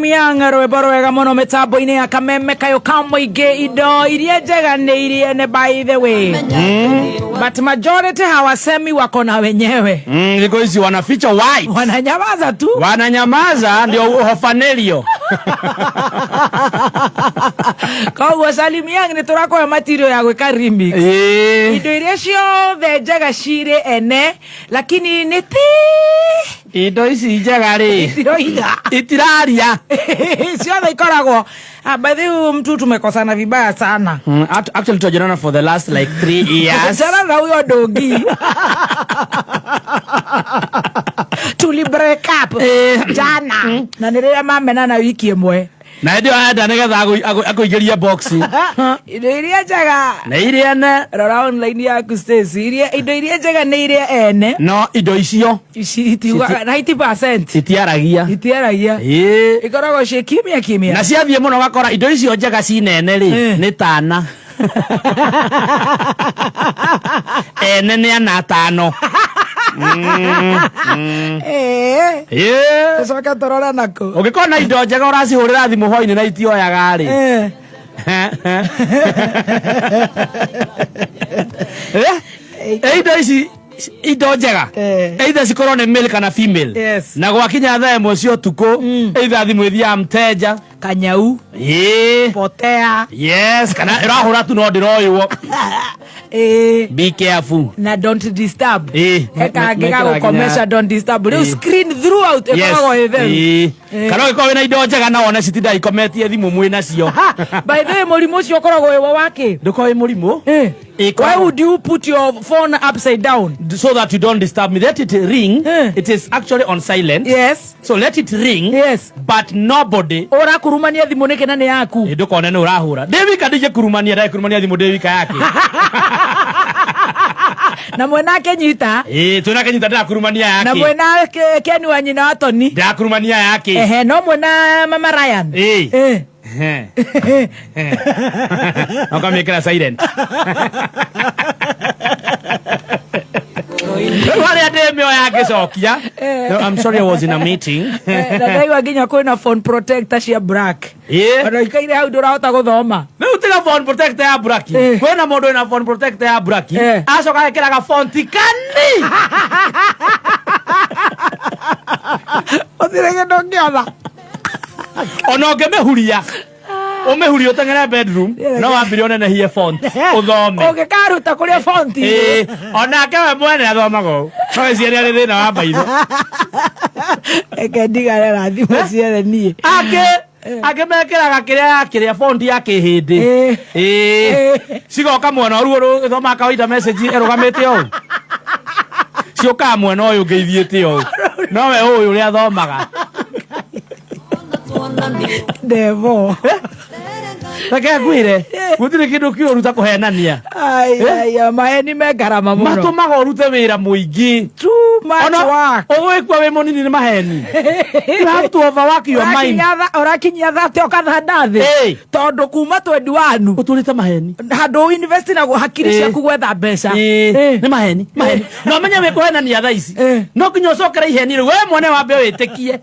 Mianga rwĩmbo rwega mũno mĩtambo-inĩ ya kameme kayũ ka mũingĩ. Indo iria njega nĩ iria nĩ, by the way, but majority hawasemi, wako na wenyewe. Thikũ ici wanaficha white. Wananyamaza tu. Wananyamaza ndio uhofanelio. Koguo Salim Young, nĩ tũrakũhe material ya gwĩka remix. Indo iria ciothe njega cirĩ ene, lakini nĩ ti Indo ici njega rĩ itiroiga. Itiraria. Ciothe ikoragwo. Ah, by the way, mtu tumekosana vibaya sana. Actually tujaonana for the last like 3 years. Achana na huyo dogi, tuli break up jana na nĩ rĩrĩa mamenana wiki ĩmwe. Na hĩndĩ ĩyo enda nĩgetha akũingĩrie box. Indo iria njega na iria ene. Rora online yaku, Stacy. Indo iria njega nĩ iria ene. No indo icio ici itiugaga 90% itiaragia. Itiaragia. Ikoragwo ciĩ kimya kimya. Na ciathiĩ mũno gakora indo icio njega cinene rĩ nĩ tana ene nĩ ana atano. Tũcoke tũrore nakũ. Ũngĩkorwo na indo njega ũracihũrĩra thimũ hwainĩ na itioyaga rĩ. Eh, indo ici indo njega either cikorwo nĩ male kana female na gwakinya thaa 1 cia ũtukũ, either thimũ ĩthiaga mteja kanyau potea. Yes, kana ĩrahũra tu no ndĩroywo. Be careful. Na don't disturb. Hekangĩ mekĩraga gagũkomesha don't disturb rĩu screen throughout ĩkoragwo ĩ theru. Kana ũngĩkorwo wĩna indo njega na wone citinda ikometie thimũ mwĩ nacio. By the way, mũrimũ ũcio ũkoragwo wĩ wa wakĩ? Ndũkorwo wĩ mũrimũ. Why would you put your phone upside down? So that you don't disturb me. Let it ring. It is actually on silent. So let it ring. But nobody Ũrakurumania thimũ nĩkĩ na nĩ yaku? Ndũkone nĩ ũrahũra ndĩ wika, ndingĩkurumania, ndagĩkurumania thimũ ndĩ wika yake. Na mwena akĩnyita. Ĩĩ, twĩna kĩnyita, ndĩrakurumania Na yake. Mwena Ken wa nyina wa Toni. Ndĩrakurumania yake. Ehe, no mwena mama Ryan. Ũkamĩkĩra silent rĩu harĩa ndĩmĩoya ngĩcokia. No, I'm sorry, I was in a meeting. Na ndaigua nginya kwĩna phone protector cia black. Ona ikaire hau ndũrahota gũthoma. Rĩu tiga phone protector ya black. Kwĩna mũndũ wĩna phone protector ya black. Acoka ekĩraga font kani. Gũtirĩ kĩndũ ũngĩona. Ona ũngĩmĩhuria, ũmĩhurie ũteng'ere bedroom, no wambire ũnenehie font ũthome. Ũngĩkaruta kũrĩa font. Onake we mwene athomaga ũũ, no ĩciari arĩ thĩna wa maitho. Reke ndigane na thimũ ciothe niĩ. Angĩ mekĩraga kĩrĩa ya kĩrĩa font ya kĩhĩndĩ. Cigoka mwena ũruo rũgĩthomaga kawaida, message ĩrũgamĩte ũũ, ciũkaga mwena ũyũ ũngĩ ithiĩte ũũ, no we ũyũ ũrĩa athomaga. Ndevo. Reke ngwĩre, gũtirĩ kĩndũ kĩũru ta kũhenania. Ai, ai, maheni me ngarama mũno. Matũmaga ũrute wĩra mũingĩ. Too much Ona work. Ũgwĩkua wĩ mũnini nĩ maheni. You have to overwork your mind. Ũrakinyia 30 ũkathanda thĩ. Tondũ kuma 21 ũtũrĩte maheni. Handũ invest na hakiri ciaku gwetha mbeca. Nĩ maheni, maheni. No menye wĩ kũhenania thaa ici, no nginya ũcokere iheni rĩu we mwene wambe wĩtĩkie,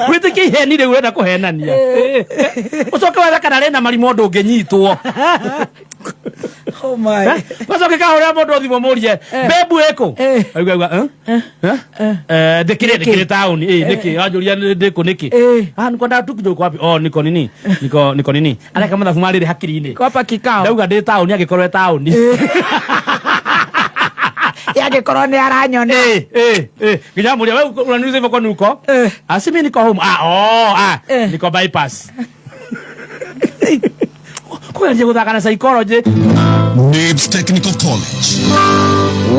wĩtĩkie iheni rĩu wenda kũhenania. Ũcoke wethe kana rĩna marimũ ũndũ ũngĩnyitwo. Oh my. Gacoke kahũrĩra mũndũ thimũ mũrie, "Bebu ĩkũ?" Aigua aigua, "Eh? Eh? Eh, ndĩkĩrĩ ndĩkĩrĩ taũni. Eh, nĩkĩ wanjũria ndĩkũ nĩkĩ?" "Ah, niko nda tu kidogo." "Wapi?" "Oh, niko nini, niko nini." Areka mathabu marĩrĩ hakiri-inĩ. Kwapa kikao. Ndauga ndĩ taũni, angĩkorwo e taũni. Yangĩkorwo nĩ aranyona. Eh, nginya mũria, "Wewe unaniuliza hivyo kwani uko?" "Ah, si mimi niko home." "Ah, oh, ah." "Niko bypass." Kũgeria gũthaka na psychology. NIBS Technical College.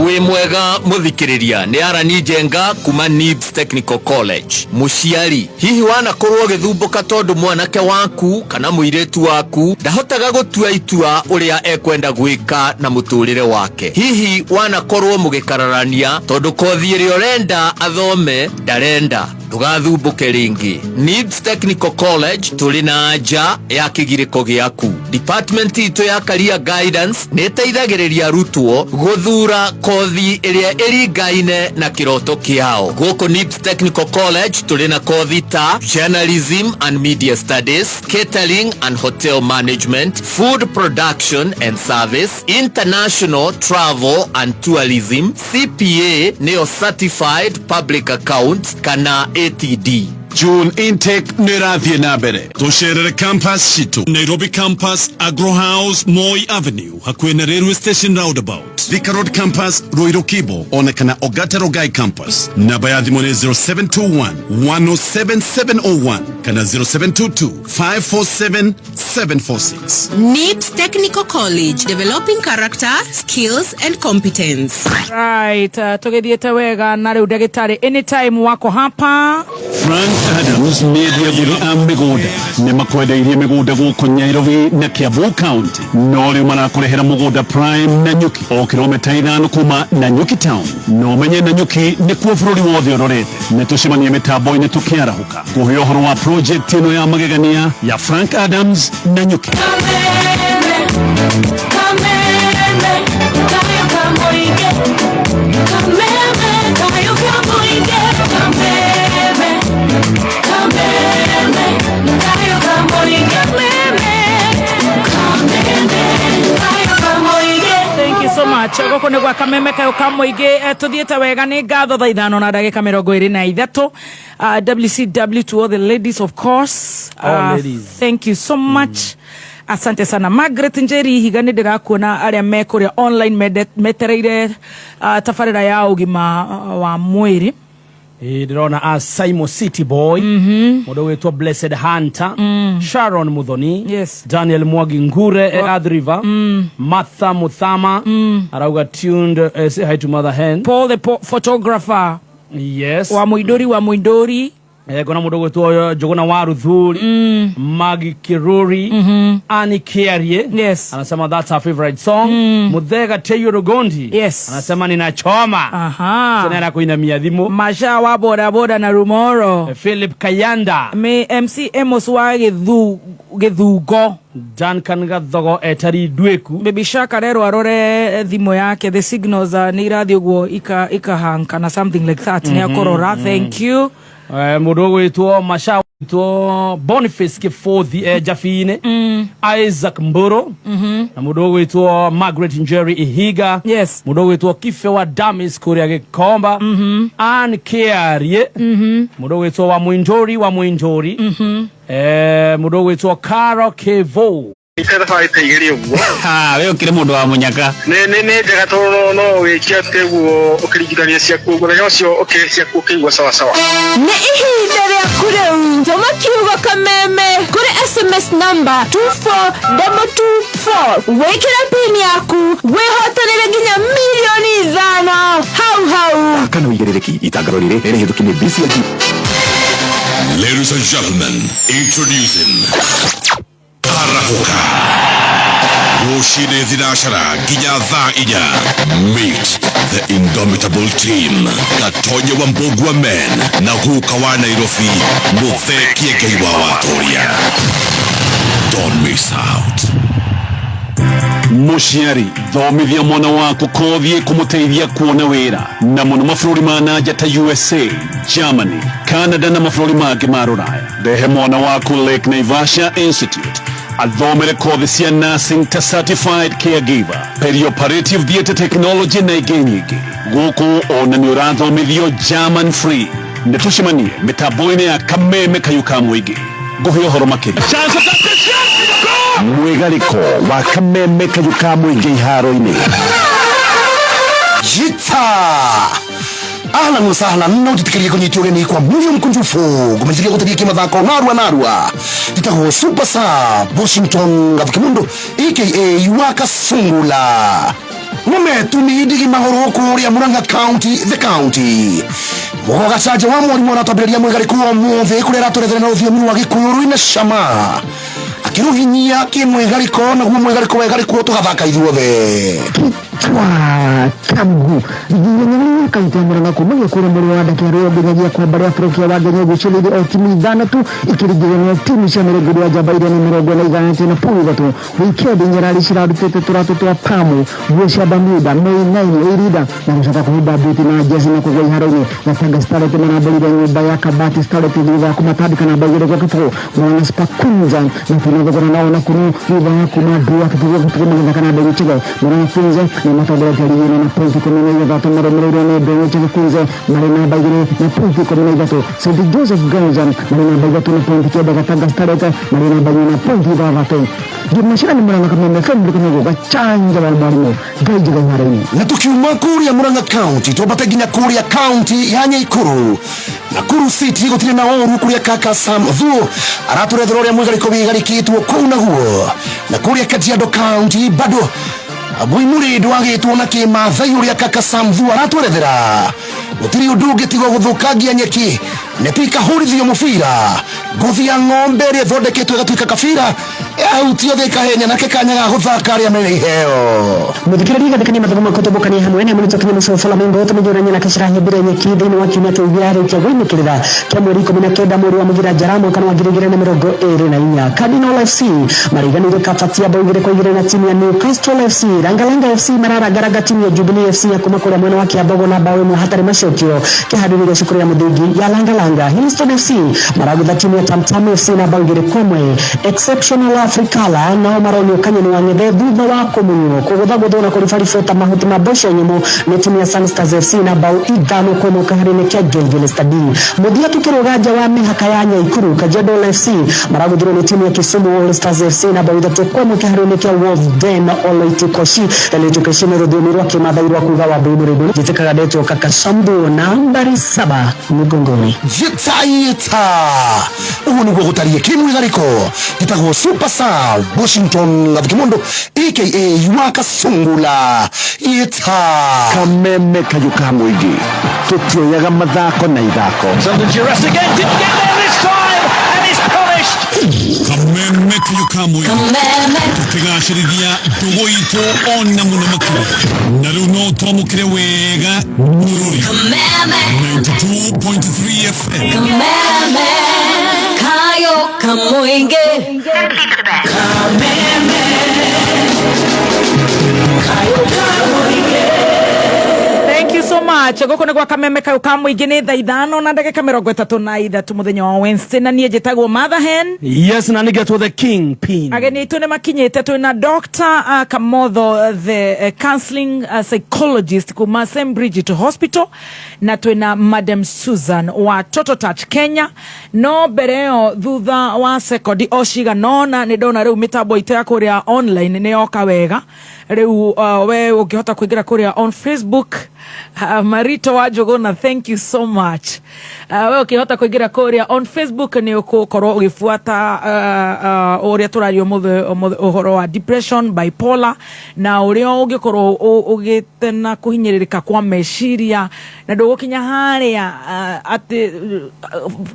Wĩ mwega mũthikĩrĩria, nĩ Arani Njenga kuma NIBS Technical College. Mũciari, hihi wanakorwo ũgĩthumbũka tondũ mwanake waku kana mũirĩtu waku ndahotaga gũtua itua ũrĩa ekwenda gwĩka na mũtũrĩre wake? Hihi wanakorwo mũgĩkararania tondũ kothi ĩrĩa ũrenda athome ndarenda? Ndũgathumbuke rĩngĩ. NIBS Technical College tũrĩ na anja ya kĩgirĩko gĩaku. Department itũ ya career guidance nĩ ĩteithagĩrĩria arutwo gũthura kothi ĩrĩa ĩringaine na kĩroto kĩao. Gũkũ NIBS Technical College tũrĩ na kothi ta journalism and media studies, catering and hotel management, food production and service, international travel and tourism, CPA nĩyo certified public account kana ATD. June intake nĩ ĩrathiĩ na mbere. Tũcerere campus citũ: Nairobi campus, Agro House, Moi Avenue, hakuhĩ na railway station roundabout; Thika Road campus, Ruiru Kibo, ona kana Ogata Rongai campus. Namba ya thimũ nĩ 0721 107701 kana 0722 547 746. NIBS Technical College, developing character, skills and competence. Right, tũgĩthiĩte wega na rĩu ndagĩtarĩ anytime wako hapa. Frank Adams nĩ agũri a mĩgũnda nĩ makwendeirie mĩgũnda gũkũ Nairobi na Kiambu County, no rĩu marakũrehera mũgũnda prime Nanyuki, o kilomita 5 kuma Nanyuki town. No menye Nanyuki nĩkuo bũrũri wothe ũrorete. Nĩ tũcemanie mĩtambo-inĩ tũkĩarahũka kũhe ũhoro wa project ĩno ya magegania ya Frank Adams Nanyuki. Kameme, kameme, kayo kamoige. Kameme, kayo kamoige. Kameme, kameme, kayo kamoige. Kameme, kameme, kayo kamoige. Thank you so much. Gũkũ nĩ gwa Kameme kayo ka mũingĩ. Tũthiĩte wega, nĩ ngatho. Thaa 5 na ndagĩka 23. WCW to all the ladies, of course. All ladies. Thank you so much. Asante sana. Margaret Njeri Ihiga, nĩ ndĩrakuona arĩa me kũrĩa online metereire tabarĩra ya ũgima wa mwĩrĩ. Ĩĩ, ndĩrona a Simon City Boy, mũndũ wĩtwo Blessed Hunter, Sharon Muthoni, Daniel Mwangi Ngure e Athi River, Martha Muthama arauga tuned, say hi to mother hen. Paul the photographer. Yes. Wa Mũindũri, wa Mũindũri. Ngona mũndũ gwĩtwo Njũgũna wa Ruthuri, Magi Kiruri, Annie Kiarie anasema that's her favorite song. Muthega Teyo Rugondi anasema ninachoma. Tena arakuinamia thimũ. Masha wa bodaboda na Rumoro. Philip Kayanda. Me MC Amos wa Gĩthungo. Duncan Gathogo etari Ndwĩku. Baby Shark arerwo arore thimũ yake, the signals nĩ irathiĩ ũguo ikahanka na something like that, nĩ akorora. Thank you. Mũndũ ũgwĩtwo Masha, gwĩtwo Boniface Kĩbũthi e Jabi-inĩ, Isaac Mburu, na mũndũ ũgwĩtwo Margaret Njeri Ihiga, mũndũ ũgwĩtwo Kibe wa Damis kũrĩa Gĩkomba, Ann Kĩarie, mũndũ ũgwĩtwo wa Mũindũri, wa Mũindũri, mũndũ ũgwĩtwo Caro Kevo. Thabarĩ ta 2 ũguo. Ha, we ũkĩrĩ mũndũ wa mũnyaka. Nĩ njega tondũ no wĩke atĩ ũguo ũkĩringithania ciaku mũthenya ũcio ũkĩrĩ ciaku ũkĩigua sawa sawa. Nĩ ihinda rĩaku rĩu, tũma kiugo "kameme" kũrĩ SMS namba 24224, wĩkĩre pin yaku, wĩhotanĩre nginya mirioni 5 hau hau. Kana wĩigĩrĩrĩki itangatho rĩrĩ rĩrĩhĩtũki nĩ BCLG. Ladies and gentlemen, introducing Arahuka. Rũcinĩ thinacara nginya thaa 4. Meet the indomitable team. Gatonye wa Mbugua Men na guka wa Nairobi Muthee Kiengei wa Watoria. Don't miss out. Mũciari, thomithia mwana waku kothi ĩkũmũteithia kuona wĩra na mũno mabũrũri ma nanja ta USA, Germany, Canada na mabũrũri mangĩ ma rũraya. Rehe mwana waku Lake Naivasha Institute athomere kothi cia nursing ta certified caregiver, perioperative theatre technology na ingĩ nyingĩ. Gũkũ ona nĩ ũrathomithio German free. Nĩ tũcemanie mĩtambo-inĩ ya Kameme Kayu ka Mũingĩ ngũhe ũhoro makĩria. Mwĩgarĩko wa Kameme Kayu ka Mũingĩ iharo-inĩ. Jita ahlan wa sahlan, no tutikirie kunyitwo ũgeni kwa moyo mkunjufu ngumejiria gũteria kĩmathako narua narua. Titagwo Super Sub Washington Gathukimundu aka Wakasungula mumetumi ndigi magũrũ kũrĩa Murang'a County, the county mũgo gacanja wa mwarimũ aratambĩrĩria mwĩgarĩku wa ũmũthĩ kũrĩa aratũrethere na rũthiomi rwa Gĩkũyũ rwĩna cama akĩrũhinyia kĩmwĩgarĩko, naguo mwĩgarĩko wegarĩkwo tũgathaka ithuothe. Chwa kamgu ligi ya kaunti ya Murang'a kumagia kũrĩa mweri wa Ndakĩarĩo nginyagia kwa mbarĩ ya Bũrũkia wa Kenya gucĩrĩirie o timu ithano tu ikĩringithania timu cia mĩrongo ĩrĩ ya njamba iria nĩ 43.3. Wikendi nyarari cirarutĩte tũratũ twa pamu, nguo cia Bermuda, May 9 Irida na gũcoka kũhumba buti na jezi na kũgwa iharo-inĩ. Gatanga Starlet maramborire nyũmba ya Kabati Starlet thutha wa kũmatandĩka namba 2-0. Murang'a Spark Queens na tunathogora nao na kuru thutha wa kuma draw 0-0 magĩthaka na Ndũng'ũ Chege. Murang'a Queens nĩ matongoretie ligi ĩno na pointi 16, marũmĩrĩirwo nĩ Ndũng'ũ Chege Queens marĩ namba 2 na pointi 13. St Joseph Girls marĩ namba 3 na pointi 9, Gatanga Starlet marĩ namba 4 na pointi 6. Ngĩmacira nĩ Murang'a Kameme FM ndũkanyagwo gachanja wa mwarimu Ngai njega iharo-inĩ. Na tukiuma kuria Murang'a County twambate nginya kuria county ya Nyaikuru Nakuru City gutire na oru kuria kaka Sam Thuo araturethera uria mwigariko wigarikitwo kuu naguo. Na kuria Kajiado County bado Muimuri ndwagitwo na kimathai uria kaka Sam Thuo aratwerethera gutiri undu ungitigwo guthukangia nyeki netikahurithio mubira ngothi ya ng'ombe ĩrĩa ĩthondeketwo ĩgatuĩka kabira yahutio thĩ ĩkahenya nake kanya ga gũthaka arĩa mena iheo. Muthikĩrĩria gathekania mathomo makũtũmbũkania hamwe na mũnito kinya mũco Flamingo tũmĩnyũrania na kĩcirahĩmbĩria nyeki thĩinĩ wa kiumia kĩu gĩa rĩkia gwĩmĩkĩrĩra kĩa mweri 19 mweri wa mũgira njara mwaka wa 2024. Cardinal FC mariganĩire Kabatia bao 2-2 na timu ya Newcastle FC. Langalanga FC mararangaranga timu ya Jubilee FC ya kuma kũrĩa mwena wa Kiambogo na bao 1 hatarĩ macokio kĩhandĩrĩria gĩa cukuru ya mũthingi ya Langalanga. Hillstone FC maragutha timu ya Tamtam FC na bao 2-1. Exceptional Africala nao maronio kanyoni wa ng'ethe thutha wa kũmunywo kũgũthagũthwo na kũribaribwo mahuti ma mboco nyũmũ nĩ timu ya Sunstars FC na bao 5-1 kĩharo-inĩ kĩa Gilgil Stadium. Mũthia tukĩrũga nja wa mĩhaka ya Nyaikuru, Kajiado FC maragũthirwo nĩ timu ya Kisumu All Stars FC na bao 3-1 kĩharo-inĩ kĩa Wolves Den Oloitikoshi. Oloitikoshi nĩ rũthiomi rwa kĩmathai rwa kuga wa Mbui Mũrĩndũ. Njĩtĩkaga ndetwo Kakasambu nambari 7 mgongoni. Jitaita ũguo nĩguo gũtariĩ kĩmwĩgarĩko gĩtagwo Super Sam Washington Gathukimondo aka Yuaka Sungula ita Kameme kayũ ka mũingĩ tũtioyaga mathako na ithako. Kameme kayũ ka mũingĩ tũkĩgacĩrithia ndũgũ itũ ona mũno makĩria na rĩu no twamũkĩre wega mũrũri 92.3 FM. Kameme kayo kamoinge. Kameme kayo kamoinge. Thank you so much. Gũkũ nĩ gwa Kameme kayũ ka mũingĩ nĩ thaa 5:33 mũthenya wa Wednesday na niĩ njĩtagwo Mother Hen. Yes, na nĩgetwo the king pin. Ageni aitũ nĩ makinyĩte twĩ na Dr. Kamotho the counseling psychologist kuma St Bridget Hospital na twĩ na Madam Susan wa Total Touch Kenya. No mbere ĩyo thutha wa sekondi o cigana ũna nĩ ndona rĩu mĩtambo itũ ya kũrĩa online nĩ yoka wega. Rĩu we ũngĩhota kũingĩra kũrĩa on Facebook. Marito wa Njũgũna, thank you so much. We ũkĩhota kũingĩra kũrĩa on Facebook nĩ ũgũkorwo ũgĩbuata ũrĩa tũraria ũmũthĩ ũhoro wa depression, bipolar na ũrĩa ũngĩkorwo ũgĩte na kũhinyĩrĩrĩka kwa meciria na ndũgũkinya harĩa atĩ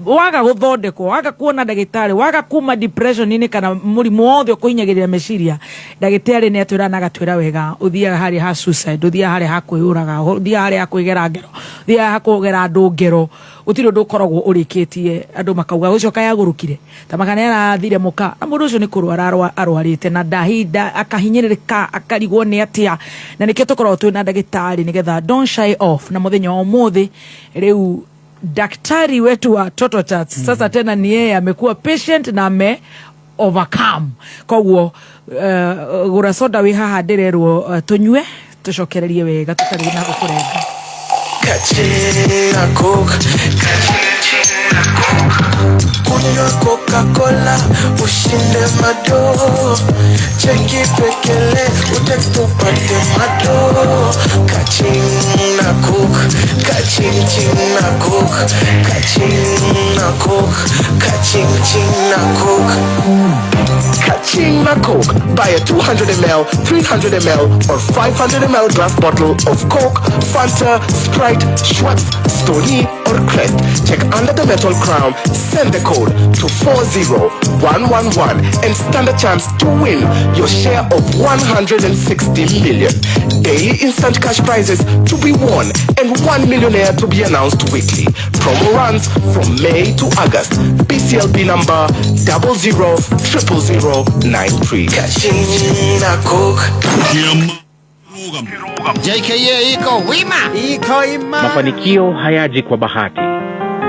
waga gũthondekwo, waga kuona ndagĩtarĩ, waga kuma depression-inĩ kana mũrimũ wothe ũkũhinyagĩrĩria meciria, ndagĩtarĩ nĩ atwĩra na agatwĩra wega ũthiaga harĩa ha suicide, ũthiaga harĩa ha kwĩyũraga, ũthiaga harĩa ha kwĩgera ngero, ũthiaga ha kũgera andũ ngero, gũtirĩ ũndũ ũkoragwo ũrĩkĩtie andũ makauga ũcio kaĩ agũrũkire ta makana nĩ arathire mũka na mũndũ ũcio nĩ kũrwara arwarĩte na ndahinda akahinyĩrĩrĩka akarigwo nĩ atĩa na nĩkĩo tũkoragwo twĩ na ndagĩtarĩ nĩgetha don't shy off. Na mũthenya wa ũmũthĩ rĩu daktari wetu wa Total Touch sasa tena ni yeye amekuwa patient na ame overcome. Koguo gũra soda wĩ haha ndĩrerwo tũnyue tũcokererie wega tũtarĩ na gũkũrenga. Kachina Coke, kachina Coke, kunywa Coca-Cola, ushinde mado, cheki pekele, utext upate mado. Kachina Coke, kachina Coke, kachina Coke, kachina Coke. Kachina Coke. Buy a 200 ml, 300 ml or 500 ml glass bottle of Coke, Fanta, Sprite, Schweppes, Stoney or Crest. Check under the metal crown, send the code to 40111 and stand a chance to win your share of 160 million. Daily instant cash prizes to be won and 1 millionaire to be announced weekly. Promo runs from May to August. BCLB number 000093. Kaching na coke. JKA iko wima, iko ima. Mafanikio hayaji kwa bahati,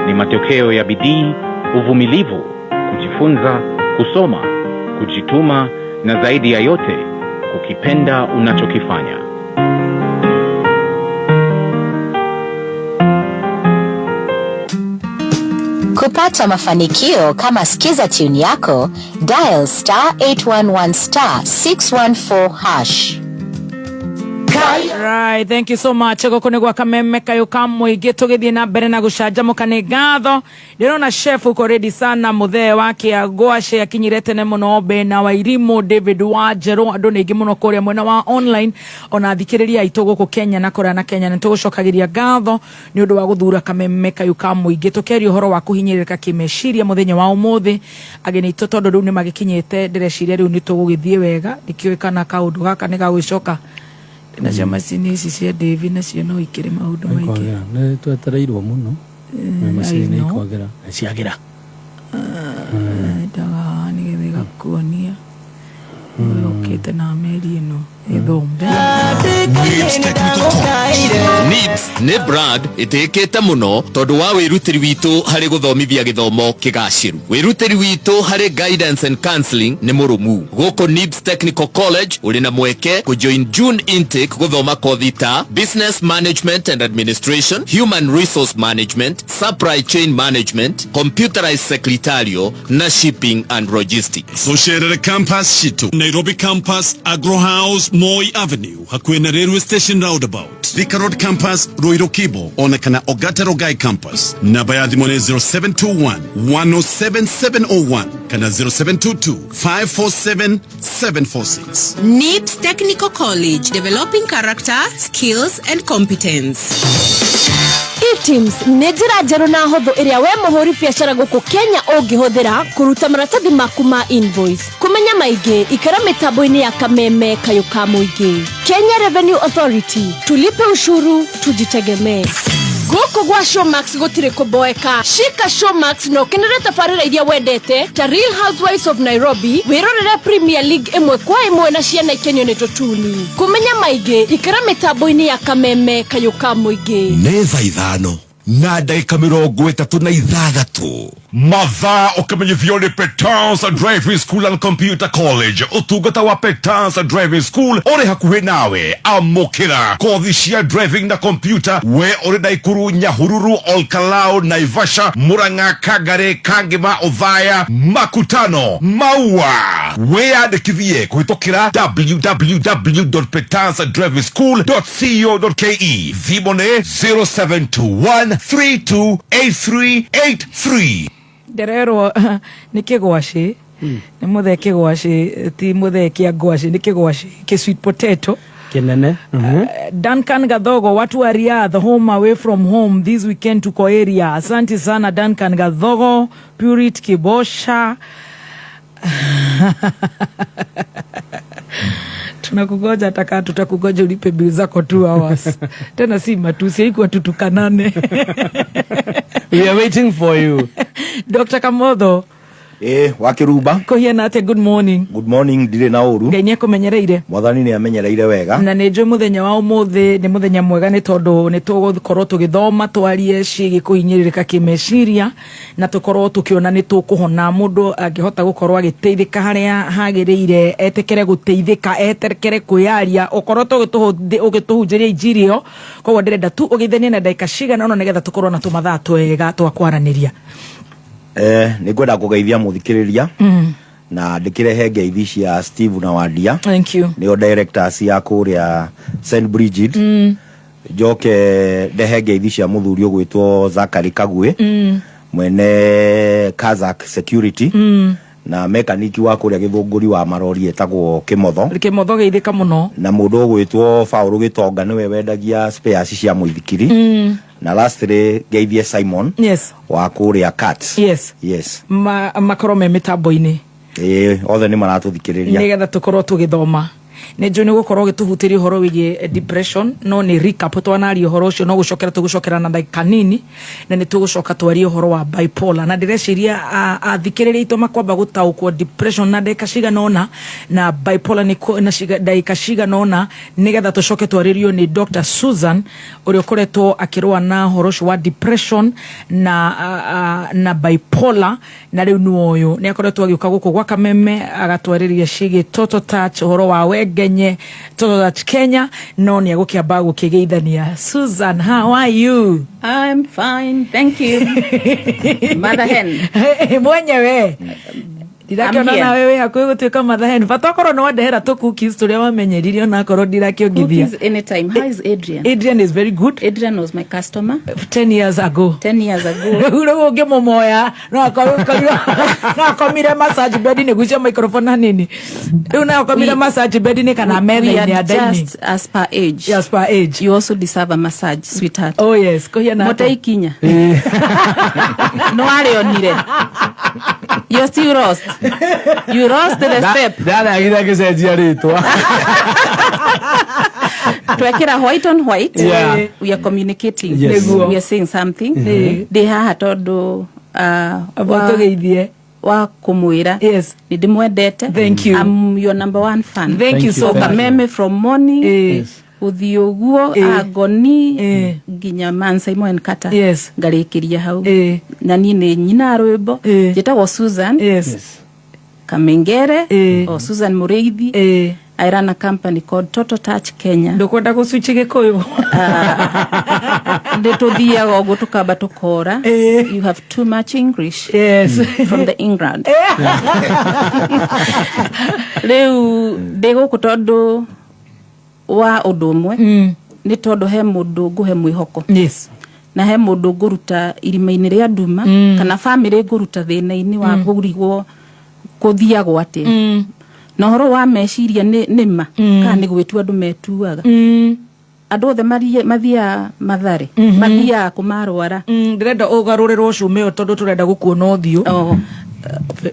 ni matokeo ya bidii, uvumilivu, kujifunza, kusoma, kujituma na zaidi ya yote kukipenda unachokifanya. Kupata mafanikio kama Skiza tune yako, dial star 811 star 614 hash. Right, thank you so much. Gũkũ nĩ gwa Kameme kayũ ka mũingĩ, tũgĩthiĩ na mbere na gũcanjamũka. Nĩ ngatho, ndĩrona chef uko ready sana. Mũthee wa Kĩangwace akinyire tene mũno, Bena Wairimũ, David Wanjerũ, andũ nĩ aingĩ mũno kũrĩa mwena wa online, ona athikĩrĩria aitũ gũkũ Kenya na kũrĩa na Kenya. Nĩ tũgũcokagĩria ngatho nĩ ũndũ wa gũthura Kameme kayũ ka mũingĩ, tũkĩaria ũhoro wa kũhinyĩrĩrĩka kĩmeciria mũthenya wa ũmũthĩ. Ageni aitũ tondũ rĩu nĩ magĩkinyĩte, ndĩreciria rĩu nĩ tũgũgĩthiĩ wega. Ndikĩũĩ kana kaũndũ gaka nĩ gagũcoka nacio macini ici cia David nacio no ikĩrĩ maũndũ maingĩ. Ikwagĩra, nĩ twetereirwo mũno. Macini nĩ I know. ikwagĩra ciagĩra. Endaga nĩgetha ĩgakuonia ũkĩte na meri ĩno ĩthombe. NIBS nĩ brand ĩtĩkĩte mũno tondũ wa wĩrutĩri witũ harĩ gũthomithia gĩthomo kĩgacĩru. Wĩrutĩri witũ harĩ guidance and counseling nĩ mũrũmu. Gũkũ NIBS Technical College ũrĩ na mweke kũjoin June intake gũthoma kothi ta Business Management and Administration, Human Resource Management, Supply Chain Management, Computerized Secretarial na Shipping and Logistics. Tucerere campus citu: Nairobi campus, Agro House, Moi Avenue, hakuhĩ na railway station roundabout; Thika Road campus, Ruiru Kibo, ona kana Ogata Rogai campus. Namba ya thimũ nĩ 0721 107701 kana 0722 547 746. NIBS Technical College, developing character, skills and competence. eTIMS nĩ njĩra njerũ na hũthũ ĩrĩa we mũhũri biacara gũkũ Kenya ũngĩhũthĩra kũruta maratathi maku ma invoice. Kũmenya maingĩ, ikara mĩtambo-inĩ ya Kameme kayũ ka mũingĩ. Kenya Revenue Authority, tulipe ushuru tujitegemee. Gũkũ gwa Showmax gũtirĩ kũboeka. Shika Showmax na ũkenere tabarĩra iria wendete ta Real Housewives of Nairobi, wĩrorere Premier League ĩmwe kwa ĩmwe na ciana ikenio nĩ tũtuni. Kũmenya maingĩ, ikara mĩtambo-inĩ ya Kameme kayũ ka mũingĩ. Nĩ thaa 5:36 Mathaa ũkĩmenyithio nĩ Petans Driving School and Computer College. Ũtungata wa Petans Driving School ũrĩ hakuhĩ nawe. Amũkĩra kothi cia driving na computer. We ũrĩ Naikuru, Nyahururu, Olkalou, Naivasha, Murang'a, Kangare, Kangema, Othaya, Makutano, Maua, wĩyandĩkithie kũhĩtũkĩra www.petansdrivingschool.co.ke. Thimũ nĩ 0721 328383. Ndererwo nĩ kĩgwacĩ, nĩ mũthee kĩgwacĩ, ti mũthee kĩa ngwacĩ, nĩ kĩgwacĩ kĩ sweet potato. Kinene. Duncan Gathogo, watu wa Riyadh, home away from home this weekend, tuko area. Asante sana, Duncan Gathogo. Purit Kibosha, tunakugoja, hata tutakugoja ulipe bill zako 2 hours. Tena si matusi, haikuwa tutukanane. We are waiting for you. Dr. Kamotho. Wakiruba. Kũhiana atĩa? Good morning. Good morning, ndirĩ na ũru. Ngai nĩekũmenyereire. Mwathani nĩ amenyereire wega. Na nĩ njũĩ mũthenya wa ũmũthĩ nĩ mũthenya mwega, nĩ tondũ nĩ tũgũkorwo tũgĩthoma, twarie ciĩgiĩ kũhinyĩrĩrĩka kĩmeciria na tũkorwo tũkĩona nĩ tũkũhona. Mũndũ angĩhota gũkorwo agĩteithĩka harĩa hagĩrĩire, etĩkĩre gũteithĩka, etĩkĩre kwĩyaria, ũkorwo ũgĩtũhunjĩria injiri ĩyo. Koguo ndĩrenda tu ũgeithanie na ndagĩka cigana ũna nĩgetha tũkorwo na tũmathaa twega twa kwaranĩria. Nĩ ngwenda kũgeithia mũthikĩrĩria na ndĩkĩrehe ngeithi cia Steve na Wandia. Thank you. Nĩo directors ya kũrĩa St Bridget. Njoke ndehe ngeithi cia mũthuri ũgwĩtwo Zachary Kagwe, mwene Kazakh Security, na mekaniki wa kũrĩa Gĩthũngũri wa marori etagwo Kĩmotho. Kĩmotho, geithĩka mũno. Na mũndũ ũgwĩtwo Paũlũ Gĩtonga, nĩwe wendagia spares cia mũithikiri. Na lastly ngeithie Simon wa kũrĩa Cat. Yes. Makorwo me mĩtambo-inĩ. Ĩĩ, othe nĩ maratũthikĩrĩria. Nĩgetha tũkorwo tũgĩthoma. Nĩ njũĩ nĩ gũkorwo ũgĩtũhutĩria ũhoro wĩgiĩ depression, no nĩ recap twanaria ũhoro ũcio, no gũcokera tũgũcokera na ndagĩka nini, na nĩ tũgũcoka twarie ũhoro wa bipolar. Na ndĩreciria athikĩrĩria aitũ makwamba gũtaũkwo depression na ndagĩka cigana ũna, na bipolar nĩ na ndagĩka cigana ũna, nĩgetha tũcoke twarĩrio nĩ Dr. Susan ũrĩa ũkoretwo akĩrũa na ũhoro ũcio wa depression na bipolar. Na rĩu nĩ ũyũ nĩ akoretwo agĩũka gũkũ gwa Kameme agatwarĩria ciĩgiĩ Total Touch, ũhoro wa Wengenye Total Touch Kenya, no nĩ egũkĩamba gũkĩgeithania. Susan, how are you? I'm fine, thank you. Mother hen. Mwenyewe. Ndirakiona I'm here. Nawe wĩ hakuhĩ gũtuĩka mother hen. Bata okorwo nĩ wandehera tũ cookies tũrĩa wamenyeririe, onakorwo ndirakĩongithia. Cookies anytime. How is Adrian? Adrian is very good. Adrian was my customer 10 years ago. 10 years ago. Rĩu ũngĩmũmoya no no akomire massage bed nĩ gucia microphone hanini. Rĩu no akomire massage bed nĩ kana We metha-inĩ ya dining. adjust as per age. As per age. You also deserve a massage, sweetheart. Oh yes, kũhiana atĩa? Mũtei kinya. No arĩonire. You're still lost. You lost the step. Ndaragire ngĩcenjia rĩtwa. Twekĩra white on white. We are communicating. Yes. Nĩguo. We are saying something. Ndĩ haha tondũ Amba ũtũgeithie. Wa kũmwĩra nĩ ndĩmwendete. Thank you. I'm your number one fan. Thank you so much. Kameme from morning gũthiĩ ũguo Angoni nginya Mansa Imwe Kata ngarĩkĩria hau, na niĩ nĩ nyina rwĩmbo njĩtagwo Susan Kamengere o Susan Mũrĩithi. I run a company called Total Touch Kenya. Ndũkwenda gũcuichi Gĩkũyũ? Nĩ tũthiaga ũguo tũkamba tũkora. You have too much English from the England. Rĩu ndĩ gũkũ tondũ wa ũndũ ũmwe, nĩ tondũ he mũndũ ngũhe mwĩhoko na he mũndũ ngũruta irima-inĩ rĩa nduma, kana bamĩrĩ ngũruta thĩna-inĩ wa kũrigwo kũthiagwo atĩa, na ũhoro wa meciria nĩ ma kana nĩ gwĩtua andũ metuaga. Andũ othe mathiaga Mathare, mathiaga kũmarwara. Ndĩrenda ũgarũrĩrwo cume ĩyo tondũ tũrenda gũkuona ũthiũ. Oh.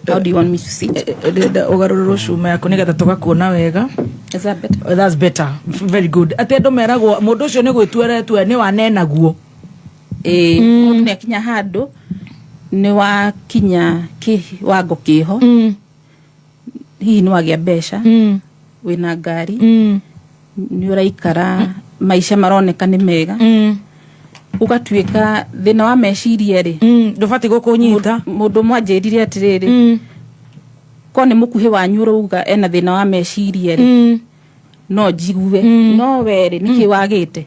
How do you want me to sit? Ndĩrenda ũgarũrĩrwo cuma yaku nĩgetha tũgakuona wega. Is that better? That's better. Very good. Atĩ andũ meragwo mũndũ ũcio nĩ gwĩtua aretua nĩ wanenaguo. Ĩĩ, mũndũ nĩ akinya handũ, nĩ wakinya kĩwango kĩho, hihi nĩ wagĩa mbeca, wĩna ngari, nĩ ũraikara maica maroneka nĩ mega, ũgatuĩka thĩna wa meciria rĩ, ndũbatiĩ gũkũnyita. Mũndũ ũmwe anjĩrire atĩrĩrĩ, ko nĩ mũkuhĩ wanyu ũrauga ena thĩna wa meciria rĩ, no njigue, no we rĩ, nĩkĩ wagĩte?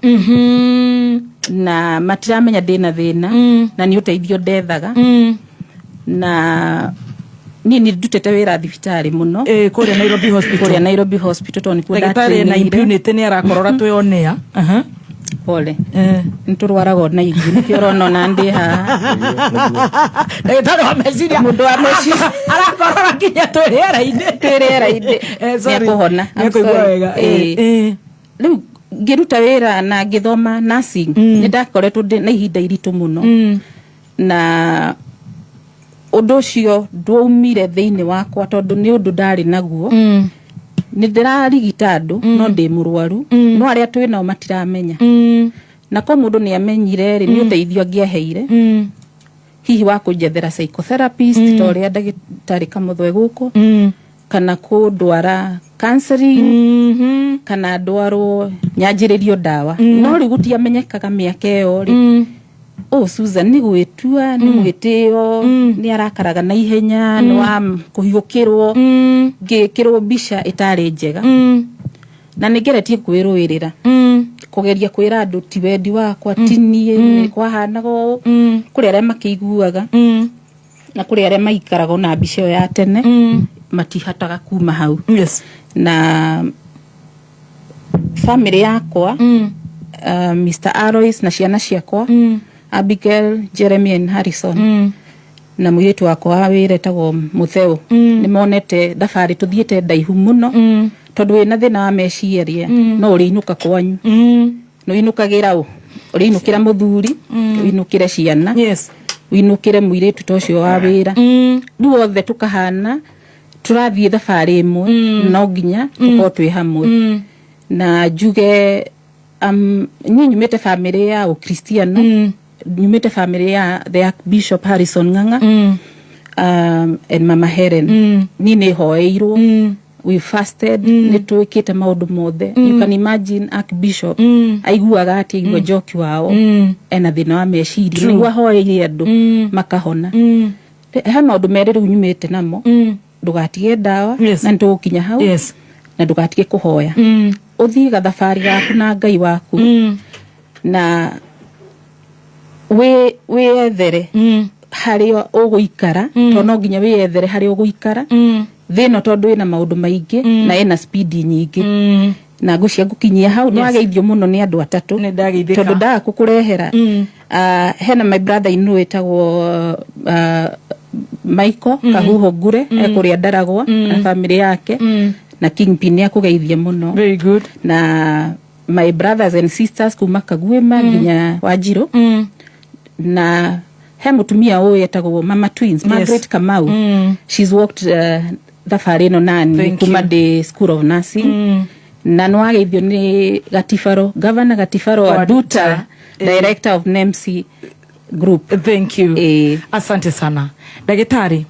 Na matiramenya ndĩna thĩna, na nĩ ũteithio ndethaga, na niĩ nĩ ndutĩte wĩra thibitarĩ mũno. Kũrĩa Nairobi Hospital. Kũrĩa Nairobi Hospital tondũ nĩkuo Ndagĩtarĩ na ndatrainĩire. impunity nĩ arakorora twĩonea. Pole. Nĩ tũrwaraga ona ithuĩ, nĩkĩo ũrona ona ndĩ haha. Ndagĩtarĩ wa meciria. Mũndũ wa meciria. Arakorora nginya twĩ rĩera-inĩ. Twĩ rĩera-inĩ. Sorry. Nĩekũhona. I'm Nĩekũigua sorry. wega. Rĩu ngĩruta wĩra na ngĩthoma nursing, nĩ ndakoretwo ndĩ na ihinda iritũ mũno, na ũndũ ũcio ndwaumire thĩinĩ wakwa tondũ nĩ ũndũ ndarĩ naguo. Nĩ ndĩrarigita andũ, no ndĩ mũrwaru, no arĩa twĩ nao matiramenya, na ko mũndũ nĩ amenyire rĩ, nĩ ũteithio angĩaheire, hihi wa kũnjethera psychotherapist ta ũrĩa ndagĩtarĩ Kamũthwe gũkũ, kana kũndwara counseling, kana ndwarwo nyanjĩrĩrio ndawa. No rĩu gũtiamenyekaga mĩaka ĩyo rĩ, oh, Susan nĩ gwĩtua, nĩ mwĩtĩo, nĩ arakaraga na ihenya, nĩ wa kũhiũkĩrwo, ngĩkĩrwo mbica ĩtarĩ njega, na nĩ ngeretie kwĩrũĩrĩra, kũgeria kwĩra andũ ti wendi wakwa, ti niĩ, nĩ kwahanaga ũũ. Kũrĩ arĩa makĩiguaga, na kũrĩ arĩa maikaraga na mbica ĩyo ya tene, matihotaga kuma hau. Na family yakwa, Mr. Alois na ciana ciakwa, Abigail, Jeremy and Harrison, na mũirĩtu wakwa wa wĩra etagwo Mũtheu, nĩ monete thabarĩ tũthiĩte ndaihu mũno, tondũ wĩna thĩna wa meciria no ũrĩinũka kwanyu, nĩ ũinũkagĩra ũ Ũrĩinũkĩra mũthuri, ũinũkĩre ciana, ũinũkĩre mũirĩtu ta ũcio wa wĩra, rĩu othe tũkahana tũrathiĩ thabarĩ ĩmwe. No nginya tũkorwo twĩ hamwe. Na njuge niĩ nyumĩte bamĩrĩ ya ũkristiano, nyumĩte bamĩrĩ ya the Archbishop Harrison Ng'ang'a and Mama Helen. Niĩ nĩ hoeirwo, we fasted, nĩ twĩkĩte maũndũ mothe. You can imagine Archbishop aiguaga atĩ aigua njoki wao ena thĩna wa meciria, nĩguo ahoeire andũ makahona. He maũndũ merĩ rĩu nyumĩte namo: ndũgatige ndawa, na nĩ tũgũkinya hau, na ndũgatige kũhoya. Ũthiĩ gathabarĩ gaku na Ngai waku na wĩyethere harĩa ũgũikara, tondũ no nginya wĩyethere harĩa ũgũikara thĩ ĩno, tondũ ĩna maũndũ maingĩ na ĩna speed nyingĩ. Na ngũcia ngũkinyia hau, nĩ wageithio mũno nĩ andũ atatũ, Ndageithĩka. Tondũ ndaga kũkũrehera. Hena my brother in law ĩtagwo Michael Kahuho Ngure, ekũrĩa Ndaragwa na family yake, na Kingpin nĩ akũgeithia mũno. Very good. Na my brothers and sisters kuma Kaguĩma nginya Wanjirũ, na he mũtumia ũyũ etagwo Mama Twins, Margaret Kamau. She's walked thabarĩ ĩno nani Thank kuma you. ndĩ School of Nursing. Na nĩ wageithio nĩ Gatifaro, Governor Gatifaro Wa Aduta, Aduta. Director of NEMSI Group. Thank you. Asante sana, ndagĩtarĩ.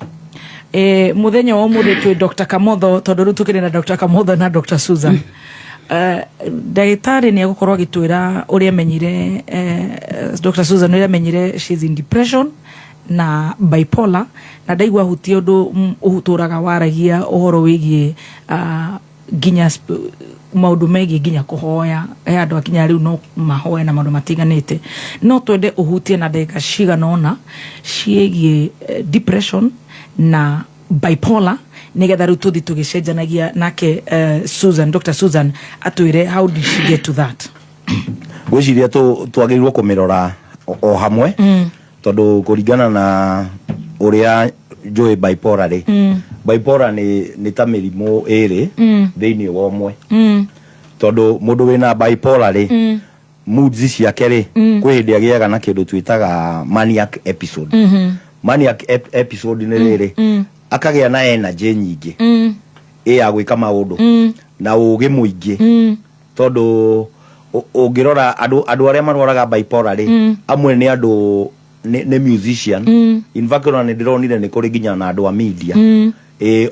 Muthenya wa ũmũthĩ twĩ Dr. Kamotho, tondũ rĩu tũkĩrĩ na Dr. Kamotho na Dr. Susan. Ndagĩtarĩ nĩ egũkorwo agĩtwĩra ũrĩa amenyire, Dr. Susan, ũrĩa amenyire she's in depression na bipolar, na ndaigua hutie ũndũ ũtũraga waragia ũhoro wĩgiĩ nginya maũndũ megiĩ nginya kũhoya. He andũ akinya rĩu no mahoe na maũndũ matiganĩte. No twende ũhutie na ndagĩka cigana ũna ciĩgiĩ depression na bipolar, nĩgetha rĩu tũthi tũgĩcenjanagia nake Susan, Dr. Susan atwĩre how did she get to that. Ngwĩciria twagĩrĩirwo kũmĩrora o hamwe, tondũ kũringana na ũrĩa njũĩ bipolar rĩ, bipolar nĩ ta mĩrimũ ĩrĩ thĩinĩ wa ũmwe, tondũ mũndũ wĩna bipolar rĩ, moods ciake rĩ, kwĩ hĩndĩ agĩaga na kĩndũ twĩtaga maniac episode. Maniac episode nĩ rĩrĩ, akagĩa na energy nyingĩ ĩ ya gwĩka maũndũ na ũgĩ mũingĩ, tondũ ũngĩrora andũ arĩa marwaraga bipolar rĩ, amwe nĩ andũ nĩ musician. In fact, ona nĩ ndĩronire nĩ kũrĩ nginya na andũ a media,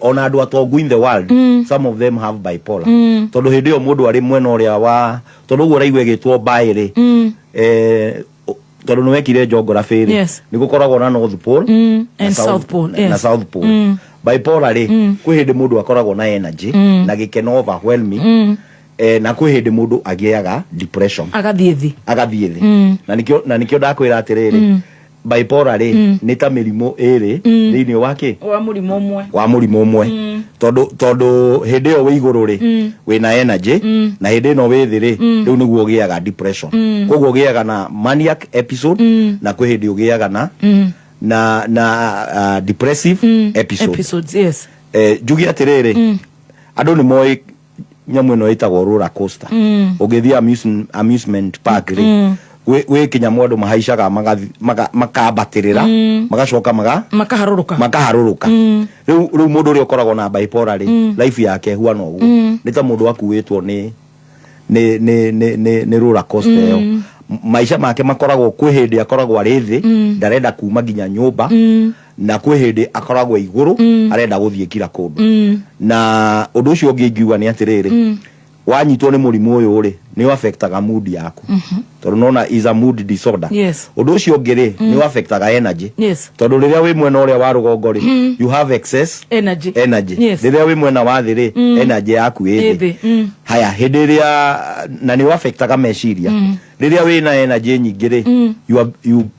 ona andũ atongu in the world, some of them have bipolar, tondũ hĩndĩ ĩyo mũndũ arĩ mwena ũrĩa wa, tondũ ũguo ũraigua ĩgĩtwo bi rĩ, tondũ nĩ wekire geography rĩ, nĩ gũkoragwo na North Pole na and South Pole, yes. Na South Pole. Bipolar rĩ, kwĩ hĩndĩ mũndũ akoragwo na energy na gĩkeno overwhelming, na kwĩ hĩndĩ mũndũ agĩaga depression, agathiĩ thĩ. Agathiĩ thĩ. Na nĩkĩo ndakwĩra atĩrĩrĩ, bipolar rĩ, nĩ ta mĩrimũ ĩrĩ thĩinĩ wa kĩ wa mũrimũ ũmwe. Wa mũrimũ ũmwe, tondũ hĩndĩ ĩyo wĩ igũrũ rĩ, wĩna energy, na hĩndĩ ĩno wĩ thĩ rĩ, rĩu nĩguo ũgĩaga depression. Koguo ũgĩaga na maniac episode, na kwĩ hĩndĩ ũgĩaga na na depressive episode. Episodes, yes. Njuge atĩrĩrĩ, andũ nĩ moĩ nyamũ ĩno ĩtagwo roller coaster. Ũngĩthiĩ amusement park rĩ, gwĩ kĩnyamũ andũ mahaicaga makambatĩrĩra, magacoka makaharũrũka. Makaharũrũka. Rĩu mũndũ ũrĩa ũkoragwo na bipolar rĩ, life yake huana ũguo. Nĩ ta mũndũ akuĩtwo nĩ roller coaster ĩyo. Maica make makoragwo, kwĩ hĩndĩ akoragwo arĩ thĩ, ndarenda kuma nginya nyũmba, na kwĩ hĩndĩ akoragwo igũrũ, arenda gũthiĩ kila kũndũ. Na ũndũ ũcio ũngĩ ingiuga nĩ atĩrĩrĩ, wanyitwo nĩ mũrimũ ũyũ rĩ, nĩ affectaga mood yaku, tondũ nona is a mood disorder. Ũndũ ũcio ũngĩ rĩ, nĩ affectaga energy, tondũ rĩrĩa wĩ mwena ũrĩa wa rũgongo rĩ, you have excess energy. Energy. Rĩrĩa wĩ mwena wa thĩ rĩ, energy yaku ĩ ĩ thĩ. Thĩ. Haya, hĩndĩ ĩrĩa na nĩ affectaga meciria. Rĩrĩa wĩna energy nyingĩ rĩ,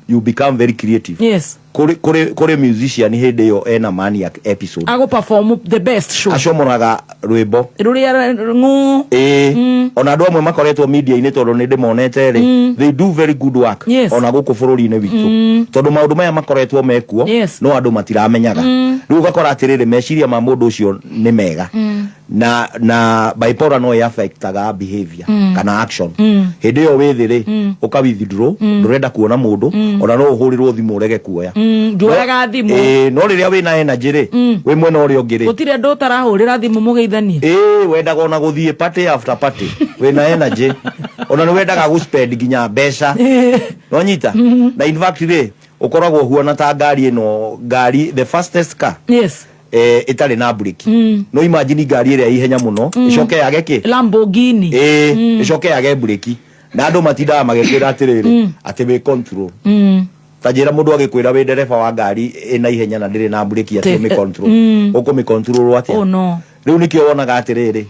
you become very creative. Kũrĩ musician hĩndĩ ĩyo ena maniac episode, agũ perform the best show, acomoraga rwĩmbo rũrĩa ng'ũ. Ĩĩ, ona andũ amwe makoretwo media-inĩ, tondũ nĩ ndĩmonete rĩ, they do very good work. Ona gũkũ bũrũri-inĩ witũ, tondũ maũndũ maya makoretwo mekuo, no andũ matiramenyaga. Rĩu ũgakora atĩrĩrĩ, meciria ma mũndũ ũcio nĩ mega. Na bipolar no ĩaffectaga behavior kana action. Hĩndĩ ĩyo wĩ thĩ rĩ, ũka withdraw, ndũrenda kuona mũndũ, ona no ũhũrĩrwo thimũ ũrege kuoya. Nduoyaga thimũ. Ĩĩ, no rĩrĩa wĩna energy rĩ, wĩ mwena ũrĩa ũngĩ rĩ, Gũtirĩ andũ ũtarahũrĩra thimũ mũgeithanie. Ĩĩ, wendaga ona gũthiĩ party after party, wĩna energy, ona nĩ wendaga gũspend nginya mbeca, nonyita. Na in fact rĩ, ũkoragwo ũhuana ta ngari ĩno, ngari the fastest car ĩtarĩ na breki. No imagine ngari ĩrĩa ihenya mũno ĩcoke yage kĩ? Lamborghini. Ĩĩ, ĩcoke yage breki, na andũ matindaga magĩkwĩra atĩrĩrĩ, atĩ wĩ control. Ta njĩra, mũndũ agĩkwĩra wĩ ndereba wa ngari ĩna ihenya na ndĩrĩ na breki, atĩ ũmĩ control, ũkũmĩ control atĩa? Oh no. Rĩu nĩkĩo wonaga atĩrĩrĩ,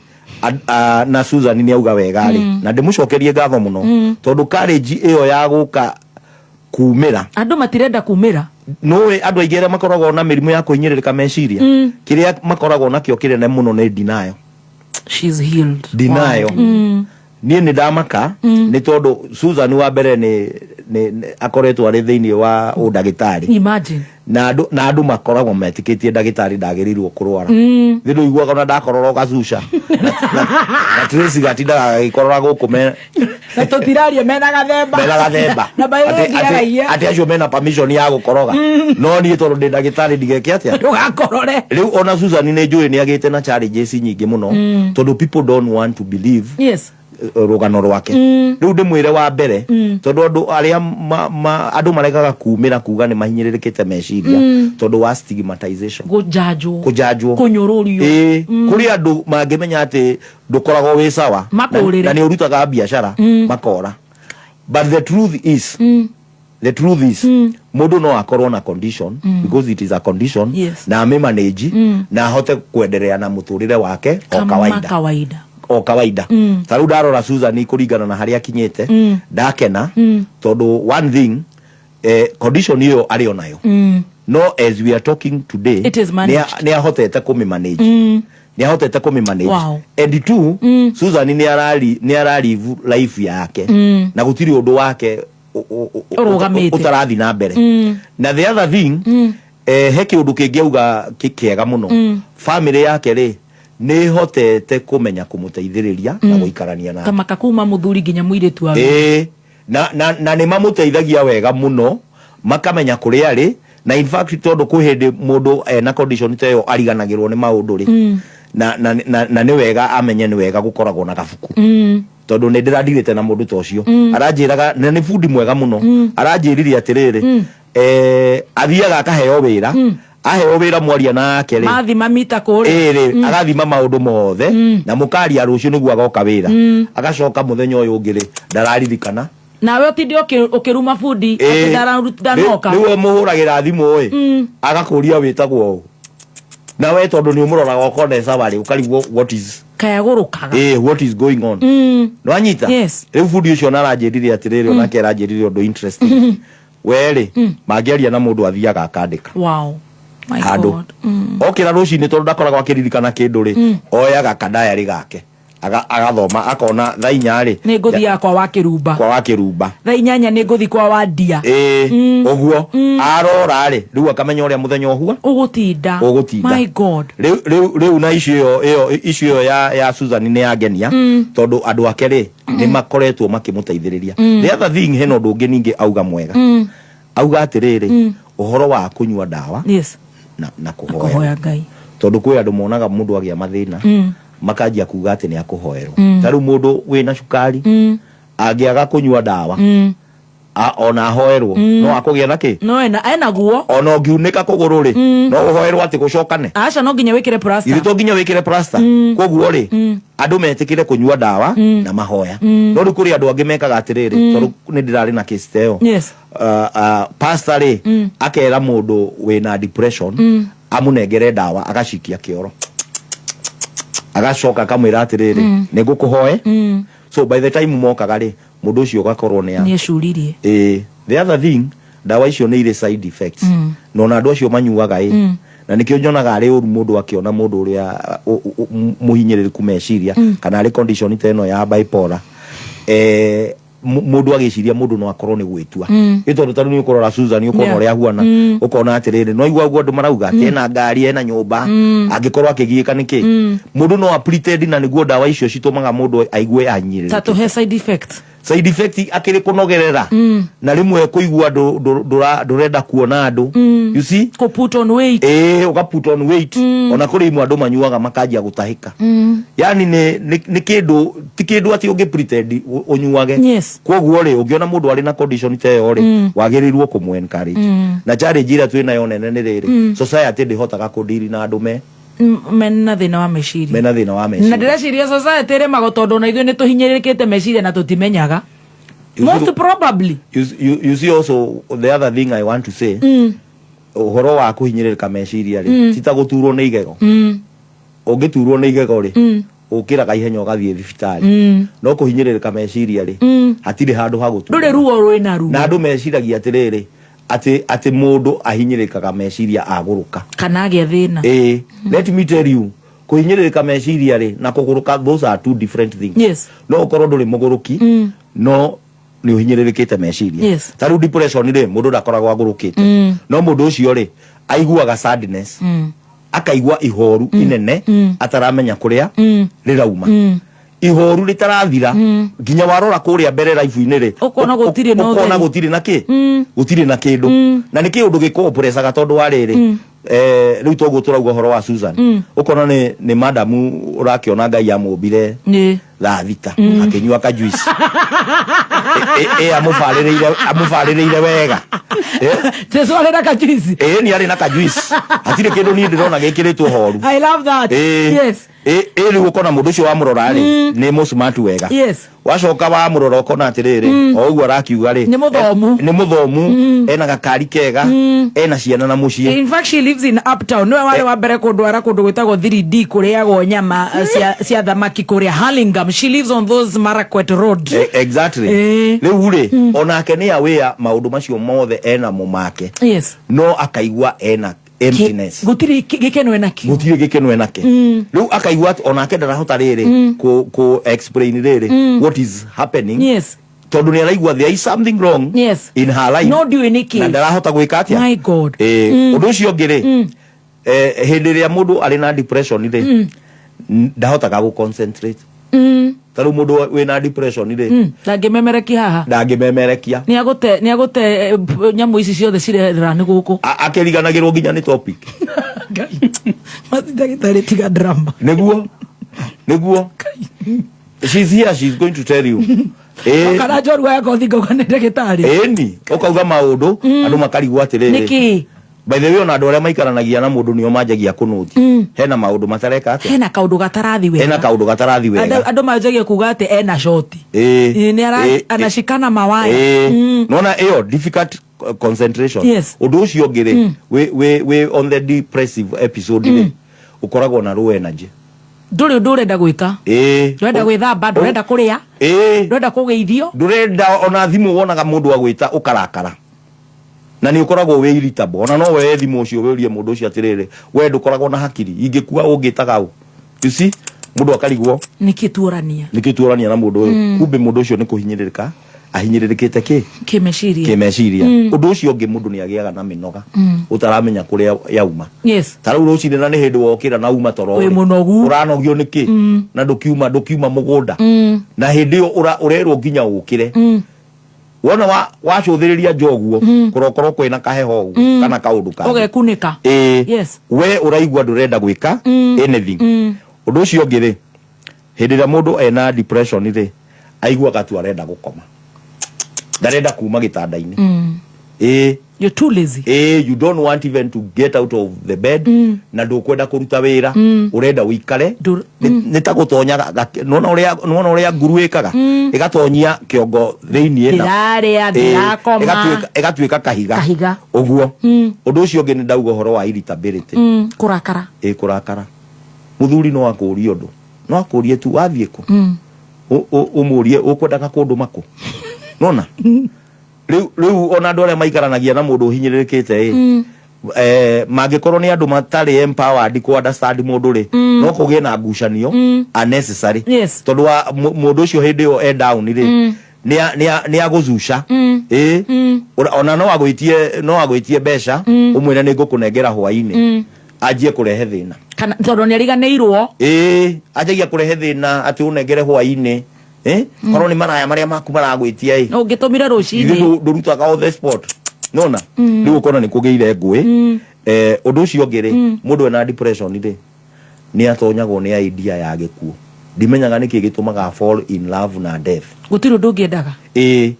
na Susan nĩ auga wega rĩ, na ndĩmũcokerie ngatho mũno, tondũ courage ĩyo ya gũka kumĩra. Andũ matirenda kumĩra. Nũĩ andũ aingĩ arĩa makoragwo na mĩrimũ ya kũhinyĩrĩrĩka meciria, kĩrĩa makoragwo nakĩo kĩnene mũno nĩ denial. She's healed. Denial. Niĩ nĩ ndamaka nĩ tondũ Susan wa mbere nĩ akoretwo arĩ thĩinĩ wa ũndagĩtarĩ. Imagine. Na andũ makoragwo metĩkĩtie ndagĩtarĩ ndagĩrĩirwo kũrwara. Thĩ ndũiguaga ona ndakorora ũgacuca na Tracy gatindaga gagĩkorora gũkũ me Na tũtiraria mena gathemba. Mena gathemba. Na by the way, ndiaragia. Atĩ acio mena permission ya gũkoroga, no niĩ tondũ ndĩ ndagĩtarĩ ndigeke atĩa? Ndũgakorore. Rĩu ona Susan nĩ njũĩ nĩ agĩte na challenges nyingĩ mũno, tondũ people don't want to believe rũgano rwake. Rĩu ndĩmwĩre wa mbere, tondũ andũ arĩa andũ maregaga kumĩra kuga nĩ mahinyĩrĩrĩkĩte meciria tondũ wa stigmatization. Kũjanjwo. Kũjanjwo. Kũnyũrũrio. Ĩĩ, kũrĩ andũ mangĩmenya atĩ ndũkoragwo wĩ sawa Makũrĩre. Na nĩ ũrutaga biacara, makora. But the truth is, the truth is, mũndũ no akorwo na condition, because it is a condition, na amĩmanage na ahote kuendelea na mũtũrĩre wake o Kama kawaida. Kawaida. O kawaida. Ta rĩu ndarora Susan, kũringana na harĩa akinyĩte, ndakena, tondũ one thing, condition ĩyo arĩ onayo, no as we are talking today, It is managed. Nĩ ahotete kũmĩmanage, nĩ ahotete kũmĩmanage. And two, Susan nĩ ararivu life yake, na gũtirĩ ũndũ wake Ũrũgamĩte. ũtarathi na mbere. Na the other thing, he kĩũndũ kĩngĩ auga kĩega mũno, family yake rĩ, nĩ ĩhotete kũmenya kũmũteithĩrĩria na gũikarania nake. Kamaka kuma mũthuri nginya mũirĩtu wa. Ĩĩ, na nĩ mamũteithagia wega mũno, makamenya kũrĩa arĩ. Na in fact, tondũ kwĩ hĩndĩ mũndũ ena condition ta ĩyo ariganagĩrwo nĩ maũndũ rĩ, na nĩ wega amenye nĩ wega gũkoragwo na gabuku, tondũ nĩ ndĩrandirĩte na mũndũ ta ũcio. Aranjĩraga, na nĩ bundi mwega mũno, aranjĩrire atĩrĩrĩ, athiaga akaheo wĩra, aheo wĩra, mwaria nake rĩ, Mathima mita kũrĩa. Ĩĩ rĩ, agathima maũndũ mothe na mũkaria rũciũ nĩguo agoka wĩra, agacoka mũthenya ũyũ ũngĩ rĩ, ndararirikana. Nawe ũtinde ũkĩruma bundi atĩ ndanoka. Rĩu mũhũragĩra thimũ ĩ, agakũria wĩtagwo ũ, na we tondũ nĩ ũmũroraga ũkona sawa rĩ, ũkarigwo what is Kayagũrũkaga. Eh, what is going on? Nĩwanyita? Yes. Rĩu bundi ũcio ona aranjĩrire atĩrĩrĩ, onake aranjĩrire ũndũ interesting. We rĩ, mangĩaria na mũndũ athiaga akandĩka Wow, my handũ. God. Okĩra rũcinĩ, tondũ ndakoragwo akĩririkana kĩndũ rĩ, oyaga kadayarĩ gake, agathoma, akona thaa 4 rĩ, Nĩ ngũthiaga kwa wa kĩrumba. Kwa wa kĩrumba. Thaa 8 nĩ ngũthi kwa wa ndia. Ĩĩ, ũguo arora rĩ, rĩu akamenya ũrĩa mũthenya ũhua ũgũtinda. Ũgũtinda. My God. Rĩu na issue ĩyo issue ĩyo ya Susan nĩ yangenia, tondũ andũ ake rĩ, nĩ makoretwo makĩmũteithĩrĩria. The other thing, hena ũndũ ũngĩ ningĩ auga mwega. Auga atĩrĩrĩ, ũhoro wa kũnyua ndawa na kũhoya. Kũhoya Ngai. Tondũ kwĩ andũ monaga mũndũ agĩa mathĩna, makanjia kuga atĩ nĩ akũhoerwo. Ta rĩu mũndũ wĩna cukari angĩaga kũnyua ndawa, ona ahoerwo, no akũgĩa na kĩ? No ena guo. Ona ũngiunĩka kũgũrũ rĩ, no ũhoerwo atĩ gũcokane? Aca, no nginya wĩkĩre plaster. Ithe to nginya wĩkĩre plaster. Koguo rĩ, andũ metĩkĩre kũnyua ndawa na mahoya. No rĩu kũrĩ andũ angĩ mekaga atĩrĩrĩ, tondũ nĩ ndĩrarĩ na case ta ĩyo, pastor rĩ, akera mũndũ wĩna depression amũnengere ndawa, agacikia kĩoro, agacoka akamwĩra atĩrĩrĩ, nĩ ngũkũhoe. So by the time mokaga rĩ, mũndũ ũcio ũgakorwo nĩ Nĩ ecuririe. Ĩĩ. The other thing, ndawa icio nĩ irĩ side effects, na ona andũ acio manyuaga ĩ, na nĩkĩo nyonaga arĩ ũru mũndũ akĩona mũndũ ũrĩa mũhinyĩrĩrĩku meciria kana arĩ condition ta ĩno ya bipolar. Mũndũ agĩciria mũndũ no akorwo nĩ gwĩtua, ĩ tondũ tarĩu nĩ ũkũrora Susan, ũkona ũrĩa ahuana, ũkona atĩrĩrĩ, no igua ũguo andũ marauga atĩ ena ngari, ena nyũmba, angĩkorwo akĩgiĩka nĩkĩ? Mũndũ no a pretend, na nĩguo ndawa icio citũmaga mũndũ aigue Ta anyirĩrĩkĩte. tũhe side effect. Side effect akĩrĩ kũnogerera na rĩmwe kũigua ndũrenda kuona andũ, you see? Kũ put on weight. Ĩĩ, ũga put on weight. Ona kũrĩ imwe andũ manyuaga makanjia gũtahĩka. Yani nĩ kĩndũ, ti kĩndũ atĩ ũngĩ pretend ũnyuage. Koguo rĩ, ũngĩona mũndũ arĩ na condition ta ĩyo rĩ, wagĩrĩirwo kũmũ encourage. Na challenge ĩrĩa twĩ nayo nene nĩ rĩrĩ, society ndĩhotaga kũdiri na andũ me Mena thĩna wa meciria. Mena thĩna wa Na meciria. Ndĩreciria society ĩrĩmagwo tondũ ona ithuĩ nĩ tũhinyĩrĩrĩkĩte meciria na tũtimenyaga. Most probably. You see, also the other thing I want to say, ũhoro wa kũhinyĩrĩrĩka meciria rĩ, ti ta gũturwo nĩ igego. Ũngĩturwo nĩ igego rĩ, ũkĩraga ihenya ũgathiĩ thibitarĩ. No kũhinyĩrĩrĩka meciria rĩ, hatirĩ handũ ha gũtura. Ndũrĩ ruo rwĩna ruo. Na andũ meciragia atĩrĩrĩ, atĩ mũndũ ahinyĩrĩkaga meciria agũrũka kana agĩa thĩna. Ĩĩ, let me tell you, kũhinyĩrĩrĩka meciria rĩ na kũgũrũka, those are two different things. No ũkorwo ndũrĩ mũgũrũki, no nĩ ũhinyĩrĩrĩkĩte meciria. Ta rĩu depression rĩ, mũndũ ndakoragwo agũrũkĩte, no mũndũ ũcio rĩ, aiguaga sadness, akaigua ihoru inene ataramenya kũrĩa rĩrauma, ihoru rĩtarathira nginya warora kũrĩa mbere life-inĩ rĩ, Ũkona gũtirĩ na ũkona ũtheri. Gũtirĩ na kĩ, gũtirĩ na kĩndũ, na nĩ kĩũndũ gĩkũprecaga tondũ wa rĩrĩ, rĩu toguo tũrauga ũhoro wa Susan, ũkona nĩ madamu ũrakĩona Ngai amũmbire thaa 6, akĩnyua kajuice, ĩ amũbarĩrĩire wega. Jesu arĩ na kajuici. Ĩ ni arĩ na kajuice, hatirĩ kĩndũ niĩ ndĩrona gĩkĩrĩtwo horu. I love that. Ĩ ĩ rĩu ũkona mũndũ ũcio wamũrora rĩ, nĩ mũsmart wega. Wacoka wamũrora ũkona atĩrĩrĩ, o ũguo arakiuga rĩ, Nĩ mũthomu. Nĩ mũthomu, ena gakari kega, ena ciana na mũciĩ. In fact, she lives in uptown. Niwe warĩ wa mbere kũndwara kũndũ gwĩtagwo 3D kũrĩagwo nyama cia thamaki kũrĩa Hurlingham. She lives on those Marakwet Road. Exactly. Rĩu rĩ, onake nĩ aware maũndũ macio mothe enamo make, no akaigua ena emptiness. Gũtirĩ gĩkeno enakĩo. Gũtirĩ gĩkeno enake. Rĩu akaigua atĩ onake ndarahota rĩrĩ kũ explain rĩrĩ what is happening, tondũ nĩ araigua there is something wrong in her life, No ndiũĩ nĩkĩ. Na ndarahota gwĩka atĩa. My God. Ũndũ ũcio ũngĩ rĩ, hĩndĩ ĩrĩa mũndũ arĩ na depression rĩ, ndahotaga gũ concentrate. Ta rĩu mũndũ wĩna depression rĩ, Ndangĩmemerekia haha. Ndangĩmemerekia. Nĩ agũte nyamũ ici ciothe cirera nĩ gũkũ. Akĩriganagĩrwo nginya nĩ topic. Ndagĩtarĩ, tiga drama. Nĩguo she's here, she's going to tell you. Kana njorua ya ngothi ngauga nĩ ndagĩtarĩ. Ĩni ũkauga maũndũ, andũ makarigwo atĩrĩrĩ, Nĩkĩ? By the way, ona andũ arĩa maikaranagia na mũndũ nĩo manjagia kũnũti hena maũndũ matareka atĩa. Hena kaũndũ gatarathi wega. Hena kaũndũ gatarathi wega. Andũ manjagia kuga atĩ ena shoti. Nĩ anashikana mawaya. Nona ĩyo difficult concentration. Ũndũ ũcio ũngĩ rĩ, wĩ on the depressive episode rĩ, ũkoragwo na low energy. Ndũrĩ ũndũ ũrenda gwĩka. Ndũrenda gwĩthamba, ndũrenda kũrĩa, ndũrenda kũgeithio. Ndũrenda ona thimũ, wonaga mũndũ agwĩta ũkarakara, na nĩ ũkoragwo wĩ irritable. Ona no woe thimũ ũcio wĩũrie mũndũ ũcio atĩrĩrĩ, we ndũkoragwo na hakiri, ingĩkua ũngĩtaga ũ? You see, mũndũ akarigwo Nĩkĩ tuorania? Nĩkĩ tuorania na mũndũ ũyũ? Kumbe mũndũ ũcio nĩ kũhinyĩrĩrĩka ahinyĩrĩrĩkĩte kĩ Kĩmeciria. Kĩmeciria. Ũndũ ũcio ũngĩ, mũndũ nĩ agĩaga na mĩnoga ũtaramenya kũrĩa yauma. Ta rĩu rũcinĩ, na nĩ hĩndĩ wokĩra na uma toro Wĩ rĩ, mũnogu. Ũranogio nĩkĩ na ndũkiuma mũgũnda? Na hĩndĩ ĩyo ũrerwo nginya ũkĩre. Wona wacũthĩrĩria nja ũguo, kũrokorwo kwĩna kaheho ũguo kana kaũndũ kangĩ. Ũgekunĩka. Ĩĩ. We ũraigua ndũrenda gwĩka anything. Ũndũ ũcio ũngĩ rĩ, hĩndĩ ĩrĩa mũndũ ena depression rĩ, aiguaga tu arenda gũkoma, ndarenda kuma gĩtanda-inĩ. Ĩĩ. You're too lazy. Ĩĩ, you don't want even to get out of the bed, na ndũkwenda kũruta wĩra, ũrenda ũikare. Nĩ ta gũtonya nĩwona ũrĩa nguru ĩkaga, ĩgatonyia kĩongo thĩiniĩ na Ndĩrarĩa, ndĩrakoma. Ĩgatuĩka kahiga. Kahiga. Ũguo. Ũndũ ũcio ũngĩ nĩ ndauga ũhoro wa irritability. Kũrakara. Ĩ, kũrakara. Mũthuri no akũrie ũndũ, no akũrie tu wathiĩ kũ, ũmũrie ũkwendaga kũndũma kũ. Nona rĩu ona andũ arĩa maikaranagia na mũndũ ũhinyĩrĩrĩkĩte ĩ, mangĩkorwo nĩ andũ matarĩ empowered ku understand mũndũ rĩ, no kũgĩe na ngucanio unnecessary, tondũ wa mũndũ ũcio hĩndĩ ĩyo e down rĩ. Nĩ agũcuca. Ĩ, ona no agwĩtie mbeca, ũmwĩre nĩ ngũkũnengera hwainĩ, anjie kũrehe thĩna. Kana tondũ nĩ ariganĩirwo. Ĩ, anjagia kũrehe thĩna atĩ ũnengere hwainĩ. Korwo nĩ maraya marĩa maku maragwĩtia ĩ, ũngĩtũmire ithuĩ rũcinĩ. Ndũrutaga on the spot, nona rĩu ũkona nĩ kũgĩire ngũĩ. Ũndũ ũcio ũngĩ rĩ, mũndũ ena depression rĩ, nĩ atonyagwo nĩ idea ya gĩkuũ. Ndimenyaga nĩkĩ gĩtũmaga fall in love na death. Gũtirĩ ũndũ ũngĩendaga. Ĩ,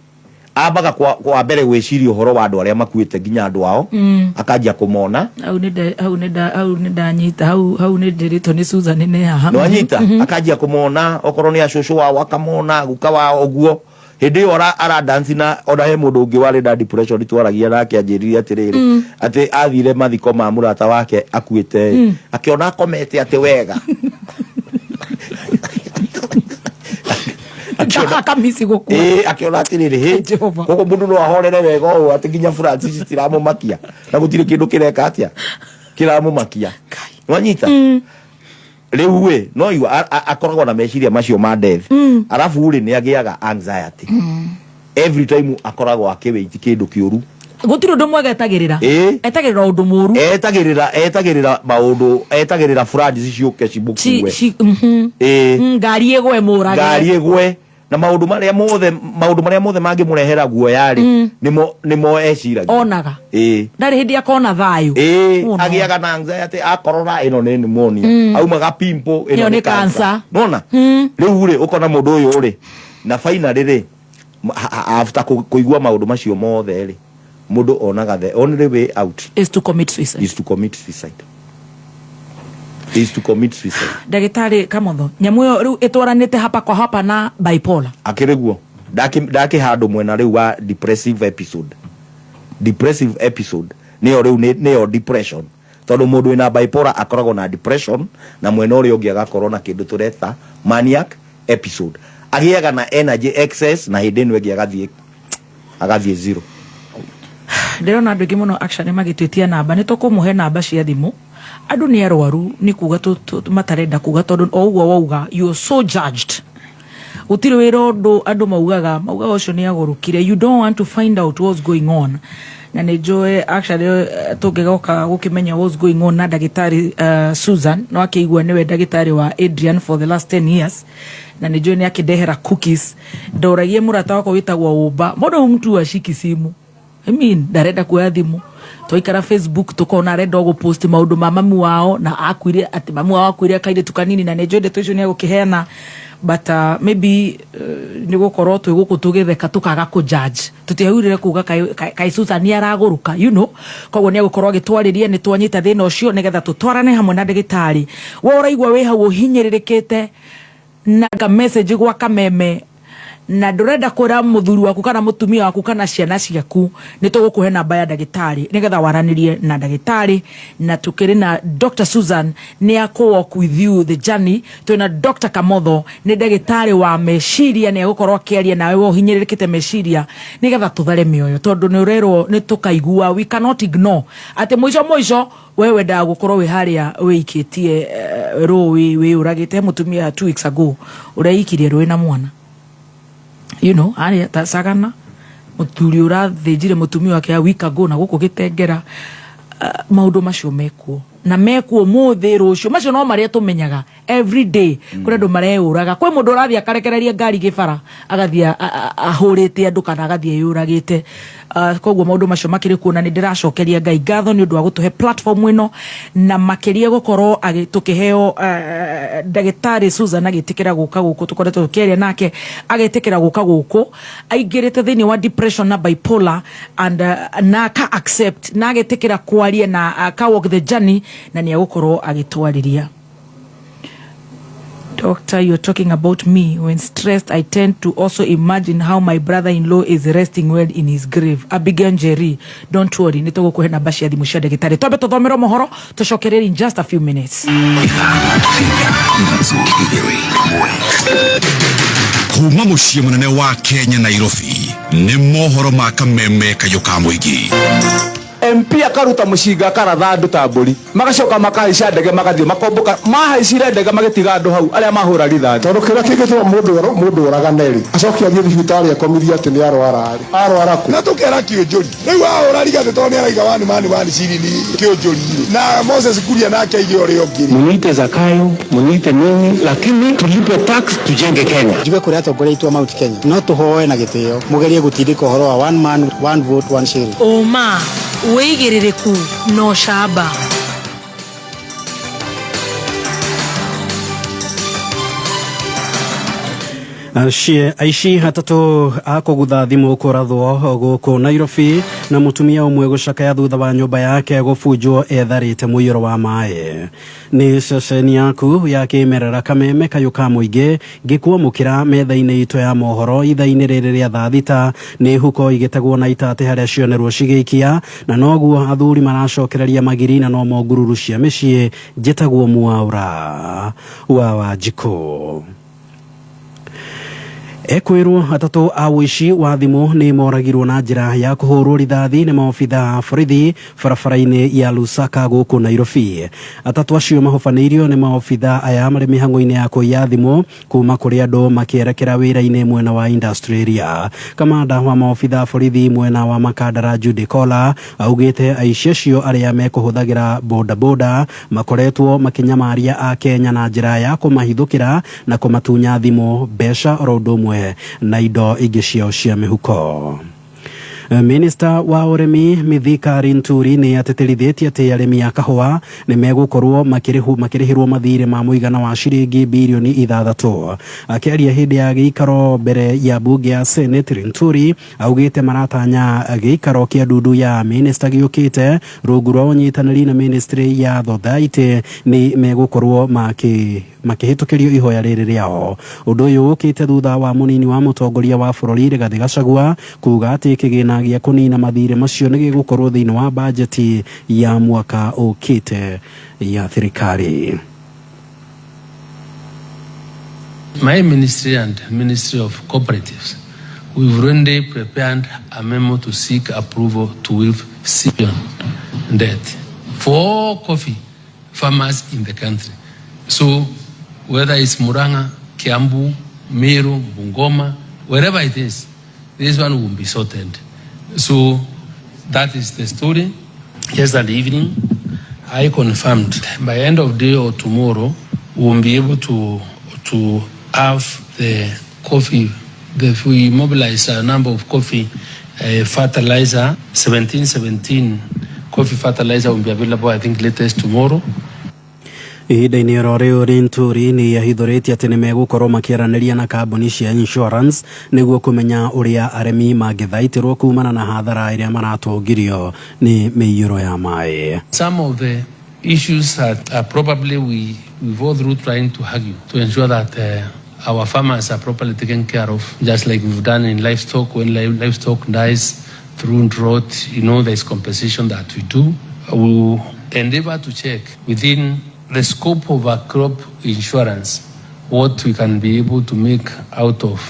ambaga kwa mbere gwĩciria ũhoro wa andũ arĩa makuĩte, nginya andũ ao, akanjia kũmona. Hau nĩ ndanyita, hau nĩ ndĩrĩtwo nĩ Susan nĩ haha. Nĩwanyita, akanjia kũmona, okorwo nĩ acũcũ wao akamona, guka wao, ũguo hĩndĩ ĩyo ara dance. Na ona he mũndũ ũngĩ warĩ na depression twaragia nake, anjĩrire atĩrĩrĩ, atĩ athire mathiko ma mũrata wake akuĩte, akĩona akomete atĩ wega. Akamisi gũkua. Ĩ, akĩona atĩrĩrĩ, hĩ, Jehova. koguo mũndũ no ahorere wega ũũ atĩ nginya Francis citiramũmakia na gũtirĩ kĩndũ kĩreka atĩa kĩramũmakia. Nwanyita, rĩu ĩ, no igua akoragwo na meciria macio ma death. Arabu rĩ, nĩ agĩaga anxiety every time, akoragwo akĩwĩiti kĩndũ kĩũru. Gũtirĩ ũndũ mwega etagĩrĩra. Ĩ. Etagĩrĩra ũndũ mũru. Etagĩrĩra maũndũ, etagĩrĩra Francis ciũke cimũkue. Ĩ. Ngari ĩgwe mũrage. Ngari ĩgwe na maũndũ marĩa mothe mangĩmũrehera guoya rĩ, nĩmo eciragia. Onaga. Ĩ. Ndarĩ hĩndĩ akona thayũ. Ĩ. Oh, no. Agĩaga na anxiety akorora ĩno nĩ pneumonia, aumaga pimple ĩno Ĩyo nĩ nĩ cancer. Nona rĩu rĩ, ũkona mũndũ ũyũ rĩ, na finally rĩ, after kũigua maũndũ macio mothe rĩ, mũndũ onaga the only way out is to commit suicide. Is to commit suicide, is to commit suicide. Ndagĩtarĩ Kamotho, nyamũ ĩyo rĩu ĩtwaranĩte hapa kwa hapa na bipolar. Akĩrĩ guo ndakĩ handũ mwena rĩu wa depressive episode. Depressive episode nĩyo rĩu nĩyo depression, tondũ mũndũ wĩna bipolar akoragwo na depression, na mwena ũrĩa ũngĩ agakorwo na kĩndũ tũreta maniac episode, agĩaga na energy excess, na hĩndĩ ĩno ĩngĩ agathiĩ zero. Ndĩrona andũ aingĩ mũno actually magĩtwĩtia namba. Nĩ tũkũmũhe namba cia thimũ. Andũ nĩ arwaru, nĩ kuga matarenda kuga, tondũ o ũguo wauga, you're so judged. Gũtirĩ wĩra ũndũ andũ maugaga ũcio nĩ agũrũkire. You don't want to find out what's going on. Na nĩ njũĩ actually, tũngĩgoka gũkĩmenya what's going on na ndagĩtarĩ Susan, no akĩigua nĩwe ndagĩtarĩ wa Adrian for the last 10 years, na nĩ njũĩ nĩ akĩndehera cookies. Ndoragie mũrata wakwa wĩtagwo Ũmba, mbona mtu ashiki simu? I mean, ndarenda kuoya thimũ. Twaikara Facebook tukona arenda o gũpost maũndũ ma mamu wao, na akuire atĩ mamu wao akuire kairĩtu kanini, na nĩ njũĩ ndeto icio nĩ egũkĩheana, but maybe nĩ gũkorwo twĩ gũkũ tũgĩtheka, tũkaga kũ judge, tũtiahurire kuga kaĩ Susan nĩ aragũrũka. Koguo nĩ egũkorwo agĩtwarĩria. Nĩ twanyita thĩna ũcio nĩgetha tũtwarane hamwe na ndagĩtarĩ. We ũraigua wĩ hau ũhinyĩrĩrĩkĩte na ka message gwa kameme, na ndũrenda kwĩra mũthuri waku kana mũtumia waku kana ciana ciaku, nĩ tũgũkũhe namba ya ndagĩtarĩ nĩgetha waranĩrie na ndagĩtarĩ. Na tũkĩrĩ na Dr Susan, nĩ akũ walk with you the journey. Twĩna Dr Kamotho, nĩ ndagĩtarĩ wa meciria, nĩ egũkorwo akĩaria nawe we ũhinyĩrĩrĩkĩte meciria, nĩgetha tũthare mĩoyo, tondũ nĩ ũrerwo nĩ tũkaigua. We cannot ignore atĩ mũico mũico we wendaga gũkorwo wĩ harĩa wĩikĩtie rũĩ wĩyũragĩte. Mũtumia 2 weeks ago ũrĩa ikirie rũĩ na mwana, arĩa ta Sagana, mũthuri ũrathĩnjire mũtumia wake a week ago, na gũkũ gĩtengera. Maũndũ macio mekuo na mekuo mũthĩ rũciũ, macio no marĩa tũmenyaga every day. Kũrĩ andũ mareyũraga, kwĩ mũndũ ũrathiĩ akarekereria ngari gĩbara, agathiĩ ahũrĩte andũ kana agathiĩ eyũragĩte. Koguo maũndũ macio makĩrĩ kuo, na nĩ ndĩracokeria Ngai ngatho nĩ ũndũ wa gũtũhe platform ĩno, na makĩria gũkorwo tũkĩheo ndagĩtarĩ Susan agĩtĩkĩra gũka gũkũ. Tũkoretwo tũkĩaria nake, agĩtĩkĩra gũka gũkũ, aingĩrĩte thĩinĩ wa depression na bipolar and na aka accept na agĩtĩkĩra kwaria na aka walk the journey, na nĩ egũkorwo agĩtwarĩria. Doctor, you're talking about me. When stressed, I tend to also imagine how my brother-in-law is resting well in his grave. Abigail Njeri, don't worry. Nĩ tũgũkũhe namba cia thimũ cia ndagĩtarĩ. Twambe tũthomere mohoro, tũcokererie in just a few minutes. Kuma mũciĩ mũnene wa Kenya, Nairobi, nĩ mohoro ma kameme kayũ ka mũingĩ. MP akaruta mũcinga akaratha andũ ta mbũri, magacoka makahaica ndege magathiĩ makombũka, mahaicire ndege magĩtiga andũ hau arĩa mahũra rithathi. Tondũ kĩrĩa kĩngĩtũma mũndũ oragane rĩ, acoke athiĩ thibitarĩ akomithie atĩ nĩ arwara rĩ, arwara kũ? Na tũkera kĩũnjũri rĩu ahũra rigathĩ tondũ nĩ araiga wani mani wani cirini kĩũnjũri rĩ, na Moses Kuria nake aige ũrĩa ũngĩ rĩ. Muniite Zakayo, muniite nini, lakini tulipe tax tujenge Kenya. Njuge kũrĩ atongoria aitũ a Mount Kenya no tũhoe na gĩtĩo mũgerie gũtindĩka ũhoro wa one man one vote one shilling. Ũma, wĩigĩrĩrĩku na ũcamba. Aici atatũ a kũgutha thimũ kũrathwo gũkũ Nairobi na mũtumia ũmwe gũcakaya thutha wa nyũmba yake gũbunjwo etharĩte mũiyũro wa maĩ. Nĩ ceceni yaku ya kĩmerera Kameme Kayũ ka Mũingĩ ngĩkwamũkĩra metha-inĩ itũ ya mohoro ithaa-inĩ rĩrĩ rĩa thaa thita. Nĩ huko igĩtegwo na itatĩ harĩa cionerwo cigĩikia, na noguo athuri maracokereria magiri na nomo ngururu cia mĩciĩ. Njĩtagwo Mwaura wa Wanjikũ. Ekwĩrwo atatũ a ũici wa thimũ nĩ moragirwo na njĩra ya kũhũrwo rithathi nĩ maobitha a borithi barabara-inĩ ya Lusaka gũkũ Nairobi. Atatũ acio mahobanĩirio nĩ maobitha aya marĩ mĩhang'o-inĩ ya kũiya thimũ kuma kũrĩ andũ makĩerekera wĩra-inĩ mwena wa Industrial Area. Kamanda wa maobitha a borithi mwena wa Makandara Judy Kola augĩte aici acio arĩa mekũhũthagĩra bodaboda makoretwo makĩnyamaria a Kenya na njĩra ya kũmahithũkĩra na kũmatunya thimũ, mbeca oro ũndũ ũmwe na indo ingĩ ciao cia mĩhuko. Minista wa ũrĩmi Mithika Linturi nĩ atĩtĩrithĩtie atĩ arĩmi a kahũa nĩ megũkorwo makĩrĩhĩrwo mathirĩ ma mũigana wa ciringi birioni 6. Akĩaria hĩndĩ ya gĩikaro mbere ya mbunge ya Senate, Linturi augĩte maratanya gĩikaro kĩa ndundu ya minista gĩũkĩte rungu rwa ũnyitanĩri na ministry ya Thothaitĩ nĩ megũkorwo makĩhĩtũkĩrio ihoya rĩrĩ rĩao. Ũndũ ũyũ ũkĩte thutha wa mũnini wa mũtongoria wa bũrũri Rigathĩ Gachagua kuga atĩ kĩgĩna gĩa kũnina mathirĩ macio nĩ gĩgũkorwo thĩinĩ wa bajeti ya mwaka ũkĩte ya thirikari. My ministry and Ministry of Cooperatives, we've already prepared a memo to seek approval to waive CPN debt for all coffee farmers in the country. So whether it's Murang'a, Kiambu, Meru, Bungoma, wherever it is, this one will be sorted. So that is the story. Yesterday evening, I confirmed by end of day or tomorrow, we will be able to have the coffee. We mobilize a number of coffee fertilizer, 1717 coffee fertilizer will be available, I think, latest tomorrow. Ihinda-inĩ oro rĩu Linturi nĩ ahithũrĩtie atĩ nĩ megũkorwo makĩaranĩria na kambuni cia insurance nĩguo kũmenya ũrĩa arĩmi mangĩthaitĩrwo kumana na hathara ĩrĩa maratũngirio nĩ mĩiyũro ya maĩ. Some of the issues that are probably we go through trying to argue to ensure that our farmers are properly taken care of, just like we've done in livestock. When livestock dies through drought, you know, there's compensation that we do. We will endeavor to check within the scope of our crop insurance what we can be able to make out of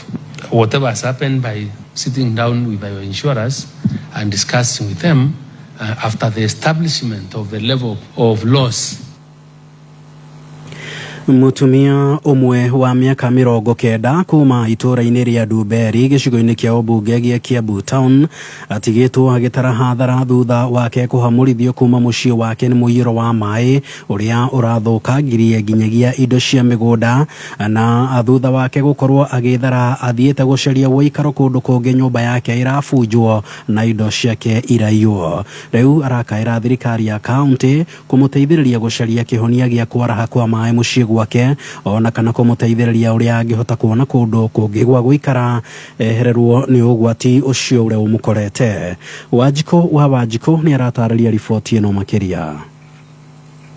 whatever has happened by sitting down with our insurers and discussing with them after the establishment of the level of loss. Mũtumia ũmwe wa mĩaka 90 kuma itũũra-inĩ rĩa Ndumberi gĩcigo-inĩ kĩa ũmbunge gĩa Kiambu Town atigĩtwo agĩtara hathara thutha wake kũhamũrithio kuma mũciĩ wake nĩ mũiyũro wa maĩ ũrĩa ũrathũkangirie nginyagia indo cia mĩgũnda, na thutha wake gũkorwo agĩthara athiĩte gũcaria ũikaro kũndũ kũngĩ nyũmba yake ĩrabunjwo na indo ciake iraiywo. Rĩu arakaĩra thirikari ya kaunti kũmũteithĩrĩria gũcaria kĩhonia gĩa kwaraha kwa maĩ mũciĩ gwake ona kana kũmũteithĩrĩria ũrĩa angĩhota kuona kũndũ kũngĩ gwa gũikara ehererwo nĩ ũgwati ũcio ũrĩa ũmũkorete. Wanjikũ wa Wanjikũ nĩ aratarĩria riboti ĩno makĩria.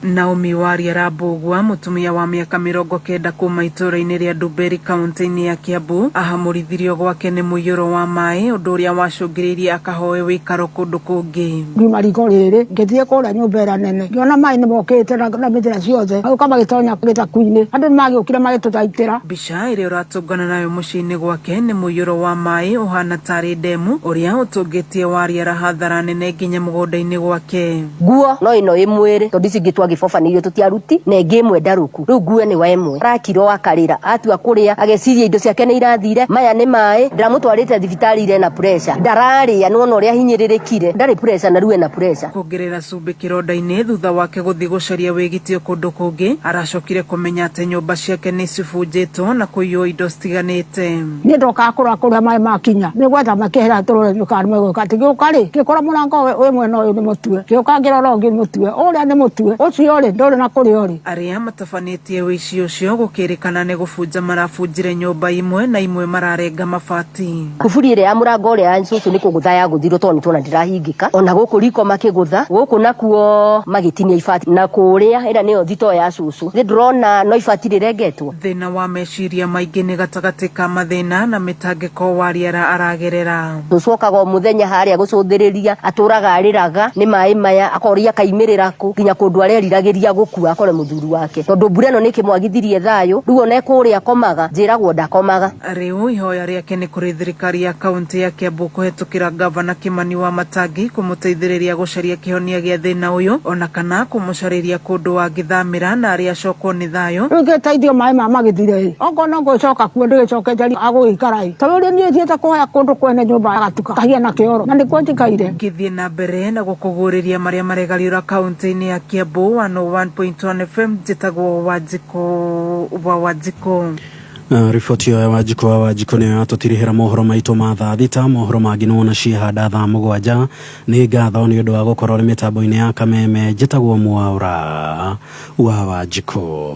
Naomi Wariara Mbũgua, mũtumia wa mĩaka 90 kuma itũũra-inĩ rĩa Ndumberi kaunti-inĩ ya Kiambu, ahamũrithirio gwake nĩ mũiyũro wa maĩ, ũndũ ũrĩa wacũngĩrĩirie akahoe wĩikaro kũndũ kũngĩ. Ngiuma riko rĩrĩ ngĩthiĩ kũrĩa nyũmba ĩrĩa nene, ngĩona maĩ nĩ mokĩte na mĩthĩra ciothe, magĩũka magĩtonya gĩthaku-inĩ. Andũ nĩ magĩũkire magĩtũthaitĩra. Mbica ĩrĩa ũratũngana nayo mũciĩ-inĩ gwake nĩ mũiyũro wa maĩ ũhana tarĩ ndemu ũrĩa ũtũngĩtie Wariara hathara nene nginya mũgũnda-inĩ gwake. Nguo no ĩno ĩ mwĩrĩ, tondũ ici ingĩ twagĩbobanĩirio tũtiaruti, na ĩngĩ ĩmwe ndarũku, rĩu nguo nĩ wa ĩmwe. Arakirwo akarĩra, atua kũrĩa ageciria indo ciake nĩ irathire, maya nĩ maĩ, ndĩramũtwarĩte thibitarĩ ira ena pressure, ndararĩa, nĩwona ũrĩa ahinyĩrĩrĩkire, ndarĩ pressure na rĩu ena pressure. Kuongerera cumbĩ kĩronda-inĩ thutha wake gũthiĩ gũcaria wĩgitio kũndũ kũngĩ, aracokire kũmenya atĩ nyũmba ciake nĩ cibunjĩtwo na kũiywo indo citiganĩte. Niĩ ndokaga kũrora kũrĩa maĩ makinya, nĩ gwetha makĩhera tũrore kana nĩ megũka. Atĩ ngĩũka rĩ, ngĩkora mũrango wĩ mwena ũyũ nĩ mũtue, ngĩũka ngĩrora ũngĩ nĩ mũtue, ũrĩa nĩ mũtue, ũcio rĩ, ndũrĩ na kũrĩa ũrĩ. Arĩa matabanĩtie ũici ũcio gũkĩrĩkana nĩ gũbunja marabunjire nyũmba imwe na imwe mararenga mabati. Kuburi ĩrĩa ya mũrango ũrĩa ya cũcũ nĩ kũgũtha yagũthirwo tondũ nĩ tuona ndĩrahingĩka, ona gũkũ riko makĩgũtha, gũkũ nakuo magĩtinia ibati, na kũrĩa ĩrĩa nĩyo thitoo ya cũcũ nĩ ndĩrona no ibati rĩrengetwo. Thĩna wa meciria maingĩ nĩ gatagatĩ ka mathĩna na mĩtangĩko Wariara aragerera. Cũcũ okaga o mũthenya harĩa gũcũthĩrĩria, atũraga arĩraga nĩ maĩ maya, akoria akaimĩrĩra kũ, nginya kũndũ areriragĩria gũkua akore mũthuri wake, tondũ mbura ĩno nĩ ĩkĩmwagithirie thayũ, rĩu ona e kũrĩa akomaga, njĩragwo ndakomaga. Rĩu ihoya rĩake nĩ kũrĩ thirikari ya kaunti ya Kiambu kũhetũkĩra ngavana Kimani Wamatangi kũmũteithĩrĩria gũcaria kĩhonia gĩa thĩna ũyũ, ona kana kũmũcarĩria kũndũ angĩthamĩra na arĩa acokwo nĩ thayũ. Rĩu ngĩteithio maĩ ma magĩthire ĩ, okorwo no gũcoka kuo ndĩgĩcoke njarie agũgĩikara ĩ, tondũ rĩu niĩ thiĩte kũhoya kũndũ kwene nyũmba agatuka kahiana kĩoro na nĩkuo njikaire. Ngĩthiĩ na mbere na gũkũguũrĩria marĩa maregariũra kaunti-inĩ ya Kiambu, 101.1 FM, njĩtagwo Wanjikũ wa Wanjikũ. Riboti ĩyo ya Wanjikũ wa Wanjikũ nĩyo yatũtirihĩra mohoro maitũ ma thaa 6. Mohoro mangĩ nĩwona ciehanda thaa 7. Nĩ ngatho nĩ ũndũ wa gũkorwo ũrĩ mĩtambo-inĩ ya Kameme. Njĩtagwo Mwaũra wa Wanjikũ.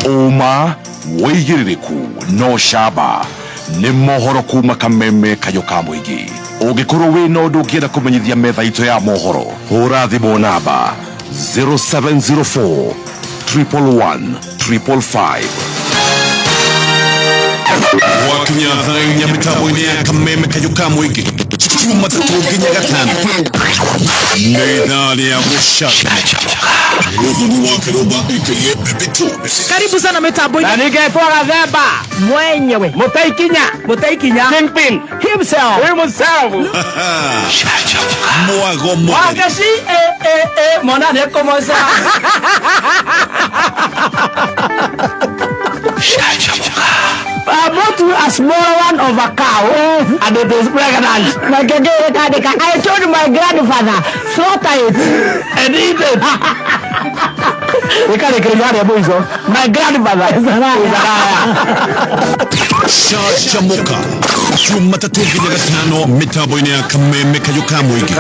Ũma, wĩigĩrĩrĩku na ũcamba nĩ mohoro kuma Kameme kayũ ka mũingĩ. Ũngĩkorwo wĩna ũndũ ũngĩenda kũmenyithia metha itũ ya mohoro, hũra thimũ namba 0704 111 555. Gwakinya thaa 4 mĩtambo-inĩ ya Kameme kayũ ka mũingĩ, Jumatatũ nginya Gatano nĩ ithaa rĩa gũcanjamũka. Mũthoni wa Kĩrũmba aka Baby Two. Karibu sana mitambo-inĩ. Na ningetwo Gathemba mwenyewe, Mũteikinya, Mũteikinya Kingpin himself, himself. Mwago mũtheri. Wangeci e e e mwana nĩ kũmoca. I bought you a small one of a cow and it is pregnant. I told my grandfather, slaughter it and eat it. Ĩkarĩkĩrĩria harĩa mũico. My grandfather is a liar. Canjamũka Jumatatũ nginya Gatano mĩtambo-inĩ ya Kameme kayũ ka mũingĩ.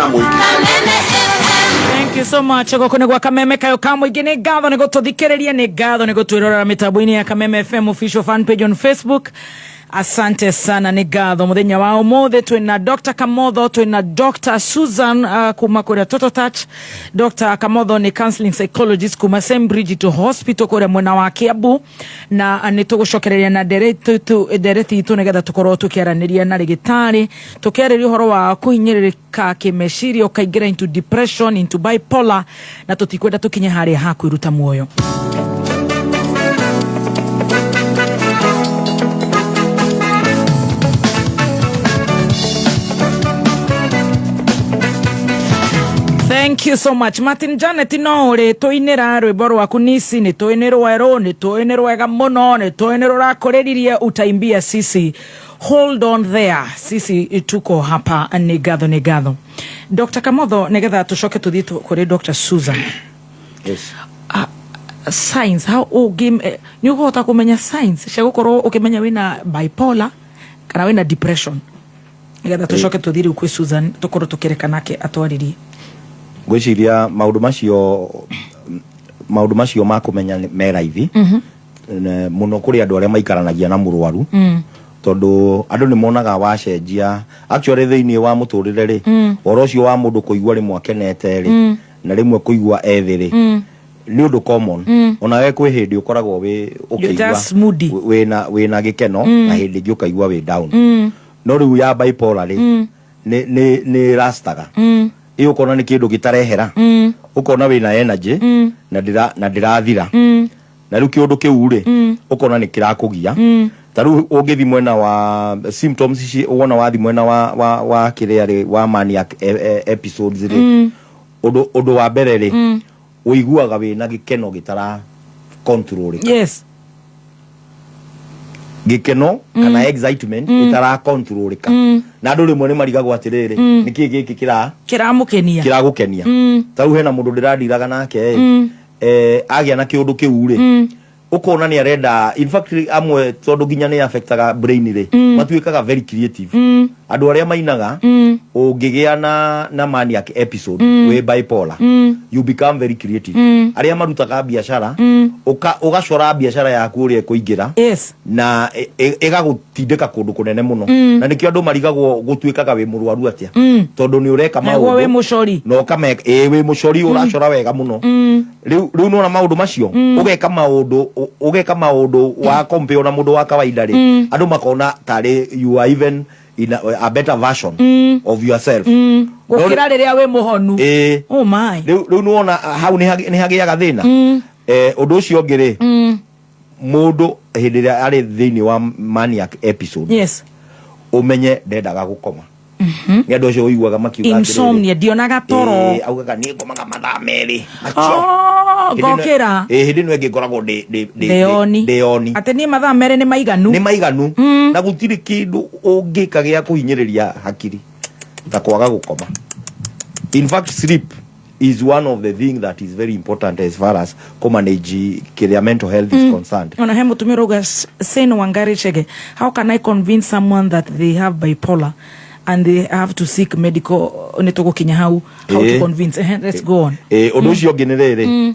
Thank you so much. Gũkũ nĩ gwa Kameme kayũ ka mũingĩ. Nĩ ngatho nĩ gũtũthikĩrĩria, nĩ ngatho nĩ gũtwĩrorera mĩtambo-inĩ ya Kameme FM official fan page on Facebook. Asante sana, nĩ ngatho. Mũthenya wa ũmũthĩ twĩna Dr. Kamotho, twĩna Dr. Susan kuma kũrĩa Total Touch. Dr. Kamotho nĩ counseling psychologist kuma St. Bridget Hospital kũrĩa mwena wa Kiambu, na nĩ tũgũcokereria na ndereti itũ nĩgetha tũkorwo tũkĩaranĩria na rĩgĩtarĩ, tũkĩarĩria ũhoro wa kũhinyĩrĩrĩka kĩmeciria, ũkaingĩra into depression, into bipolar, na tũtikwenda tũkinye harĩa ha kwĩruta muoyo. Thank you so much. Martin Janet, no ũrĩ tũinĩra rwĩmbo rwaku nisi, nĩ tũĩ nĩ rwerũ, nĩ tũĩ nĩ rwega mũno, nĩ tũĩ nĩ rũrakũrĩririe, utaimbia sisi. Hold on there, sisi tuko hapa. Nĩ ngatho, nĩ ngatho. Dr. Kamotho, nĩgetha tũcoke tũthiĩ kũrĩ Dr. Susan. Yes. Signs, how ũngĩ, nĩ ũkũhota kũmenya signs cia gũkorwo ũkĩmenya wĩna bipolar kana wĩna depression, nĩgetha tũcoke tũthiĩ rĩu kwĩ Susan, tũkorwo tũkĩreka nake atwarĩrie. Ngwĩciria maũndũ macio ma kũmenya me raithi mũno kũrĩ andũ arĩa maikaranagia na mũrwaru, tondũ andũ nĩ monaga wacenjia actually thĩinĩ wa mũtũrĩre rĩ, ũhoro ũcio wa mũndũ kũigua rĩmwe akenete rĩ, na rĩmwe kũigua ethĩ rĩ, Nĩ ũndũ common. Onawe kwĩ hĩndĩ ũkoragwo wĩ You're just moody. Wĩna wĩna gĩkeno, na hĩndĩ ĩngĩ ũkaigua wĩ down. No rĩu ya bipolar rĩ, nĩ rastaga. Ĩ ũkona nĩ kĩndũ gĩtarehera, ũkona wĩna energy na ndĩrathira, na rĩu kĩũndũ kĩu rĩ, ũkona nĩ kĩrakũgia. Ta rĩu ũngĩthi mwena wa symptoms ici, wona wathi mwena wa kĩrĩa rĩ, wa maniac episodes rĩ, ũndũ wa mbere rĩ, ũiguaga wĩna gĩkeno gĩtara control. Gĩkeno kana excitement ĩtara controlĩka, na andũ rĩmwe nĩ marigagwo atĩrĩrĩ, nĩkĩ gĩkĩ kĩra Kĩramũkenia? Kĩragũkenia. Ta rĩu hena mũndũ ndĩrandiraga nake ĩ, agĩa na kĩũndũ kĩu rĩ, ũkona nĩ arenda, in fact amwe tondũ nginya nĩ affectaga brain rĩ, matuĩkaga very creative. Andũ arĩa mainaga, ũngĩgĩa na maniac episode wĩ bipolar, you become very creative. Arĩa marutaga biacara, ũgacora biacara yaku ũrĩa ĩkũingĩra, na ĩgagũtindĩka kũndũ kũnene mũno. Na nĩkĩo andũ marigagwo gũtuĩkaga wĩ mũrwaru atĩa, tondũ nĩ ũreka Naguo wĩ maũndũ mũcori. Na ũkameka, ĩĩ, wĩ mũcori, ũracora wega mũno. Rĩu nona maũndũ macio, ũgeka maũndũ wa compare na mũndũ wa kawaida rĩ, andũ makona tarĩ you are even in a better version of yourself. Gũkĩra rĩrĩa wĩ mũhonu. Ĩĩ. Oh my. Rĩu nĩwona hau nĩ hagĩaga thĩna. Ũndũ ũcio ũngĩ rĩ, mũndũ hĩndĩ ĩrĩa arĩ thĩinĩ wa maniac episode, ũmenye ndendaga gũkoma. Nĩ andũ acio ũiguaga makiuga atĩrĩrĩ, Insomnia, ndionaga toro. Ĩĩ, augaga niĩ ngomaga mathaa 2 macio. Oh, Hĩndĩ ĩno- ngokĩra. Ĩĩ, hĩndĩ ĩno ĩngĩ ngoragwo ndĩoni. Ndĩoni. Atĩ niĩ mathaa 2 nĩ maiganu. Nĩ maiganu. Na gũtirĩ kĩndũ ũngĩka gĩa kũhinyĩrĩria hakiri ta kwaga gũkoma. In fact, sleep is one of the thing that is very important as far as kũmanage kĩrĩa mental health is concerned. Ona he mũtumia ũrauga, Sen Wangari Chege, how can I convince someone that they have bipolar and they have to seek medical? Nĩ tũgũkinya hau, how to convince. Let's go on. Ĩĩ, ũndũ ũcio ũngĩ nĩ rĩrĩ,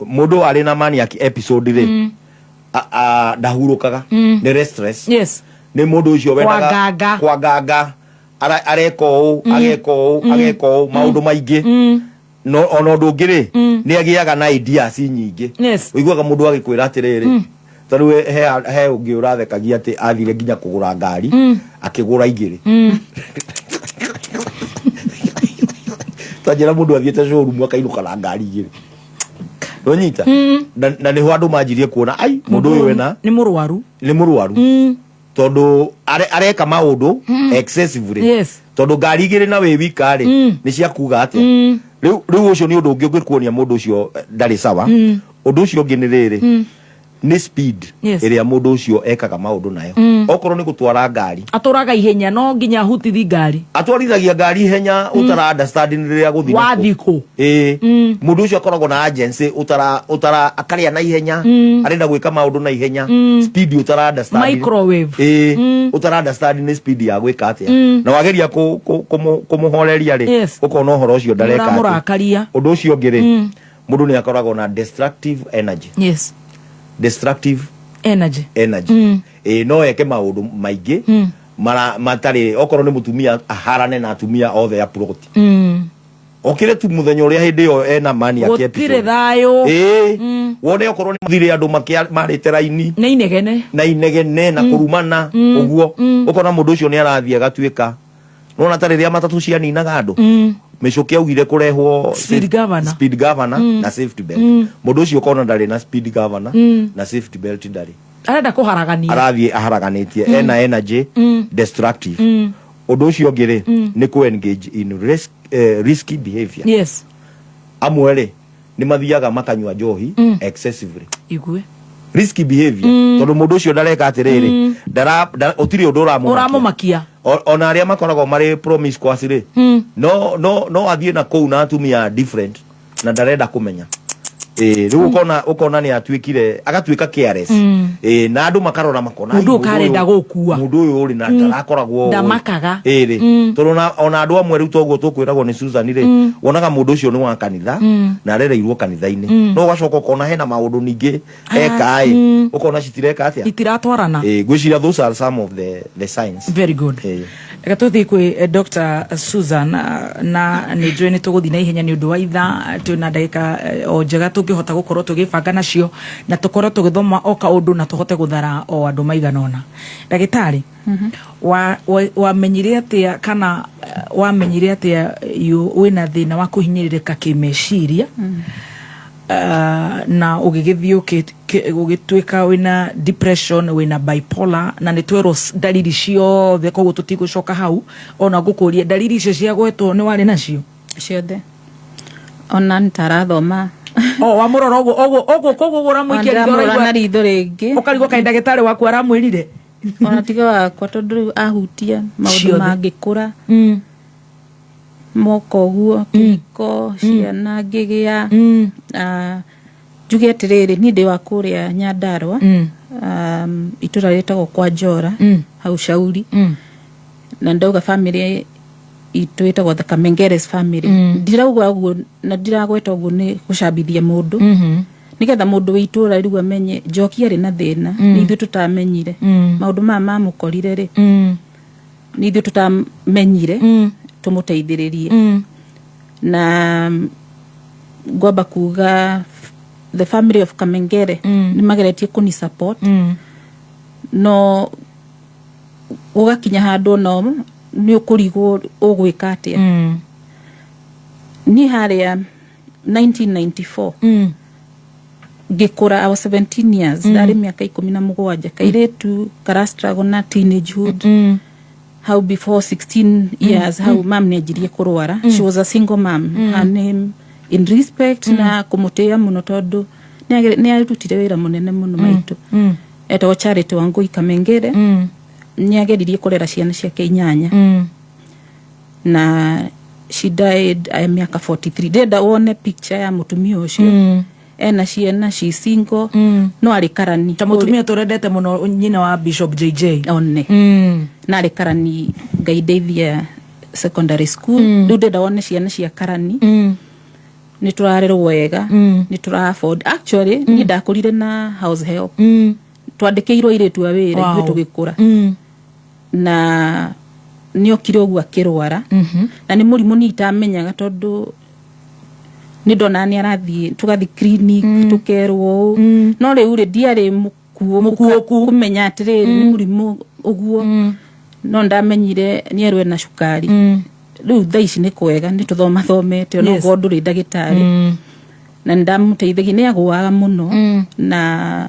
mũndũ arĩ na maniac episode rĩ, ndahurũkaga, nĩ restless. Nĩ mũndũ ũcio wendaga Kwanganga. Kwanganga. Areka ũũ, ageka ũũ, ageka ũũ, maũndũ maingĩ. No ona ũndũ ũngĩ rĩ, nĩ agĩaga na ideas nyingĩ. Ũiguaga mũndũ agĩkwĩra atĩrĩrĩ, ta rĩu he ũngĩ ũrathekagia atĩ athire nginya kũgũra ngari, akĩgũra igĩrĩ. Ta njĩra, mũndũ athiĩte showroom akainũka na ngari igĩrĩ, nonyita? Na nĩho andũ manjirie kuona ai mũndũ ũyũ ena Nĩ mũrwaru. Nĩ mũrwaru, tondũ areka maũndũ excessively. Tondũ ngari igĩrĩ na wĩ wika rĩ, nĩ cia kuga atĩa? Rĩu ũcio nĩ ũndũ ũngĩ ũngĩkuonia mũndũ ũcio ndarĩ sawa. Ũndũ ũcio ũngĩ nĩ rĩrĩ, nĩ speed ĩrĩa mũndũ ũcio ekaga maũndũ nayo. Okorwo nĩ gũtwara ngari, Atũraga ihenya, no nginya ahutithi ngari. Atwarithagia ngari ihenya ũtara understand nĩ rĩrĩa gũthiĩ nakũ. Wathiĩ kũ? Ĩĩ, mũndũ ũcio akoragwo na agency ũtara ũtara akarĩa na ihenya, arenda gwĩka maũndũ na ihenya, speed ũtara understand. Microwave. Ĩĩ, ũtara understand nĩ speed ya gwĩka atĩa. Na wageria kũmũhoreria rĩ, ũkona ũhoro ũcio ndareka atĩa. Ũramũrakaria. Ũndũ ũcio ũngĩ rĩ, mũndũ nĩ akoragwo na destructive energy. Destructive energy. Energy. Ĩĩ, no eke maũndũ maingĩ mara matarĩ, okorwo nĩ mũtumia, aharane na atumia othe a plot. Okire tu muthenya ũrĩa hĩndĩ ĩyo ena maniac Gũtirĩ episode. Thayũ. Ĩĩ, wone okorwo nĩ thire andũ marĩte raini, Nĩ inegene. Na inegene na kũrumana ũguo, ũkona mũndũ ũcio nĩ arathiĩ agatuĩka, nona ta rĩrĩa matatũ cianinaga andũ, Mĩcũkĩ augire kũrehwo Speed governor. Speed governor na safety belt. Mũndũ ũcio ũkona ndarĩ na speed governor na safety belt ndarĩ. Arenda kũharagania. Arathiĩ aharaganĩtie, ena energy destructive. Ũndũ ũcio ũngĩ rĩ, nĩ kũ engage in risky behavior. Amwe rĩ, nĩ mathiaga makanyua njohi excessively. Igue. Risky behavior, tondũ mũndũ ũcio ndareka atĩrĩrĩ, ũtirĩ ũndũ ũramũmakia. Ũramũmakia. Ona arĩa makoragwo marĩ promiscuous rĩ, no athiĩ na kũu na atumia different na ndarenda kũmenya. Ĩĩ, rĩu ũkona nĩ atuĩkire, agatuĩka careless. Ĩĩ, na andũ makarora makona, "Ai, Mũndũ ũyũ karenda gũkua. Mũndũ ũyũ rĩ, na ndarakoragwo ũũ." Ndamakaga. Ĩĩ rĩ, tondũ ona andũ amwe rĩu toguo tũkwĩragwo nĩ Susan rĩ, wonaga mũndũ ũcio nĩ wa kanitha na arereirwo kanitha-inĩ, no ũgacoka ũkona hena maũndũ ningĩ eka ĩ, ũkona citireka atĩa. Itiratwarana. Ĩĩ, ngwĩciria those are some of the signs. Very good. Ĩĩ. Reke tũthiĩ kwĩ Dr. Susan, na nĩ njũĩ nĩ tũgũthiĩ na ihenya nĩ ũndũ wa ithaa. Twĩ na ndagĩka o njega tũngĩhota gũkorwo tũgĩbanga nacio na tũkorwo tũgĩthoma o kaũndũ na tũhote gũthara o andũ maigana ũna. Ndagĩtarĩ, wamenyire atĩa kana wamenyire atĩa wĩna thĩna wa kũhinyĩrĩrĩka kĩmeciria, na ũgĩgĩthiĩ ũgĩtuĩka wĩna depression, wĩna bipolar, na nĩ twerwo ndariri ciothe, koguo tũtigũcoka hau. Ona ngũkũria, ndariri icio ciagwetwo nĩ warĩ nacio? Ciothe, ona nĩtarathoma. O wamũrora ũguo ũguo ũguo, koguo ũguo ũramũikia ritho. Ndĩramũrora ũraigua- na ritho rĩngĩ. Ũkarigwo kaĩ ndagĩtarĩ waku aramwĩrire. Ona tiga wakwa, tondũ rĩu ahutia maũndũ Ciothe. mangĩkũra moka ũguo, kĩhiko, ciana ngĩgĩa. Ah, njuge atĩrĩrĩ, niĩ ndĩ wa kũrĩa Nyandarũa, itũra rĩtagwo kwa Njora, hau Shauri, na ndauga family itũ ĩtagwo the Kamengeres family. Ndirauga ũguo na ndiragweta ũguo nĩ gũcambithia mũndũ, nĩgetha mũndũ wĩ itũra rĩu amenye Njoki arĩ na thĩna. Nĩ ithuĩ tũtamenyire maũndũ maya mamũkorire rĩ, nĩ ithuĩ tũtamenyire tũmũteithĩrĩrie. Na ngwamba kuga the family of Kamengere nĩ mageretie kũni support, no gũgakinya handũ no nĩ ũkũrigwo ũgwĩka atĩa. Niĩ harĩa 1994 ngĩkũra, I was 17 years, ndarĩ mĩaka 17, kairĩtu karastruggle na teenagehood hau before 16 years. Hau mam nĩ anjirie kũrwara. She was a single mom. Her name, in respect na kũmũtĩĩa mũno, tondũ nĩ arutire wĩra mũnene mũno maitũ, etagwo Charity Wangui Kamengere. Nĩ ageririe kũrera ciana ciake inyanya na she died mĩaka 43. Ndĩrenda wone picture ya mũtumia ũcio ena ciana, she single, no arĩ karani. Ta mũtumia tũrendete mũno, nyina wa Bishop JJ. One na arĩ karani Ngai ndeithia secondary school. Rĩu ndĩrenda wone ciana cia karani nĩ tũrarerwo wega, nĩ tũra afford. Actually, niĩ ndakũrire na house help, twandĩkĩirwo airĩtu a wĩra ithuĩ tũgĩkũra, na nĩ okire ũguo akĩrwara na nĩ mũrimũ niĩ itamenyaga, tondũ nĩ ndonaga nĩ arathiĩ, tũgathiĩ clinic, tũkerwo ũũ, no rĩu rĩ ndiarĩ mũkuũku kũmenya atĩrĩrĩ nĩ mũrimũ ũguo. No ndamenyire nĩ erwo ena cukari. Rĩu thaa ici nĩ kwega, nĩ tũthomathomete ona okorwo ndũrĩ ndagĩtarĩ, na nĩ ndamũteithagia. Nĩ agũaga mũno, na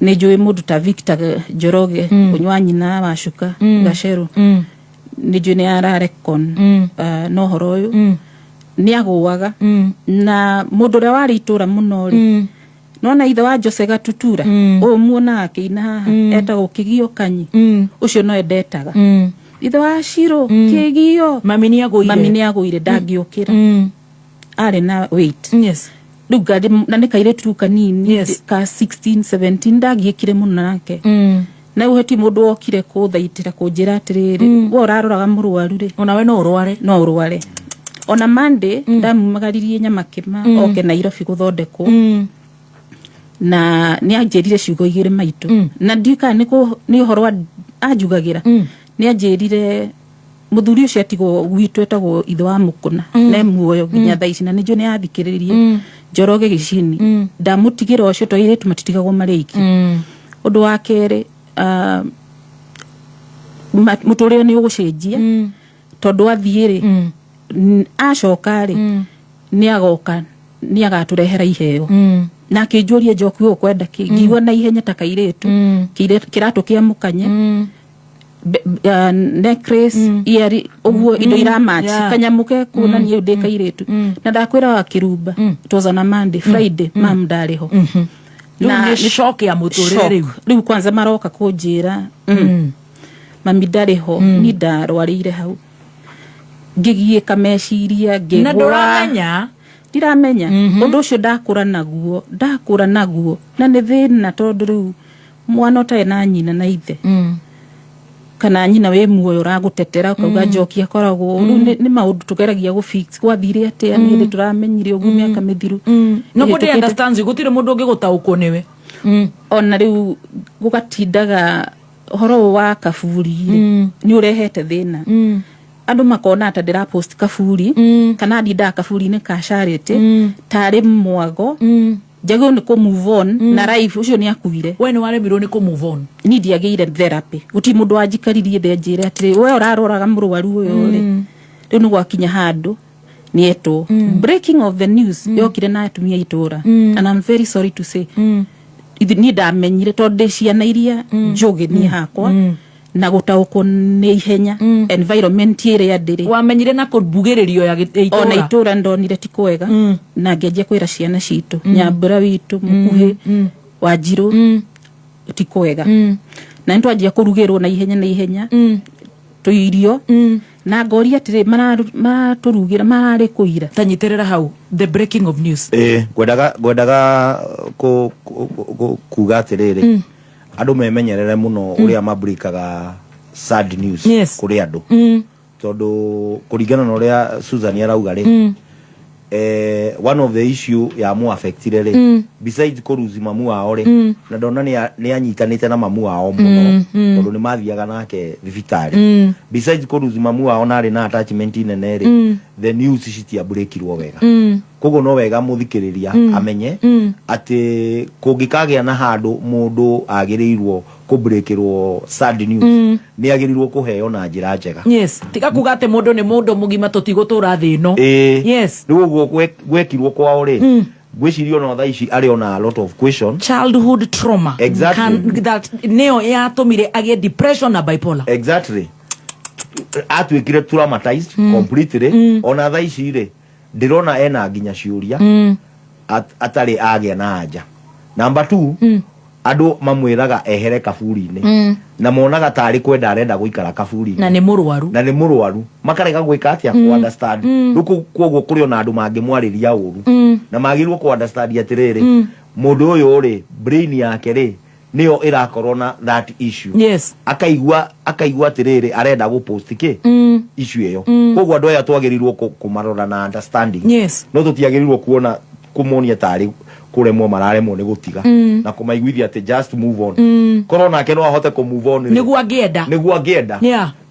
nĩ njũĩ mũndũ ta Victor Njoroge, ũnywa nyina wa Cuka Gacerũ, nĩ njũĩ nĩ ararekon na ũhoro ũyũ nĩ agũaga. Na mũndũ ũrĩa warĩ itũra mũno rĩ, nona ithe wa Jose Gatutura ũyũ muonaga akĩina haha, etagwo Kĩgio Kanyi, ũcio no endetaga ithe wa Ciro Kĩgio. Mami nĩ agũire. Mami nĩ agũire, ndangĩũkĩra, arĩ na weight. Rĩu ngari na nĩ kairĩtu kanini ka 16 17, ndagiĩkire mũno nake. Na rĩu heti mũndũ wokire kũthaitĩra kũnjĩra atĩrĩrĩ, we ũraroraga mũrwaru rĩ, onawe no ũrware. No ũrware. Ona Monday ndamumagaririe Nyamakĩma oke Nairobi gũthondekwo, na nĩ anjĩrire ciugo igĩrĩ maitũ, na ndiũĩ kana nĩ ũhoro anjugagĩra. Nĩ anjĩrire mũthuri ũcio atigwo gwitũ etagwo ithe wa Mũkũna, ne muoyo nginya thaa ici, na nĩ njũĩ nĩ athikĩrĩrie, Njoroge Gĩcini. Ndamũtigĩra ũcio to airĩtu matitigagwo marĩ aiki. Ũndũ wa kerĩ, mũtũrĩre nĩ ũgũcenjia, tondũ athiĩ rĩ, acoka rĩ, nĩ agoka, nĩ agatũrehera iheo. Na akĩnjũria, "Njoki, ũũ kwenda kĩ?" Ngiigua na ihenya ta kairĩtu, kĩratũ kĩa mũkanye, necklace, earring, ũguo indo iramatch kanyamũ ke kuonania ndĩ kairĩtu. Na ndakwĩra wa kĩrumba, it was on a Monday. Friday mam ndarĩ ho. Rĩu nĩ shock ya mũtũrĩre. Shock. Rĩu. Rĩu kwanza maroka kũnjĩra mami ndarĩ ho. Ni ndarwarĩire hau, ngĩgiĩka meciria, ngĩgwa. Na ndũramenya. Ndiramenya ũndũ ũcio. Ndakũra naguo, ndakũra naguo, na nĩ thĩna, tondũ rĩu mwana ũtarĩ na nyina na ithe, kana nyina wĩ muoyo ũragũtetera ũkauga njoki akoragwo rĩu nĩ maũndũ tũgeragia gũ fix. Gwathire atĩa? Nĩ hĩndĩ tũramenyire ũguo mĩaka mĩthiru Nobody ĩhĩtũkĩte. understands you. Gũtirĩ mũndũ ũngĩgũtaũkwo nĩwe. Ona rĩu gũgatindaga Ũhoro ũyũ wa kaburi rĩ, nĩ ũrehete thĩna. Andũ makona ta ndĩra post kaburi kana ndindaga kaburi-inĩ ka charity tarĩ mwago. Njagĩrĩirwo nĩ kũ move on na life ũcio nĩ akuire. We nĩ waremirwo nĩ kũ move on? Ni ndiagĩire therapy. Gũtirĩ mũndũ wanjikaririe thĩ anjĩre atĩrĩ, we ũraroraga mũrwaru ũyũ rĩ, rĩu nĩ gwakinya handũ nĩetwo. Breaking of the news yokire na atumia a itũra, and I'm very sorry to say, niĩ ndamenyire tondũ ndĩ ciana iria njũgĩ niĩ hakwa na gũtaũkwo nĩ ihenya environment ĩrĩa ndĩrĩ. Wamenyire na kũmbugĩrĩrio ya itũra? Ona itũra ndonire ti kwega na ngĩanjia kwĩra ciana citũ, Nyambura witũ mũkuhĩ, Wanjirũ, ti kwega. Na nĩ twanjia kũrugĩrwo na ihenya na ihenya tũirio na ngoria atĩrĩ, maratũrugĩra mararĩ kũira. Tanyitĩrĩra hau, the breaking of news. Ĩĩ, ngwendaga kuga atĩrĩrĩ, andũ memenyerere mũno ũrĩa mabrikaga sad news kũrĩ andũ, tondũ kũringana na ũrĩa Susan arauga rĩ, one of the issue ya mu affectire rĩ, besides kũruzi mamu wao rĩ, na ndona nĩ anyitanĩte na mamu wao mũno, tondũ nĩ mathiaga nake thibitarĩ. Besides kũruzi mamu wao na arĩ na attachment nene rĩ, the news citiambũrĩkirwo wega. Koguo no wega mũthikĩrĩria amenye atĩ kũngĩkagĩa na handũ mũndũ agĩrĩirwo kũbreakĩrwo sad news, nĩ agĩrĩirwo kũheo na njĩra njega. Yes, tiga kuga atĩ mũndũ nĩ mũndũ mũgima, tũtigũtũra thĩ ĩno. Ĩĩ. Rĩu ũguo gwekirwo kwao rĩ, ngwĩciria ona thaa ici arĩ ona a lot of questions. Childhood trauma. Exactly. Can, that nĩyo yatũmire agĩe depression na bipolar. Exactly, atuĩkire traumatized completely. Ona thaa ici rĩ, ndĩrona ena nginya ciũria atarĩ agĩa na anja. Number two, andũ mamwĩraga ehere kaburi-inĩ na monaga tarĩ kwenda arenda gũikara kaburi-inĩ. Na nĩ mũrwaru. Na nĩ mũrwaru, makarega gwĩka atĩa? Ku understand. Rĩu koguo kũrĩ ona andũ mangĩmwarĩria ũru na magĩrĩirwo ku understand atĩrĩrĩ, mũndũ ũyũ rĩ, brain yake rĩ, nĩyo ĩrakorwo na that issue. Akaigua atĩrĩrĩ, arenda gũ post kĩ issue ĩyo. Koguo andũ aya twagĩrĩirwo kũmarora na understanding, no tũtiagĩrĩirwo kuona kũmonia tarĩ kũremwo mararemwo nĩ gũtiga na kũmaiguithia atĩ just move on. Korwo nake no ahote kũ move on rĩ, Nĩguo angĩenda. Nĩguo angĩenda.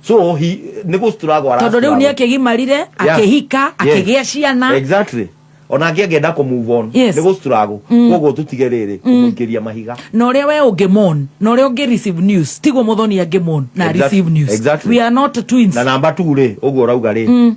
So he nĩ gũ struggle. Tondũ rĩu nĩ akĩgimarire, akĩhika, akĩgĩa ciana. Exactly, onake angĩenda kũ move on, nĩ gũ struggle. Koguo tũtige rĩrĩ kũmũikĩria mahiga. Na ũrĩa we ũngĩmon na ũrĩa ũngĩ receive news tiguo mũthoni angĩmon na receive news. We are not twins. Na namba tu rĩ, ũguo ũrauga rĩ,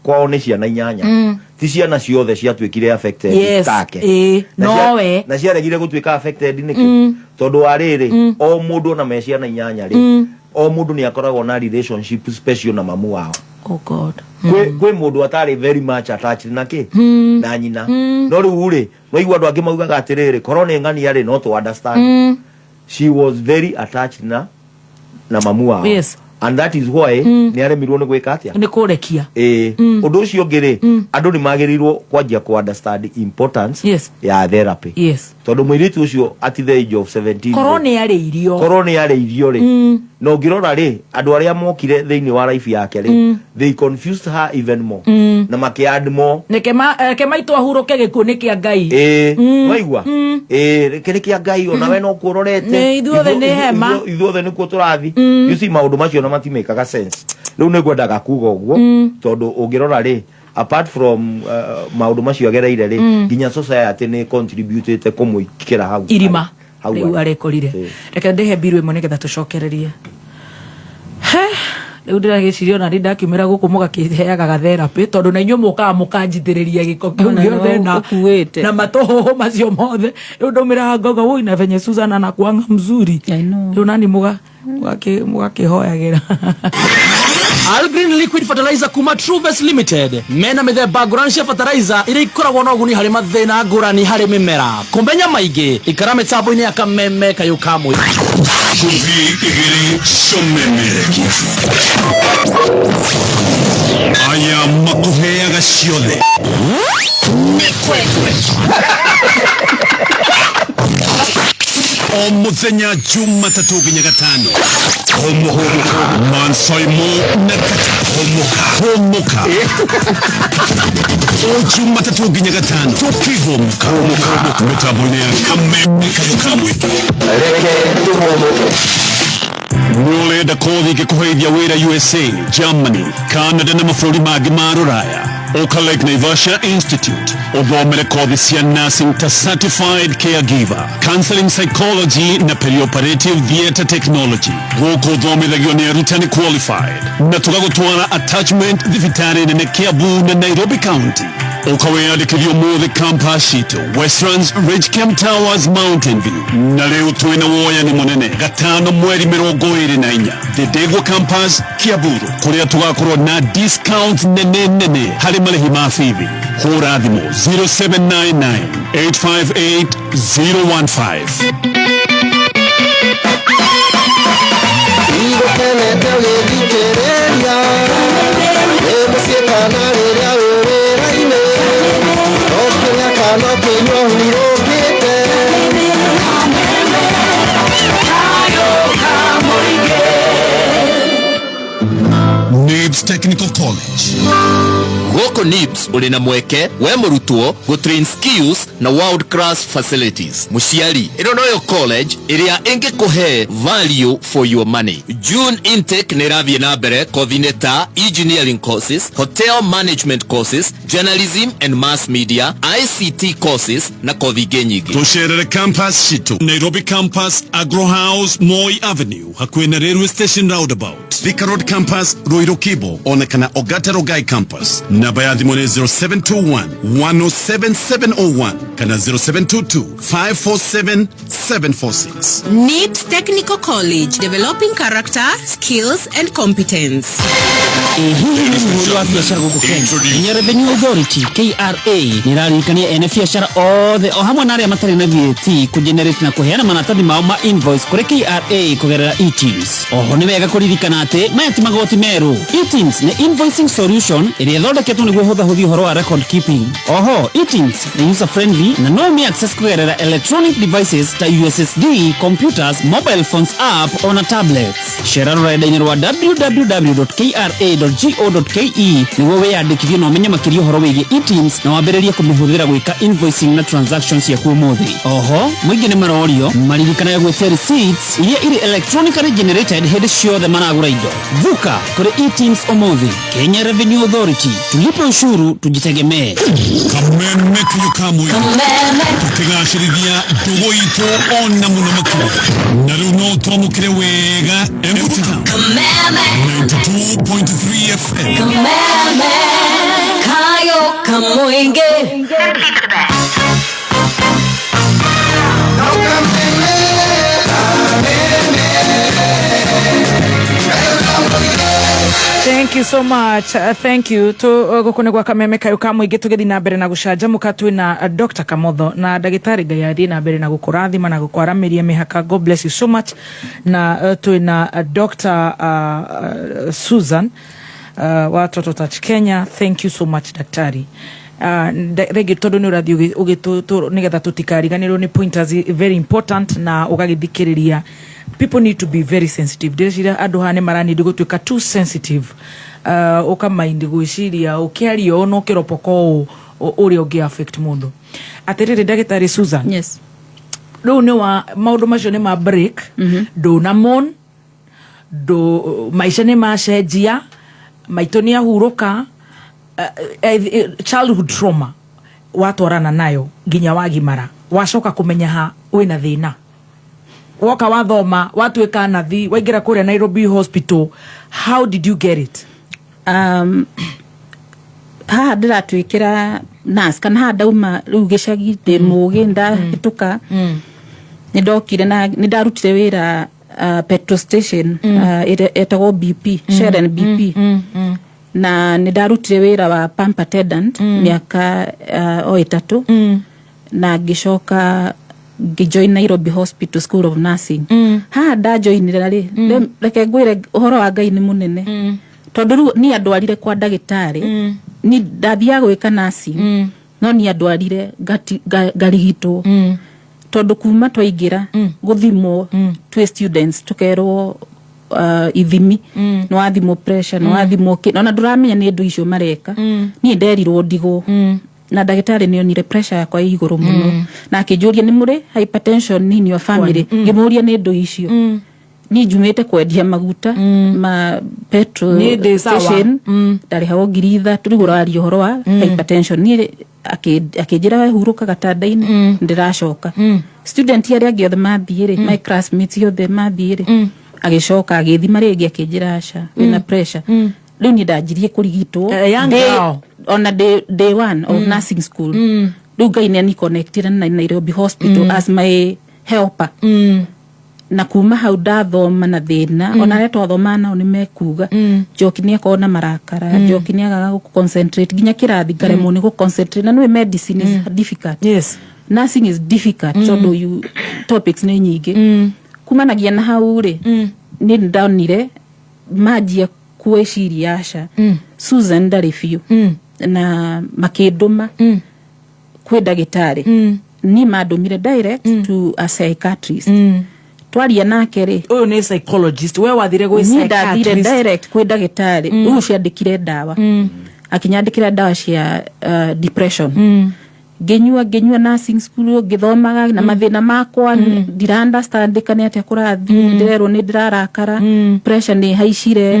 kwao nĩ ciana inyanya. Ti ciana ciothe ciatuĩkire affected take. Nowe. Na ciaregire gũtuĩka affected nĩkĩ? Tondũ wa rĩrĩ, o mũndũ ona me ciana inyanya rĩ, o mũndũ nĩ akoragwo na relationship special na mamu wao. Oh God. Kwĩ mũndũ atarĩ very much attached na kĩ na nyina. No rĩu rĩ, no igua andũ angĩ maugaga atĩrĩrĩ, korwo nĩ ng'ania rĩ, no to understand. She was very attached na mamu wao. And that is why nĩ aremirwo nĩ gwĩka atĩa? Nĩ kũrekia. Ĩĩ. Ũndũ ũcio ũngĩ rĩ, andũ nĩ magĩrĩirwo kwanjia ku understand importance ya therapy, tondũ mũirĩtu ũcio at the age of 17 Korwo rĩ, nĩ arĩirio. Korwo nĩ arĩirio rĩ, na ũngĩrora rĩ, andũ arĩa mokire thĩinĩ wa life yake rĩ, they confused her even more na makĩ add more. Reke maitũ ahurũke, gĩkuũ nĩ kĩa Ngai. Ĩĩ, waigua, ĩĩ, reke nĩ kĩa Ngai, ona we no kuo ũrorete. Nĩ, ithuothe nĩ hema. Ithuothe nĩkuo tũrathi. You see, maũndũ macio na matimĩkaga sense. Rĩu nĩ ngwendaga kuga ũguo, tondũ ũngĩrora rĩ, apart from maũndũ macio agereire rĩ, nginya society nĩ contributĩte kũmũikĩra hau irima hau rĩu arĩ. Arekorire. Ĩĩ. Reke ndĩhe mbiru ĩmwe nĩgetha tũcokererie. He, rĩu ndĩragĩciria ona rĩ ndakiumĩra gũkũ mũgakĩheaga gatherapy, tondũ na inyuĩ mũkaga mũkanjitĩrĩria gĩko kĩu Ona gĩothe no na ũkuĩte. Na matũhũhũ macio mothe. Rĩu ndaumĩra ngauga, woi, na venye Susan anakuanga mzuri. I know. Rĩu nani mũgakĩhoyagĩra. Algreen Liquid Fertilizer kuma Truves Limited mena mĩthemba ngũrani cia fertilizer iria ikoragwo na ũguni harĩ mathĩna ngũrani harĩ mĩmera. Kũmenya maingĩ, ikara mĩtambo-inĩ ya Kameme kayũ ka mũingĩ. Gũthiĩ igĩrĩ comemerekia aya makũheaga ciothe mĩkwekwe o mũthenya Jumatatũ nginya Gatano. Hũmũka Mansoimo na Kata, hũmũka hũmũka o Jumatatũ nginya Gatano, tũkĩhũmũka mĩtambo-inĩ ya Kameme kayũ ka mũingĩ. Reke tũhũmũke. Nĩ ũrenda kothi ĩngĩkũheithia wĩra USA, Germany, Canada na mabũrũri mangĩ ma rũraya? Ũka Lake Naivasha Institute ũthomere kothi cia nursing ta certified caregiver, counseling psychology na perioperative theatre technology. Gũkũ ũthomithagio nĩ arutani qualified na tũgagũtwara attachment thibitarĩ nene Kiambu na Nairobi County. Ũka wĩyandĩkithie ũmũthĩ campus citũ Westlands, Ridgecamp Towers, Mountain View. Na rĩu twĩna woyani mũnene gatano mweri 24 Thindigua campus Kiambu Road, kũrĩa tũgakorwo na discount nene nene harĩ marĩhi ma bithi. Hũra thimũ 0799 858 015. Igũkenete ũgĩthikĩrĩria wĩ mũciĩ kana rĩrĩa wĩ wĩra-inĩ, ũkĩrĩa kana ũkĩnyua ũhurũkĩte. NIBS Technical College. Gũkũ NIBS ũrĩ na mweke we mũrutwo gũtrain skills na world class facilities. Mũciari, ĩno noyo college ĩrĩa ĩngĩkũhe value for your money. June intake nĩ ĩrathiĩ na mbere kothi-inĩ ta engineering courses, hotel management courses, journalism and mass media, ICT courses na kothi ingĩ nyingĩ. Tũcerere campus citũ Nairobi campus, Agro House, Moi Avenue, hakuhĩ na railway station roundabout, Thika Road campus, Ruiru Kibo, ona kana Ogata Rongai campus. Namba ya thimũ nĩ 0721 107 701 kana 0722 547 746. NIBS Technical College, developing character, skills and competence. Ĩ hihi nĩ mũhũri wa biacara gũkũ Kenya? Kenya Revenue Authority KRA nĩ ĩraririkania ene biacara othe o hamwe na arĩa matarĩ na VAT kũgenerate na kũheana maratathi mao ma invoice kũrĩ KRA kũgerera eTIMS. Oho nĩ wega kũririkana atĩ maya ti magoti merũ. eTIMS nĩ invoicing solution ĩrĩa ĩthondeketwo nĩguo hũthahũthie ũhoro wa record keeping. Oho eTIMS nĩ user friendly na no ũmĩ access kũgerera electronic devices ta USSD, computers, mobile phones app ona tablets. Cera rũrenda-inĩ rwa www.kra.go.ke nĩguo wĩyandĩkithie na ũmenye makĩria ũhoro wĩgiĩ eTIMS na wambĩrĩrie kũmĩhũthĩra gwĩka invoicing na transactions ciaku ũmũthĩ. Oho mũingĩ nĩ marorio maririkanage gwĩtia receipts iria irĩ electronically generated hĩndĩ ciothe maragũra indo. Vuka kũrĩ eTIMS ũmũthĩ. Kenya Revenue Authority, tulipe ushuru tujitegemee. Kameme kayo kamwe tukigacĩrithia ndũgũ itũ ona mũno makĩria, na rĩu no twamũkĩre wega Embu Town 92.3 FM. Kameme kayo kamũingĩ. Thank you so much. Thank you. Tu guku nĩ gwa Kameme kayo ka mũingĩ, tũgĩthiĩ na mbere na gũcanjamũka twĩna Dr. Kamotho na ndagĩtarĩ. Ngai athiĩ na mbere na gũkũrathima na gũkwaramĩria mĩhaka. God bless you so much. Na twĩna Dr. Susan wa Toto Touch Kenya. Thank you so much, daktari. Rĩngĩ tondũ nĩ ũrathiĩ ũgĩtũ nĩgetha tũtikariganĩrwo nĩ pointers very important na ũgagĩthikĩrĩria. People need to be very sensitive. Ndĩreciria andũ haha nĩ maranindi gũtuĩka too sensitive, ũkamaindi gwĩciria ũkĩaria ũũ na ũkĩropoka ũũ ũrĩa ũngĩ affect mũndũ. Atĩrĩrĩ, ndagĩtarĩ Susan, yes. Rĩu nĩ wa maũndũ macio nĩ ma break ndũnamon ndũ maica nĩ macenjia, maitũ nĩ ahurũka, childhood trauma watwarana nayo nginya wagimara, wacoka kũmenya ha wĩna thĩna, woka wathoma, watuĩka nathi, waingĩra kũrĩa Nairobi Hospital. How did you get it? Haha ndĩratuĩkĩra nurse kana haha ndauma rĩu gĩcagi ndĩ mũgĩ ndahĩtũka, nĩ ndokire na nĩ ndarutire wĩra petrol station ĩrĩa ĩtagwo BP, Shell and BP, na nĩ ndarutire wĩra wa pump attendant mĩaka o 3, na ngĩcoka ngĩjoin Nairobi Hospital School of Nursing. Haha ndajoinire rĩ, reke ngwĩre ũhoro wa Ngai nĩ mũnene, tondũ rĩu niĩ andwarire kwa ndagĩtarĩ, ni ndathiaga gwĩka nursing, no niĩ andwarire ngarigitwo, tondũ kuma twaingĩra gũthimwo twĩ students tũkerwo ithimi, nĩ wathimwo pressure, nĩ wathimwo kĩ, ona ndũramenya nĩ ndũ icio mareka. Niĩ nderirwo ndigwo na ndagĩtarĩ nĩ onire pressure yakwa ĩ igũrũ mũno, na akĩnjũria nĩ mũrĩ hypertension in your family. Ngĩmũria nĩ ndũ icio. Niĩ njumĩte kwendia maguta ma petrol Niĩ ndĩ sawa. station, ndarĩhagwo 3000. Rĩu ũraria ũhoro wa hypertension, niĩ akĩnjĩra we hurũka gatanda-inĩ, ndĩracoka. Student arĩa angĩ othe mathiĩ rĩ, my classmates othe mathiĩ rĩ, agĩcoka agĩthima rĩngĩ, akĩnjĩra aca, wĩna pressure. Rĩu niĩ ndanjirie kũrigitwo A young girl. Ona day one of nursing school. Rĩu Ngai nĩ aniconnectire na Nairobi Hospital as my helper, na kuma hau ndathoma na thĩna. Ona arĩa twathomaga nao nĩ mekuga Njoki nĩ akorwo na marakara, Njoki nĩ agaga gũ concentrate nginya kĩrathi, ngaremwo nĩ gũ concentrate, na nĩwe medicine is difficult, nursing is difficult, tondũ you topics nĩ nyingĩ. Kumanagia na hau rĩ, nĩ ndonire manjia kwĩciria aca, Susan ndarĩ biũ, na makĩndũma kwĩ ndagĩtarĩ. Niĩ mandũmire direct to a psychiatrist. Twaria nake rĩ, Ũyũ nĩ psychologist, we wathire gwĩ niĩ ndathire psychiatrist. Direct kwĩ ndagĩtarĩ. Rĩu ciandĩkire ndawa, akinyandĩkĩra ndawa cia depression. Ngĩnyua, ngĩnyua nursing school ngĩthomaga na mathĩna makwa, ndira understand nĩ atĩa kũrathiĩ, ndĩrerwo nĩ ndĩrarakara, pressure nĩ haicire,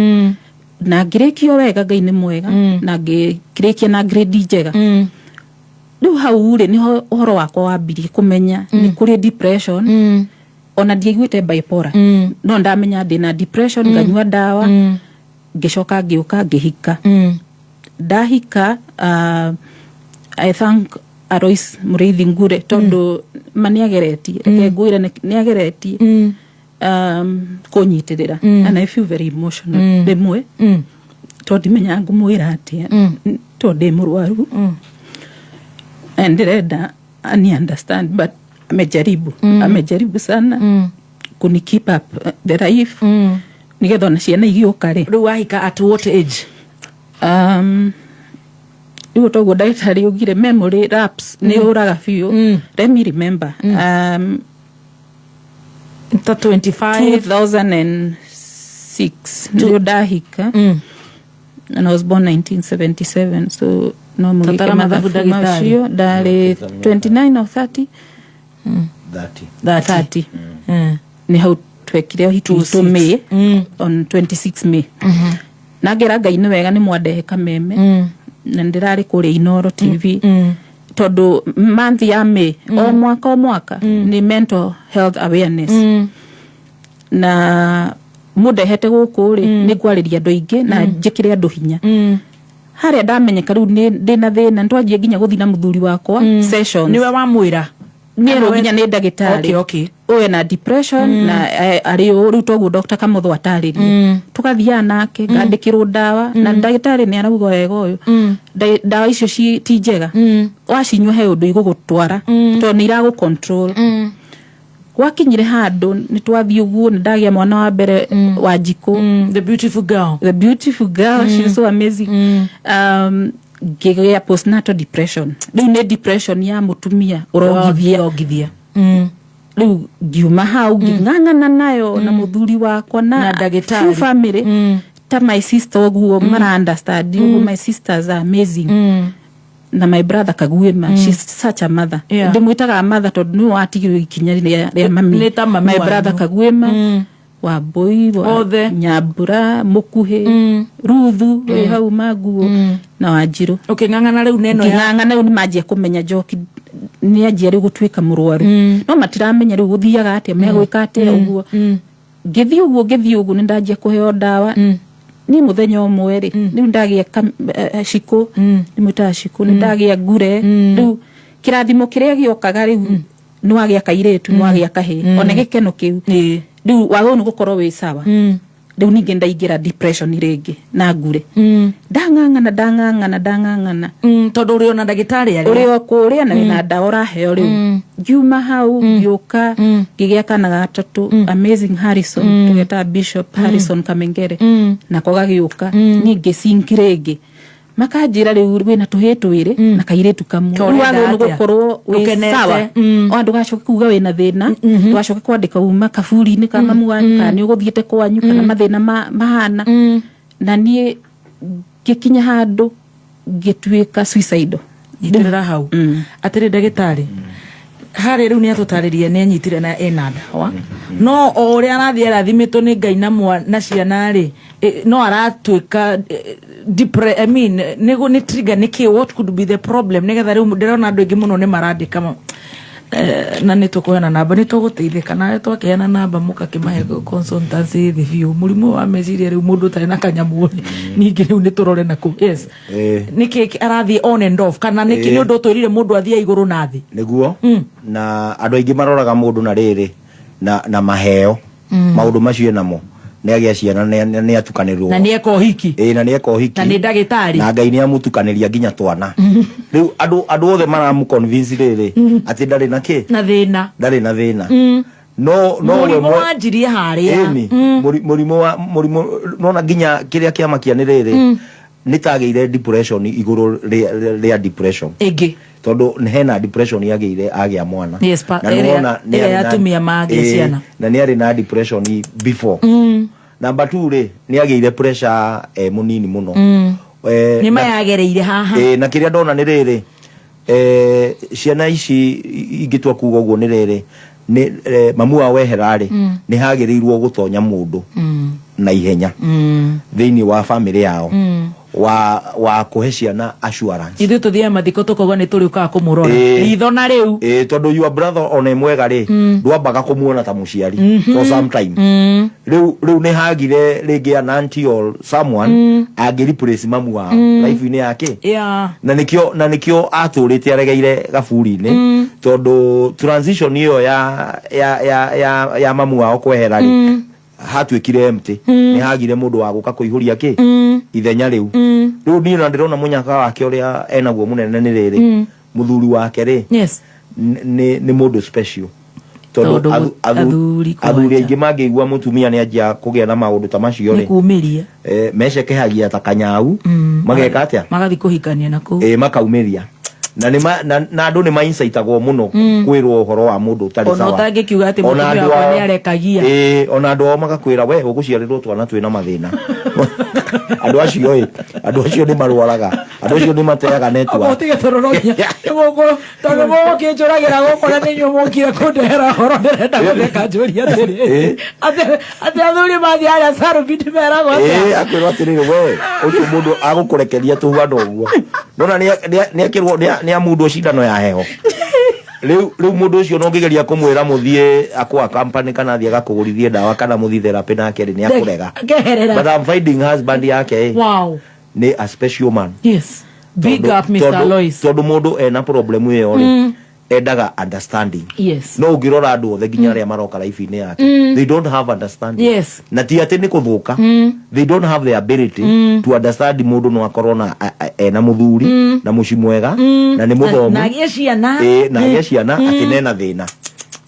na ngĩrĩkio wega. Ngai nĩ mwega, na ngĩrĩkia na grade njega. Rĩu hau rĩ, nĩho ũhoro wakwa wambirie kũmenya nĩ kũrĩ depression. Ona ndiaiguĩte bipolar, no ndamenya ndĩna depression, nganyua ndawa. Ngĩcoka ngĩũka ngĩhika. Ndahika, I thank Alois Mũrĩithi Ngure, tondũ ma nĩ ageretie, reke ngwĩre nĩ ageretie kũnyitĩrĩra, and I feel very emotional rĩmwe, tondũ ndimenya ngũmwĩra atĩa, tondũ ndĩ mũrwaru and ndĩrenda ani understand, but amejaribu, amejaribu sana kuni keep up the life, nigetha ona ciana igĩũka rĩ. Rĩu wahika at what age? Rĩu toguo ndagĩtarĩ augire memory lapse nĩ ũraga biũ. Let me remember, ta 25? 2006 nĩrĩo ndahika, and I was born 1977, so no mũgĩke Tatara mathabu, mathabu ndagĩtarĩ. Macio ndarĩ 29 or 30. 30. 30 nĩ hau twekire ũhiki witũ, May, on 26 May. Na ngera Ngai nĩ wega nĩ mwandehe kameme, na ndĩrarĩ kũrĩa Inoro TV, tondũ month ya May o mwaka o mwaka nĩ mental health awareness, na mũndehete gũkũ rĩ, nĩ ngwarĩria andũ aingĩ na njĩkĩre andũ hinya. Harĩa ndamenyeka rĩu ndĩna thĩna, nĩtwanjie nginya gũthiĩ na mũthuri wakwa sessions. Niwe wamwĩra? Nĩerwo nginya nĩ ndagĩtarĩ ũyũ na depression na arĩ ũũ. Rĩu toguo Dr. Kamotho atarĩrie, tũgathiaga nake, ngandĩkĩrwo ndawa, na ndagĩtarĩ nĩ arauga wega ũyũ, ndawa icio ti njega, wacinyua he ũndũ igũgũtwara, tondũ nĩ iragũ control. Gwakinyire handũ nĩ twathiĩ ũguo, nĩ ndagĩa mwana wa mbere wa Njikũ. The beautiful girl. The beautiful girl, she's so amazing. Ngĩgĩa postnatal depression. Rĩu nĩ depression ya mũtumia ũrongithia. Ũrongithia. Rĩu ngiuma hau, ngĩng'ang'ana nayo na mũthuri wakwa na Na ndagĩtarĩ. few family ta my sister ũguo, mara understand ũguo. My sisters are amazing, na my brother Kaguima, she's such a mother. Ndĩmwĩtaga mother tondũ nĩwe watigirwo ikinya rĩa mami. Nĩ ta mami My wanyu. brother Kaguima, Wambui wa Othe. Nyambura, Mũkuhĩ, Ruthu wĩ hau Manguo, na Wanjirũ. Ũkĩng'ang'ana rĩu neno ya Ngĩng'ang'ana, rĩu nĩ manjia kũmenya Njoki nĩ anjia rĩu gũtuĩka mũrwaru, no matiramenya rĩu gũthiaga atĩa, megwĩka atĩa ũguo. Ngĩthiĩ ũguo, ngĩthiĩ ũguo, nĩ ndanjia kũheo ndawa. Niĩ mũthenya ũmwe rĩ, rĩu ndagĩa cikũ, nĩ mwĩtaga cikũ, nĩ ndagĩa ngure. Rĩu kĩrathimo kĩrĩa gĩokaga rĩu nĩ wagĩa kairĩtu, nĩ wagĩa kahĩĩ, ona gĩkeno kĩu rĩu wagĩrĩirwo nĩ gũkorwo wĩ sawa. Rĩu ningĩ ndaingĩra depression rĩngĩ na ngure, ndang'ang'ana, ndang'ang'ana, ndang'ang'ana. Tondũ ũrĩ ona ndagĩtarĩ arĩa Ũrĩ o kũrĩa na wĩna ndawa ũraheo. Rĩu ngiuma hau, ngĩũka ngĩgĩa kana gatatũ, amazing Harrison, tũgetaga Bishop Harrison Kamengere, nako gagĩũka. Niĩ ngĩcinki rĩngĩ, makanjĩra rĩu wĩna tũhĩĩ twĩrĩ na kairĩtu kamwe. Ka Rĩu ũrenda wagĩrĩirwo nĩ atĩa? gũkorwo wĩ Ũkenete. sawa, o ndũgacoke kuga wĩna thĩna, ndũgacoke kwandĩka uma kaburi-inĩ ka mamu wanyu, kana nĩ ũgũthiĩte kwanyu, kana mathĩna mahana. Na niĩ ngĩkinya handũ ngĩtuĩka suicidal. Nyitĩrĩra hau atĩrĩ, ndagĩtarĩ. Harĩa rĩu nĩ atũtarĩria nĩ anyitire na ena ndawa, no o ũrĩa arathiĩ arathimĩtwo nĩ Ngai na mwa na ciana rĩ, no aratuĩka I mean, nĩ trigger nĩ kĩ? What could be the problem? Nĩgetha rĩu ndĩrona andũ aingĩ mũno nĩ marandĩka na nĩ tũkũheana namba, nĩ tũgũteithĩka nawe, twakĩheana namba mũkakĩmahe consultancy thĩ biũ mũrimũ wa meciria. Rĩu mũndũ ũtarĩ na kanyamũ rĩ, ningĩ rĩu nĩ tũrore nakũ. Yes. Nĩkĩ arathiĩ on and off, kana nĩkĩ? Nĩ ũndũ ũtwĩrire mũndũ athiĩ igũrũ na thĩ. Nĩguo, na andũ aingĩ maroraga mũndũ na rĩrĩ na maheo, maũndũ macio enamo, nĩ agĩa ciana, nĩ atukanĩrwo. Na nĩ eka ũhiki. Ĩĩ, na nĩ eka ũhiki. Na nĩ ndagĩtarĩ. Na Ngai nĩ amũtukanĩria nginya twana. Rĩu andũ othe maramu convince rĩrĩ atĩ ndarĩ na kĩ, na thĩna. Ndarĩ na thĩna, no we mũrimũ wanjirie harĩa. Ĩni. Mũrimũ wa mũrimũ nona nginya kĩrĩa kĩamakia nĩ rĩrĩ, nĩ tagĩire depression igũrũ rĩa depression ĩngĩ. Tondũ hena depression yagĩire agĩa mwana. Yes, Na nĩwona ĩrĩa nĩ arĩ atumia magĩa ciana. Na nĩ arĩ na depression before. Number two rĩ, nĩ agĩire pressure mũnini mũno. Nĩ mayagereire haha. Na kĩrĩa ndona nĩ rĩrĩ, ciana ici ingĩtua kuga ũguo nĩ rĩrĩ, nĩ mamu wao wehera rĩ, nĩ hagĩrĩirwo gũtonya mũndũ na ihenya thĩinĩ wa famĩlĩ yao wa kũhe ciana assurance. Ithuĩ tũthiaga mathiko tũkauga nĩ tũrĩũkaga kũmũrora ritho na rĩu. Tondũ your brother ona ĩ mwega rĩ, ndwambaga kũmuona ta mũciari for some time. Rĩu nĩ hagire rĩngĩ an auntie or someone angĩ replace mamu wao life-inĩ yake. Na nĩkĩo atũrĩte aregeire gaburi-inĩ, tondũ transition ĩyo ya mamu wao kwehera rĩ, hatuĩkire empty. Nĩ hagire mũndũ wa gũka kũihũria kĩ ithenya rĩu. Rĩu niĩ na ndĩrona mũnyaka wake ũrĩa enaguo mũnene nĩ rĩrĩ, mũthuri wake rĩ, nĩ mũndũ special tondũ Tondũ athuri athuri kwanja. Aingĩ mangĩigua mũtumia nĩ anjia kũgĩa na maũndũ ta macio nĩ rĩ, kumĩria. Mecekehagia ta kanyau, mageka atĩa? Magathiĩ kũhikania na kũu. Makaumĩria na andũ nĩ maincaitagwo mũno kwĩrwo ũhoro wa mũndũ ũtarĩ ona sawa. Ũtangĩkiuga atĩ Ona mũtumia andũ wakwa nĩ arekagia. Ona andũ ao magakwĩra, we ũgũciarĩrwo twana twĩna mathĩna. Andũ acio ĩ, andũ acio nĩ marwaraga, andũ acio nĩ mateaga network. Ũtige, tondũ no nginya tondũ mũgũkĩnjũragĩra gũkũ na nĩ inyuĩ mũkire kũndehera ũhoro, ndĩrenda gũtheka njũria atĩrĩ, atĩ athuri mathiĩ harĩa Sarubindi meragwo atĩa? Akwĩrwo atĩrĩrĩ, we ũcio mũndũ agũkũrekeria tũhuana ũguo, nona nĩ akĩrwo nĩ amundwo cindano ya heho. Rĩu mũndũ ũcio no ũngĩgeria kũmwĩra mũthiĩ akwa company kana athiĩ agakũgũrithie ndawa kana mũthiĩ therapy nake rĩ, nĩ akũrega. Akeherera. But I'm finding husband yake nĩ a special man. Yes, big up Mr. Alois. Tondũ mũndũ ena problem ĩyo rĩ, endaga understanding. No ũngĩrora andũ othe nginya arĩa maroka life-inĩ yake, they don't have understanding. Na ti atĩ nĩ kũthũka, they don't have the ability to understand mũndũ no akorwo na ena mũthuri na mũci mwega na nĩ mũthomu na agĩe ciana. Na agĩe ciana, atĩ nena thĩna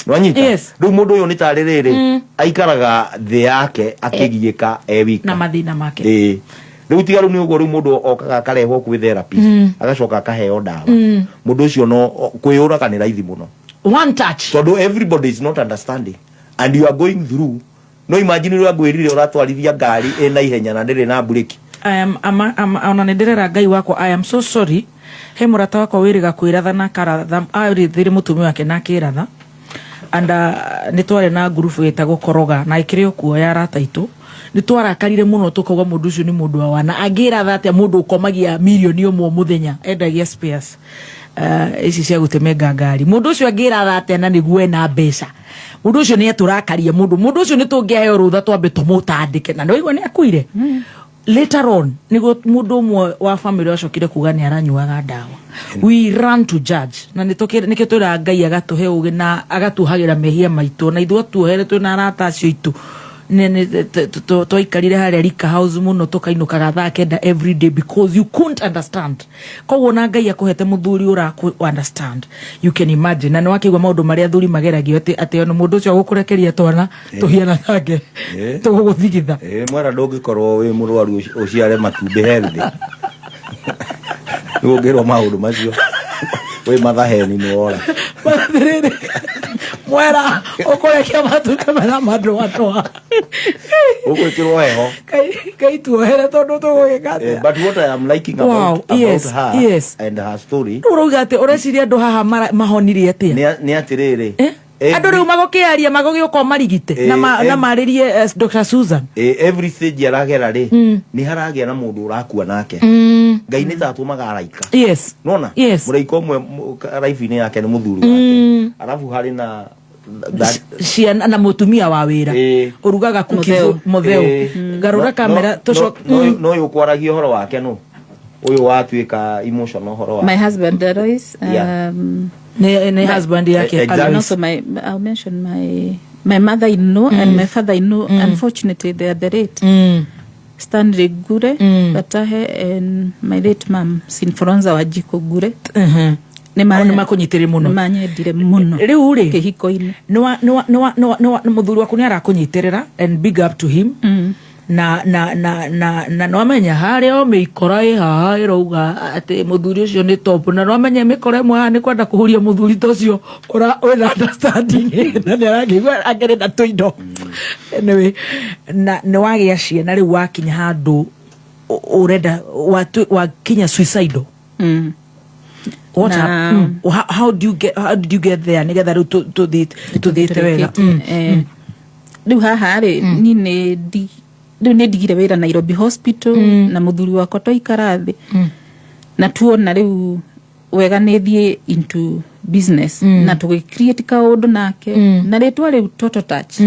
nwanyita. Rĩu mũndũ ũyũ nĩ tarĩ rĩrĩ, aikaraga thĩ yake akĩgiĩka e wika na mathĩna make. Rĩu tiga rĩu nĩ ũguo, rĩu mũndũ okaga akarehwo kwĩ therapist, agacoka akaheo ndawa. Mũndũ ũcio no kwĩyũraga nĩ raithi mũno. One touch. Tondũ everybody is not understanding and you are going through, no imagine ũrĩa ngwĩrire ũratwarithia ngari ĩna ihenya na ndĩrĩ na breki. I am, am, ona nĩ ndĩrera Ngai wakwa, I am so sorry. He mũrata wakwa wĩrĩga kwĩratha na akaratha, arĩthĩre mũtumia wake na akĩratha, and nĩ twarĩ na ngurubu ĩtagwo Koroga na ĩkĩrĩ o kuo ya arata aitũ. Nĩ twarakarire mũno tũkauga mũndũ ũcio nĩ mũndũ wa wana, angĩratha atĩa mũndũ ũkomagia mirioni 1 o mũthenya, endagia spares ici cia gũtemenga ngari? Mũndũ ũcio angĩratha atĩa na nĩguo ena mbeca? Mũndũ ũcio nĩ atũrakaria mũndũ ũcio nĩ tũngĩaheo rũtha twambe tũmũtandĩke, na nĩwaigua nĩ akuire. Later on nĩguo mũndũ ũmwe wa family acokire kuga nĩ aranyuaga ndawa. We run to judge, na nĩkĩo twĩraga Ngai agatũhe ũgĩ na agatuohagĩra mehia maitũ, na ithuĩ atuohere twĩna arata acio aitũ. Twaikarire harĩa Rika House mũno, tũkainũkaga thaa 9 every day because you couldn't understand. Koguo na Ngai akũhete mũthuri ũrakũ understand, you can imagine. Na nĩ wakĩigua maũndũ marĩa athuri mageragio, atĩ ona mũndũ ũcio agũkũrekeria twana tũhiana nake tũgũgũthigitha. Mwera ndũngĩkorwo wĩ mũrwaru ũciare matumbĩ healthy. Nĩ ũngĩrwo maũndũ macio wĩ mathaheni nĩ wora. Atĩrĩrĩ, Mwera ũkũrekia matumbĩ mena mandũandũa. Ũgwĩkĩrwo heho. Ngai tuohere tondũ tũgũgĩka atĩa? But what I am liking about, Wow, about yes, her yes. and her story Rĩu ũrauga atĩ ũreciria andũ haha mahonirie atĩa? Nĩ atĩrĩrĩ, Andũ rĩu magũkĩaria magũgĩũka marigite na marĩrie Dr. Susan. Every stage aragera rĩ, nĩ haragĩa na mũndũ ũrakua nake. Ngai nĩ ta atũmaga araika. Nona mũraika ũmwe life-inĩ yake nĩ mũthuri wake, arabu harĩ na Ciana na mũtumia wa wĩra ũrugaga cookies. Mũtheu. Mũtheu. Garũra kamera tũcoke. No ũyũ ũkwaragia ũhoro wake no ũyũ watuĩka emotional ũhoro wake. My husband Alois. Nĩ husband yake. Exactly. And Alois. also my, I'll mention my mother-in-law and my father-in-law. Unfortunately, they are the late Stanley Gure Gatahe and my late mom Sinforonza Wajiko Gure. Nĩ makũnyitĩrĩ mũno. Nĩ manyendire mũno. Rĩu rĩ, kĩhiko-inĩ. Nĩ mũthuri waku nĩ arakũnyitĩrĩra, and big up to him. Na nwamenya harĩa o mĩikora ĩ haha ĩrauga atĩ mũthuri ũcio nĩ top, na nwamenya mĩkora ĩmwe haha nĩ kwenda kũhuria mũthuri ta ũcio ũra wĩna understanding na nĩ arakĩigua akĩrĩ na tũindo. Anyway, na nĩ wagĩa ciana rĩu wakinya handũ ũrenda wakinya suicidal. What how did you get there nigetha rĩu tũthiĩte wega? Rĩu haha rĩ, niĩ nĩ rĩu nĩ ndigire wĩra Nairobi Hospital na mũthuri wakwa twaikara thĩ na tuona rĩu wega nĩ thiĩ into business na tũgĩ create kaũndũ nake na rĩtwa rĩu Total Touch.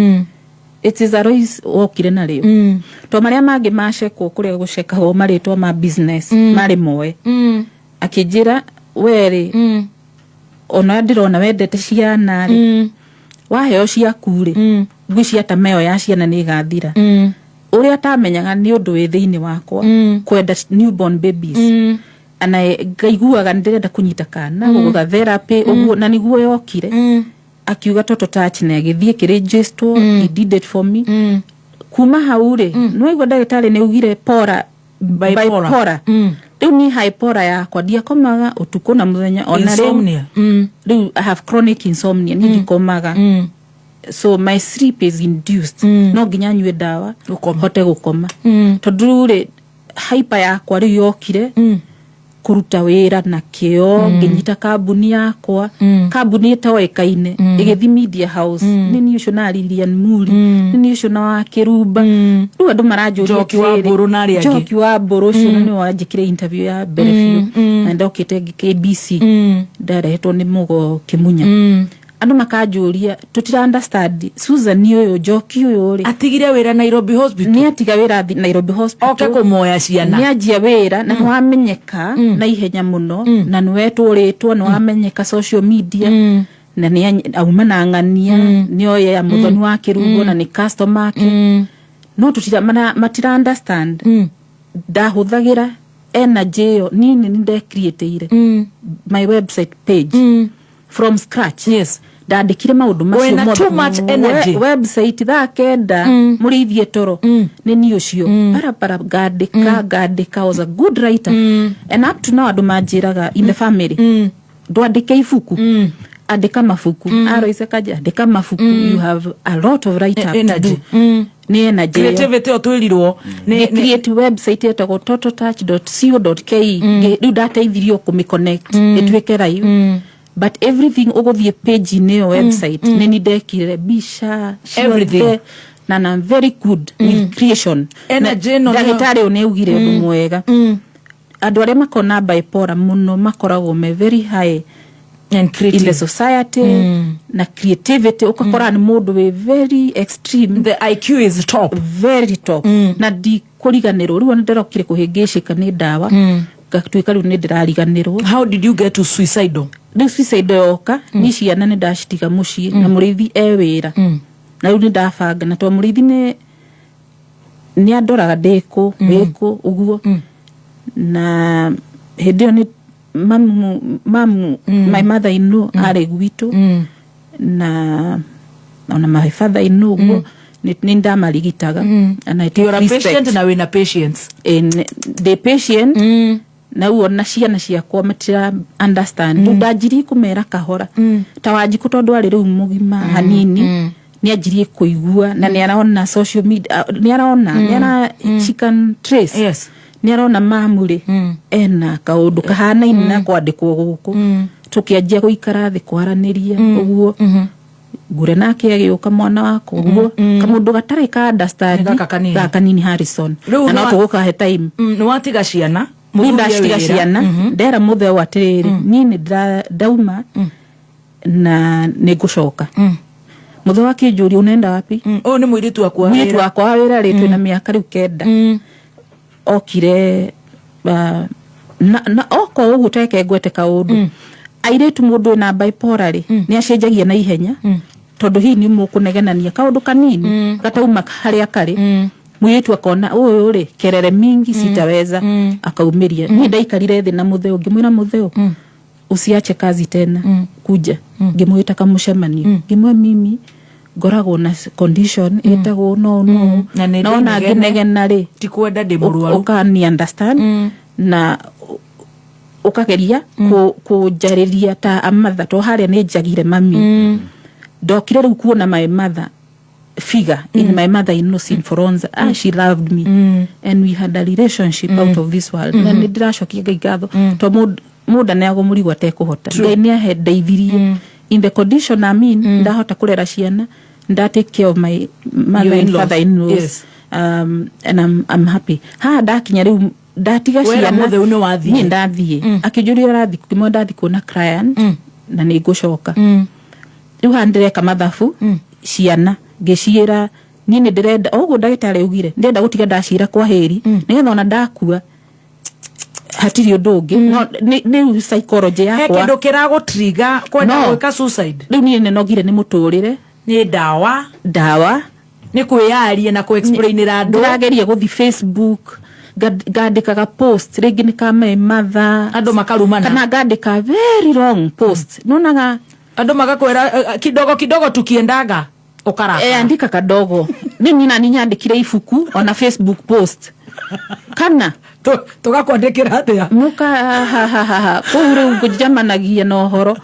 It is a Alois wokire narĩo to marĩa mangĩ macekwo kũrĩa gũcekagwo marĩtwa ma business marĩ moe. Akĩnjĩra, werĩ ona ndĩrona wendete ciana rĩ, waheo ciaku rĩ, ngwĩciria ta meo ya ciana nĩ ĩgathira. Ũrĩa atamenyaga nĩ ũndũ wĩ thĩinĩ wakwa kwenda newborn babies ana ngaiguaga ndĩrenda kũnyita kana gũgũtha therapy ũguo, na nĩguo yokire akiuga Toto Touch na agĩthiĩ kĩrĩgistwo. He did it for me. Kuma hau rĩ, nĩwaigua ndagĩtarĩ nĩ augire pora. Bipolar. Bipolar. Rĩu niĩ hypora yakwa ndiakomaga ũtukũ na mũthenya ona rĩu. Insomnia. Rĩu I have chronic insomnia, niĩ ndikomaga, so my sleep is induced. No nginya nyue ndawa hote gũkoma tondũ rĩu rĩ, hyper yakwa rĩu yokire kũruta wĩra na kĩo, ngĩnyita kambuni yakwa, kambuni ĩtoĩkaine ĩgĩthi media house. Nĩ niĩ ũcio na Lilian Muri, nĩ niĩ ũcio na wa Kĩrumba. Rĩu andũ maranjũria Njoki wa atĩrĩrĩ, Mbũrũ na arĩa angĩ. Njoki wa Mbũrũ ũcio nĩwe wanjĩkire interview ya mbere biũ na ndokĩte KBC, ndarehetwo nĩ Mũgo Kĩmunya. Andũ makanjũria, tũtira understand Susan ũyũ, Njoki ũyũ rĩ, Atigire wĩra Nairobi Hospital. Nĩ atiga wĩra Nairobi Hospital oke kũmoya ciana. Nĩ anjia wĩra na nĩ wamenyeka na ihenya mũno na nĩ wetwo rĩtwa, nĩ wamenyeka social media na nĩ auma na ng'ania nĩ oya mũthoni wa kĩrungo na nĩ customer ake, no tũtira matira understand ndahũthagĩra energy ĩyo. Niĩ nĩ ndecreateire my website page from scratch. Ndandĩkire maũndũ macio Wĩna mothe. too much energy. Website thaa 9 mũrĩithie toro nĩ niĩ ũcio barabara ngandĩka ngandĩka. I was a good writer and up to now andũ manjĩraga in the family, ndwandĩke ibuku, andĩka mabuku. Alois Kanja, andĩka mabuku, you have a lot of write up to Energy. do. Nĩ energy ĩyo. Creativity ĩyo twĩrirwo Nĩ create website ĩtagwo totaltouch.co.ke. Rĩu ndateithirio kũmĩ connect ĩtuĩke live, but everything ũgũthiĩ page-inĩ ĩyo website nĩ ni ndekire mbica Everything. ciothe na I'm very good with creation. Energy ĩno Ndagĩtarĩ ũyũ nĩ augire ũndũ mwega, andũ arĩa makoragwo na bipolar mũno makoragwo me very high and creative in the society na creativity, ũgakora nĩ mũndũ wĩ very extreme. The IQ is top. Very top. Na ndikũriganĩrwo rĩu ona ndĩrokire kũhĩngĩcĩka nĩ ndawa, ngatuĩka rĩu nĩ ndĩrariganĩrwo. How did you get to suicidal? Rĩu suicidal yoka ni ciana nĩ ndacitiga mũciĩ na mũrĩithi e wĩra na rĩu nĩ ndabanga na to mũrĩithi nĩ andoraga ndĩkũ wĩkũ ũguo, na hĩndĩ ĩyo nĩ mamu my mother in law arĩ gwitũ na ona my father in law ũguo nĩ ndamarigitaga and I take You're a respect. patient na wĩna patience. Ndĩ patient. Na rĩu ona ciana ciakwa matira understand. Rĩu ndanjirie kũmera kahora ta Wanjikũ, tondũ arĩ rĩu mũgima hanini, nĩ anjirie kũigua na nĩ arona social media, nĩ arona, nĩ ara she can trace. Nĩ arona mamu rĩ ena kaũndũ kahanaine na kwandĩkwo gũkũ. Tũkĩanjia gũikara thĩ kwaranĩria ũguo, ngure nake agĩũka, mwana wakwa ũguo, kamũndũ gatarĩ ka understand. Nĩ gaka kanini. Gaka kanini, Harrison. Rĩu Na no tũgũkahe time. Nĩ watiga ciana? Rĩu Mũthuri ndaciga e wĩra. ciana, ndera mũtheo atĩrĩrĩ, niĩ nĩ ndauma na nĩ ngũcoka. Mũtheo akĩnjũria, "Unaenda wapi?" Ũyũ nĩ mũirĩtu waku wa Mũirĩtu wĩra. wakwa wa wĩra rĩ, twĩna mĩaka rĩu 9. Okire na oka ũguo teke ngwete kaũndũ, airĩtu, mũndũ wĩna bipolar rĩ, nĩ acenjagia na ihenya, tondũ hihi nĩ mũkũnegenania kaũndũ kanini gatauma harĩa karĩ. Mũirĩtu akona ũyũ rĩ, kelele mingi, sitaweza, akaumĩria. Niĩ ndaikarire thĩ na mũtheo, ngĩmwĩra, "Mũtheo, usiache kazi tena, kuja." Ngĩmwĩta kamũcemanio, ngĩmwĩra, "Mimi ngoragwo na condition ĩtagwo no no Na nĩ nona ndĩnegene. ngĩnegena rĩ, Ti kwenda, ndĩ mũrwaru." Ũkani understand na ũkageria kũnjarĩria ta amatha, to harĩa nĩ njagire mami. Ndokire rĩu kuona my mother figure in my mother in law in Foronza. Ah, she loved me and we had a relationship out of this world, na nĩ ndĩracokia Ngai ngatho, to mũndũ aneagwo mũrigo atekũhota. Ngai nĩ ahe ndeithirie in the condition I'm in, ndahota kũrera ciana, nda take care of my mother Your and in-laws. father in laws. And I'm happy haha ndakinya rĩu, ndatiga Wera ciana. mũtheu nĩ wathiĩ. Niĩ ndathiĩ, akĩnjũria ũrathiĩ, kĩmwe ndathiĩ kuona client na nĩ ngũcoka. Rĩu haha ndĩreka mathabu, ciana ngĩciĩra niĩ nĩ ndĩrenda o ũguo ndagĩtarĩ augire, ndĩrenda gũtiga ndacira kwa hĩri, nĩgetha ona ndakua hatirĩ ũndũ ũngĩ. No rĩu psychology He yakwa kĩndũ kĩragũtriga kwenda No. gwĩka suicide? Rĩu niĩ nĩnogire nĩ mũtũrĩre. Nĩ ndawa? Ndawa. Nĩ kwĩyaria na kũ-explainĩra andũ? Ndĩrageria gũthi Facebook, ngandĩkaga post rĩngĩ nĩ ka my mother. Andũ makarumana. Kana ngandĩka very long post, nonaga Andũ magakwĩra, "Kidogo kidogo tukiendaga," ũkarakara. E, andika kadogo. Rĩu niĩ nani nyandĩkire ibuku ona Facebook post kana Tũgakwandĩkĩra atĩa? Muka hahahaha kũu rĩu ngũjamanagia na ũhoro.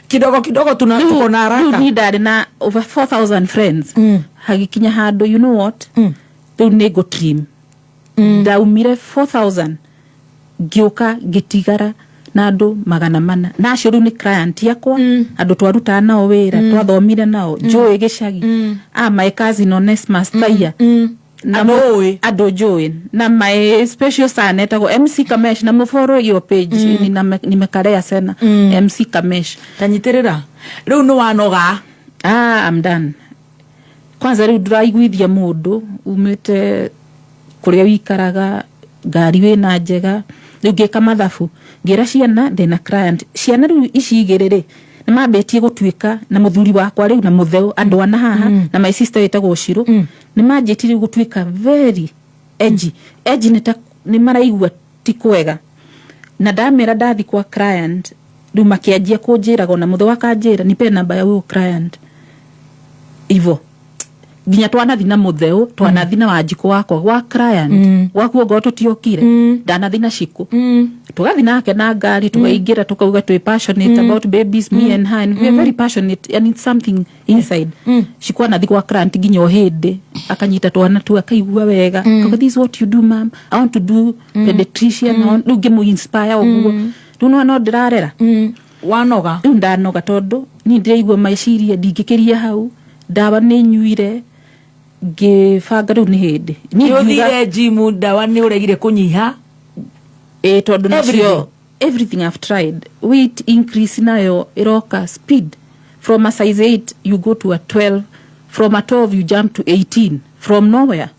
Kidogo kidogo tuna tuko na haraka. Rĩu niĩ ndarĩ na over 4000 friends, hagikinya handũ, you know what, rĩu nĩ ngũ trim. Ndaumire 4000, ngĩũka ngĩtigara na andũ 400, na acio rĩu nĩ client yakwa, andũ twarutaga nao wĩra, twathomire nao, njũĩ gĩcagi, ah, my cousin Onesmus Thaia. Na Andũ ũĩ. Andũ njũĩ, na my special son etagwo MC Kamesh, na mũfollow iyo page. Nimekarea sena MC Kamesh. Tanyitĩrĩra, rĩu nĩ wanoga? Ah, I'm done. Kwanza rĩu ndũraiguithia mũndũ umĩte kũrĩa wikaraga, ngari wĩna njega. Rĩu ngĩka mathabu, ngĩra ciana ndĩna client. Ciana rĩu ici igĩrĩ rĩ, nĩ mambĩtie gũtuĩka na mũthuri wakwa rĩu na mũtheu, andũ ana haha, na my sister wĩtagwo Shiro, nĩ manjĩtie rĩu gũtuĩka very edgy, edgy, nĩ ta nĩ maraigua ti kwega. Na ndamera ndathi kwa client, rĩu makĩanjia kũnjĩraga, ona mũtheu akanjĩra, "Nipe namba ya huyo client." Ivo nginya twanathi na mũtheu, twanathi na Wanjikũ wakwa gwa client, gwaku ongorwo tũtiokire, ndanathi na Cikũ, tũgathi nake na ngari, tũkaingĩra, tũkauga twĩ passionate about babies, me and her, and we are very passionate and it's something inside. Cikũ anathi gwa client nginya o hĩndĩ akanyita twana tu akaigua wega. Akauga, "This is what you do, mom. I want to do pediatrician." Rĩu ngĩmũ inspire ũguo. Rĩu no no ndĩrarera. Wanoga. Rĩu ndanoga, tondũ niĩ ndĩraigua meciria ndingĩkĩria hau. Ndawa nĩ nyuire, ngĩbanga rĩu nĩ hĩndĩ. Niĩ Nĩ ngiuga- ũthire gym, ndawa nĩ ũregire kũnyiha. Ĩ, tondũ nacio Everything. Everything I've tried, weight increase nayo iroka speed. From a size 8 you go to a 12, from a 12 you jump to 18 from nowhere.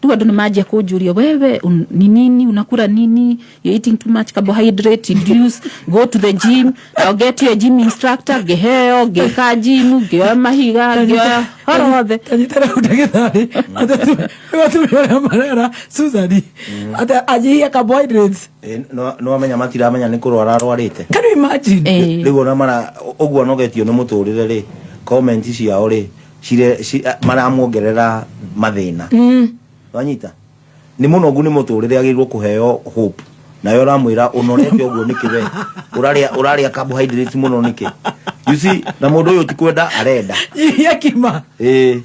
Rĩu andũ nĩ manjia kũnjũria, "Wewe ni nini unakula nini? You're eating too much carbohydrate. Reduce, go to the gym. I'll get you a gym instructor." Ngĩheo, ngĩka gym, ngĩoya mahiga, ngĩoya horo hothe. Tanyitĩra ndagĩtarĩ, atumia arĩa marera Susan atĩ anyihie carbohydrates. Nĩ wamenya matiramenya nĩ kũrwara arwarĩte. Can you imagine? Rĩu ona mara ũguo anogetio nĩ mũtũrĩre rĩ, comment ciao rĩ, maramuongerera mathĩna. Wanyita nĩ mũnogu nĩ mũtũrĩre, agĩrĩirwo kũheo hope. Nawe ũramwĩra ũnorete ũguo nĩkĩ, we ũrarĩa carbohydrates mũno nĩkĩ? You see, na mũndũ ũyũ ti kwenda arenda. Iria kima. Ĩĩ.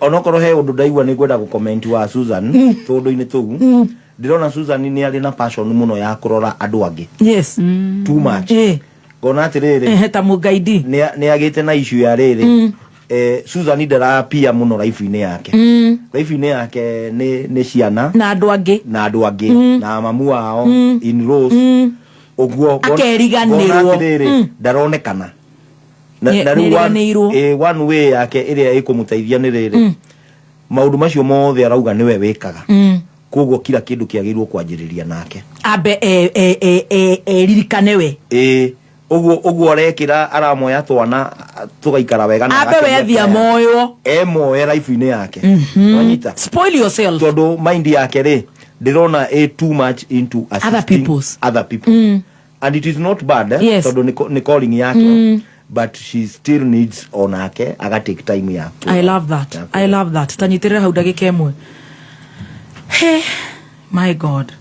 Onokorwo he ũndũ ndaigua nĩ ngwenda gũcomment wa Susan tũũndũ-inĩ tũu, ndĩrona Susan nĩ arĩ na passion mũno ya kũrora andũ angĩ. Too much. Ngona atĩrĩrĩ, Ta mũgaidi. Nĩ agĩte na issue ya rĩrĩ, Susan ndarapia mũno life-inĩ yake. Life-inĩ yake nĩ ciana na andũ angĩ. Na andũ angĩ na mamu wao, in-laws, ũguo. Akeriganĩrwo. Ngona atĩrĩrĩ, ndaronekana na rĩu Nĩeriganĩirwo. One way yake ĩrĩa ĩkũmũteithia nĩ rĩrĩ, maũndũ macio mothe arauga nĩwe wĩkaga, koguo kila kĩndũ kĩagĩrĩirwo kwanjĩrĩria nake. Ambe eririkane we. Ĩĩ, ũguo arekĩra aramoya twana tũgaikara wega na Ambe we agakenia athiĩ client. amoywo. Emoe life-inĩ yake. Wanyita? Spoil yourself. Tondũ mind yake rĩ, ndĩrona ĩ too much into other assisting peoples. Other people. And it is not bad, eh? Tondũ nĩ calling yake, but she still needs onake aga take time ya I love that. I love that. Tanyitĩrĩra hau ndagĩka ĩmwe. Hey, my God.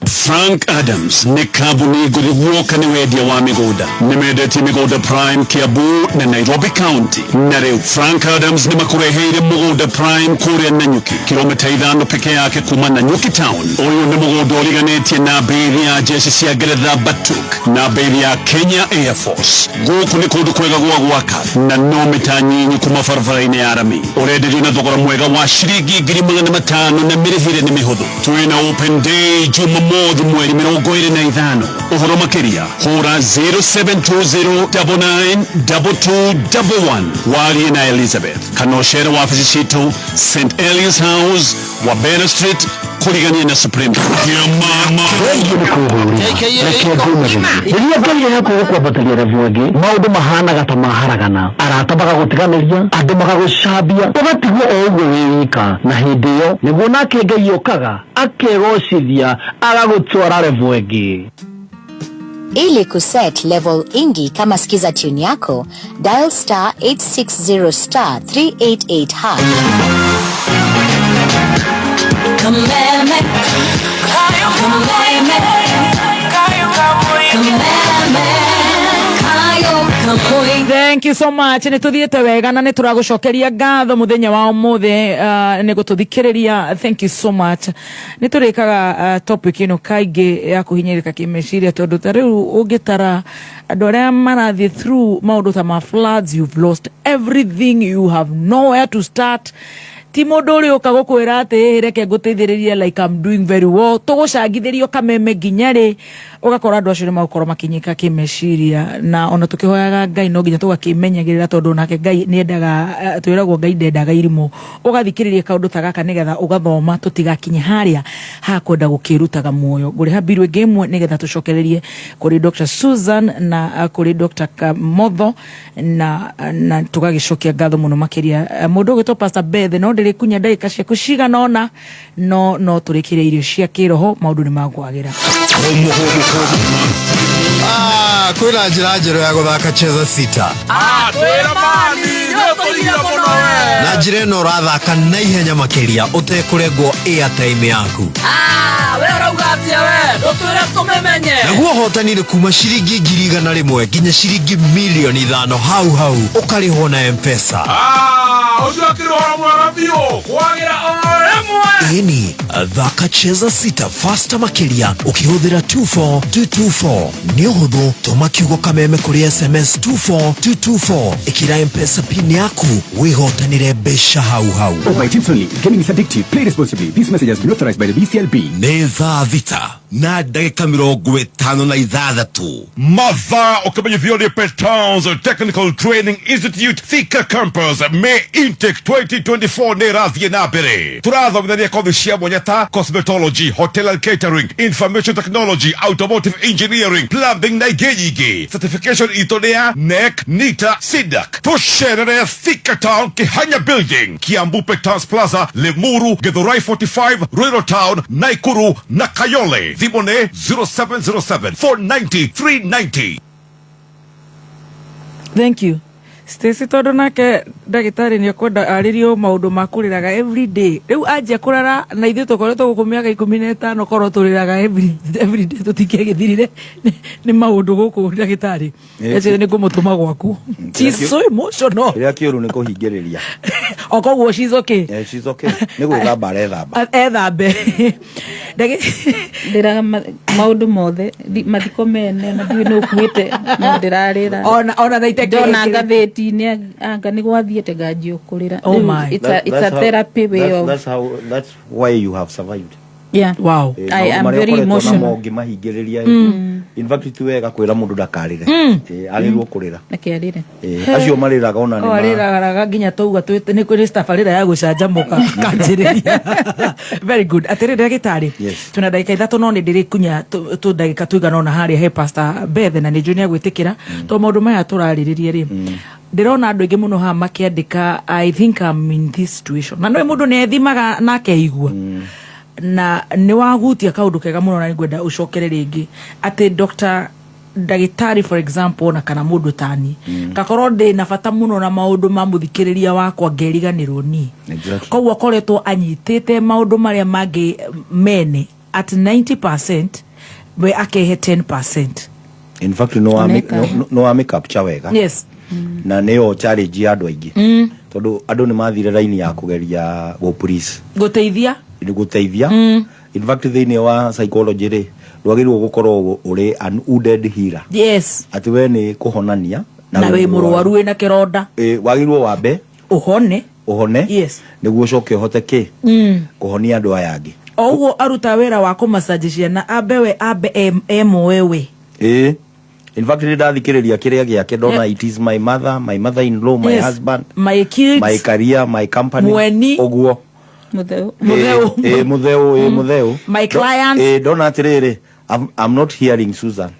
Frank Adams nĩ kambuni ngũthi guoka nĩ wendia wa mĩgũnda. Nĩ mendetie mĩgũnda prime Kiambu na Nairobi County, na rĩu Frank Adams nĩ makũreheire mũgũnda prime kũrĩa Nanyuki, kilomita 5 peke yake kuma Nanyuki town. Ũyũ nĩ mũgũnda ũriganĩtie na mbĩri ya jeshi cia Ngeretha Batuk na mbĩri ya Kenya Air Force. Gũkũ nĩ kũndũ kwega gwa gwaka na no mita nyinyi kuma barabara-inĩ ya rami. Ũrenderio na thogora mwega wa ciringi 500,000 na mĩrĩhĩre nĩ mĩhũthũ. Twĩna open day Jumamothi mweri 25. Ũhoro makĩria hũra 0720992211 warie na Elizabeth kana ũcere wabici citũ St Elias House, Wabera Street, kũrigania na Supreme Kĩamama. Reke ngũmererie rĩrĩa Ngai hakuhĩ gũkwambatĩria level ĩngĩ, maũndũ mahanaga ta maharagana, arata magagũtiganĩria, andũ magagũcambia, ũgatigwo o ũguo wĩ wika, na hĩndĩ ĩyo nĩguo nake Ngai okaga akegocithia agagũtwara level ĩngĩ. Ili kuset level ingi kama skiza tune yako, dial star 860 star 388 hash. Kameme. Kameme. Kameme. Kayo kamoi. Thank you so much. Nĩ tũthiĩte wega na nĩ tũragũcokeria ngatho mũthenya wa ũmũthĩ, nĩ gũtũthikĩrĩria. Thank you so much. Nĩ tũrĩkaga topic ĩno kaingĩ ya kũhinyĩrĩka kĩmeciria, tondũ ta rĩu ũngĩtara andũ arĩa marathiĩ through maũndũ ta ma floods, you've lost everything, you have nowhere to start. Ti mũndũ ũrĩa ũka gũkwĩra atĩ reke ngũteithĩrĩrie, like I'm doing very well, tũgũcangithĩrio kameme nginya rĩ, ũgakora andũ acio nĩ magũkorwo makĩnyika kĩmeciria. Na ona tũkĩhoyaga Ngai no nginya tũgakĩmenyagĩrĩra, tondũ nake Ngai nĩendaga, twĩragwo Ngai ndendaga irimũ. Ũgathikĩrĩria kaũndũ ta gaka nĩgetha ũgathoma tũtigakinye harĩa hakwenda gũkĩrutaga muoyo. Ngũrĩha mbiru ĩngĩ ĩmwe nĩgetha tũcokererie kũrĩ Dr. Susan na kũrĩ Dr. Kamotho na tũgagĩcokia ngatho mũno makĩria. Mũndũ ũgwĩtwo Pastor Beth, no ndĩrĩkunya ndagĩka ciaku cigana ũna, no tũrĩkĩre irio cia kĩroho, maũndũ nĩ makwagĩra. Ah, kwĩna njĩra njerũ ya gũthaka Cheza Sita. Ah, twĩra mani, nĩũtũria mũno we. Na njĩra ĩno ũrathaka na ihenya makĩria ũtekũrengwo airtime yaku. Ah, we ũrauga atĩa we? Ndũtwĩre tũmĩmenye. Naguo ũhotani nĩ kuma ciringi 100,000 nginya ciringi 5,000,000 hau hau, ũkarĩhwo na M-Pesa. Ah, ũcio akĩrĩ ũhoro mwega biũ, kwagĩra o rĩmwe. Ĩni, thaka Cheza Sita faster makĩria ũkĩhũthĩra 24224. Nĩ ũhũthũ, tũma kiugo kameme kũrĩ SMS 24224, ĩkĩra M-Pesa pin yaku wĩhotanĩre mbeca hau hau. Over 18 only. Gaming is addictive. Play responsibly. This message has been authorized by the BCLB. Nĩ thaa 6:56. Mathaa ũkĩmenyithio nĩ Petons Technical Training Institute Thika Campus. May intake 2024 nĩ ĩrathiĩ na mbere. Tũrathomithania kothi cia mwanya ta cosmetology, hotel and catering, information technology, automotive engineering, plumbing na ingĩ nyingĩ. Certification itũ nĩ ya NEC, NITA, SIDAC. Tũcerere Thika Town, Kihanya Building, Kiambu Petons Plaza, Limuru, Githurai 45, Ruiru Town, Naikuru na Kayole. Thimũ nĩ 0707 490 390. Thank you. Stacy tondũ nake ndagĩtarĩ nĩ ekwenda arĩrio maũndũ ma kũrĩraga every day. Rĩu anjia kũrara na ithuĩ tũkoretwo gũkũ mĩaka 15 korwo tũrĩraga every day tũtingĩagĩthirire nĩ maũndũ gũkũ ndagĩtarĩ. Ecire nĩ ngũmũtũma gwaku. She's so emotional. Kĩrĩa kĩũru nĩ kũhingĩrĩria. O koguo she's okay. Eh, she's okay. Nĩ gwĩthamba arethamba. Ethambe. Ndĩraga maũndũ mothe mathiko mene na ndiũĩ nĩ ũkuĩte no ndĩrarĩra. Ona na itekĩrĩ- Ndona ngathĩti-inĩ anga nĩ gwathiĩte nganjia kũrĩra. Oh Rĩu my. it's a therapy way of That's how, that's why you have survived. Yeah. Wow. I am very emotional. Namo ũngĩmahingĩrĩria. In fact ti wega kwĩra mũndũ ndakarĩre. Agĩrĩirwo kũrĩra. Reke arĩre. Acio marĩraga ona nĩ O arĩragaraga nginya tauga nĩ kwĩ tabarĩra ya gũcanjamũka kanjĩrĩria. Very good. Atĩrĩ ndagĩtarĩ. Yes. Twĩna ndagĩka 3 no nĩ ndĩrĩkunya tũ ndagĩka tũigana ũna harĩa he Pastor Beth na nĩ njũĩ nĩ agwĩtĩkĩra tondũ maũndũ maya tũrarĩrĩria rĩ ndĩrona andũ aingĩ mũno haha makĩandĩka I think I'm in this situation na nĩ mũndũ nĩ ethimaga na akeigua na nĩ wagutia kaũndũ kega mũno na nĩngwenda ũcokere rĩngĩ atĩ Dr. ndagĩtarĩ for example ona kana mũndũ tani ngakorwo ndĩ na bata mũno na maũndũ ma mũthikĩrĩria wakwa ngeriganĩrwo niĩ. Exactly. Koguo akoretwo anyitĩte maũndũ marĩa mangĩ mene at 90% we akehe 10%. In fact no wa capture wega. Yes. Na nĩyo challenge ya andũ aingĩ. Tondũ andũ nĩ mathire raini ya kũgeria gũ please. Gũteithia. Nĩ gũteithia. In fact thĩinĩ wa psychology rĩ ndwagĩrĩirwo gũkorwo ũrĩ an wounded healer. Yes. Atĩ we nĩ kũhonania Na wĩ mũrwaru wĩna kĩronda. Wagĩrĩirwo wambe ũhone. Ũhone. Yes. Nĩguo ũcoke ũhote kĩ? Kũhonia andũ aya angĩ. O ũguo aruta wĩra wa kũmacaji ciana ambe we ambe emoe we. In fact nĩ ndathikĩrĩria kĩrĩa gĩake ndona it is my mother, my mother in law, my Yes. husband, my kids, my career, my company. Mweni. Ũguo. Mũtheu. Mũtheu. Mũtheu, mũtheu. My clients. Ndona atĩrĩrĩ, I'm not hearing Susan.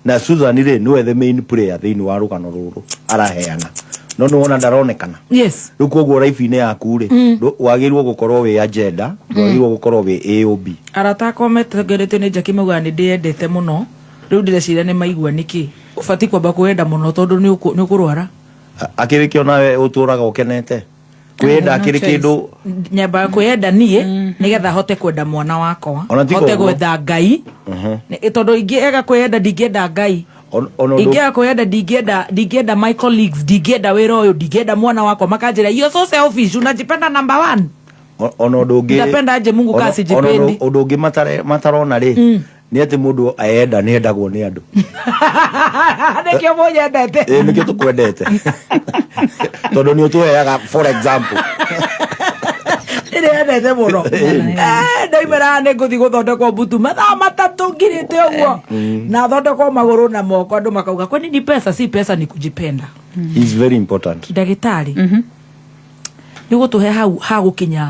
Na Susan rĩ nĩwe the main player thĩinĩ wa rũgano rũrũ araheana. No nĩ wona ndaronekana. Yes. Rĩu koguo life-inĩ yaku rĩ, wagĩrĩirwo gũkorwo wĩ agenda, ndwagĩrĩirwo gũkorwo wĩ A o B. Arata akwa metongoretio nĩ Jackie maugaga nĩ ndĩyendete mũno. Rĩu ndĩreciria nĩ maigua nĩkĩ. Ũbatiĩ kwamba kwĩyenda mũno tondũ nĩ ũkũrwara. Akĩrĩ kĩo nawe ũtũraga ũkenete? Kwĩyenda akĩrĩ kĩndũ nyambaga kwĩyenda niĩ nĩgetha hote kwenda mwana wakwa. Ona ti Hote koguo. gwetha Ngai. Tondũ ingĩaga kwĩyenda ndingĩenda Ngai. Ona ũndũ Ingĩaga kwĩyenda ndingĩenda my colleagues, ndingĩenda wĩra ũyũ, ndingĩenda mwana wakwa. Makanjĩra you're so selfish, unajipenda number 1. Ona ũndũ ũngĩ Ndapenda aje Mungu ona- kasi ona jipendi. ũndũ ũngĩ matarona rĩ, nĩ atĩ mũndũ ayenda nĩ endagwo nĩ andũ. Nĩkĩo mũnyendete. Nĩkĩo tũkwendete. Tondũ nĩ ũtũheaga for example. Ndĩrendete mũno. Ndaimĩra nĩ ngũthiĩ gũthondekwo mbutu mathaa 3 ngirĩte ũguo. Na thondekwo magũrũ na moko andũ makauga kwani ni pesa, si pesa ni kujipenda. It's very important. Ndagĩtarĩ. Nĩ ũgũtũhe hau ha gũkinya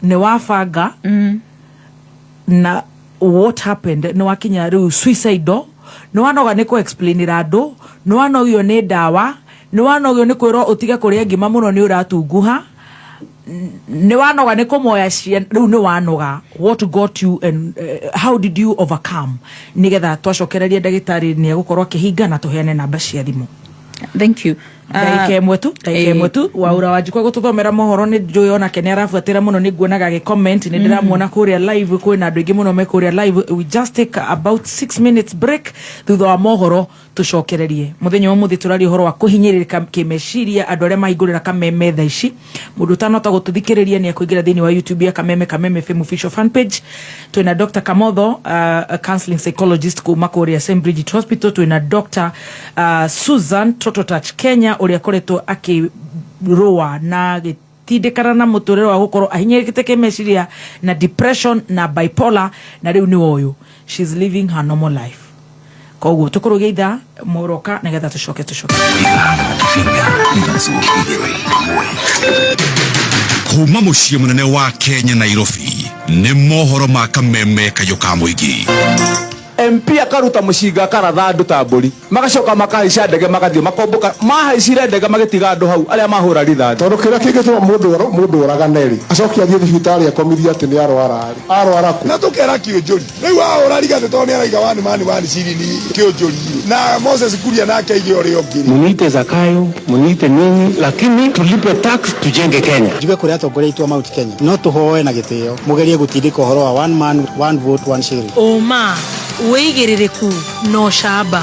nĩ wabanga na what happened nĩ wakinya rĩu suicidal, nĩ wanoga nĩ kũ-explainĩra andũ, nĩ wanogio nĩ ndawa, nĩ wanogio nĩ kwĩrwo ũtige kũrĩa ngima mũno nĩ ũratunguha, nĩ wanoga nĩ kũmoya ciana, rĩu nĩ wanoga. What got you and how did you overcome? Nĩgetha twacokereria ndagĩtarĩ nĩ egũkorwo akĩhinga na tũheane namba cia thimũ. Thank you. Ndagĩka ĩmwe tu, ndagĩka ĩmwe tu. Waura Wanjikũ gũtũthomera mohoro nĩ njũĩ onake nĩ arabuatĩra mũno, nĩ nguonaga agĩ comment, nĩ ndĩramuona kũrĩa live, kwĩna andũ aingĩ mũno me kũrĩa live. We just take about 6 minutes break thutha wa mohoro tũcokererie. Mũthenya wa ũmũthĩ tũraria ũhoro wa kũhinyĩrĩrĩka kĩmeciria, andũ arĩa mahingũrĩra Kameme thaa ici. Mũndũ ũtanahota gũtũthikĩrĩria nĩ ekũingĩra thĩinĩ wa YouTube ya Kameme, Kameme FM official fan page. Twĩna Dr. Kamotho, a counseling psychologist kuma kũrĩa St. Bridget Hospital. Twĩna Dr. Susan Total Touch Kenya ũrĩa akoretwo akĩrũa na gĩtindĩkana na mũtũrĩre wa gũkorwo ahinyĩrĩkĩte kĩmeciria na depression na bipolar, na rĩu nĩ ũyũ she's living her normal life. Koguo tũkũrũgia ithaa mũroka nĩgetha tũcoke tũcoke. Kuma mũciĩ mũnene wa Kenya Nairobi nĩ mohoro ma Kameme kayũ ka mũingĩ. MP akaruta mũcinga akaratha andũ ta mbũri, magacoka makahaica ndege magathiĩ makombũka, mahaicire ndege magĩtiga andũ hau arĩa mahũra rithathi. Tondũ kĩrĩa kĩngĩtũma mũndũ oragane rĩ, acoke athiĩ thibitarĩ akomithie atĩ nĩ arwara rĩ, arwara kũ? Na tũkera kĩũnjũri rĩu ahũra rigathĩ tondũ nĩ araiga wani mani wani cirini kĩũnjũri na Moses Kuria nake aige ũrĩa ũngĩ. Muniite Zakayo, muniite nini, lakini tulipe tax tujenge Kenya. Njuge kũrĩ atongoria aitũ a Mount Kenya no tũhoe na gĩtĩo mũgerie gũtindĩka ũhoro wa one man one vote one shilling. Ũma, wĩigĩrĩrĩku na ũcamba.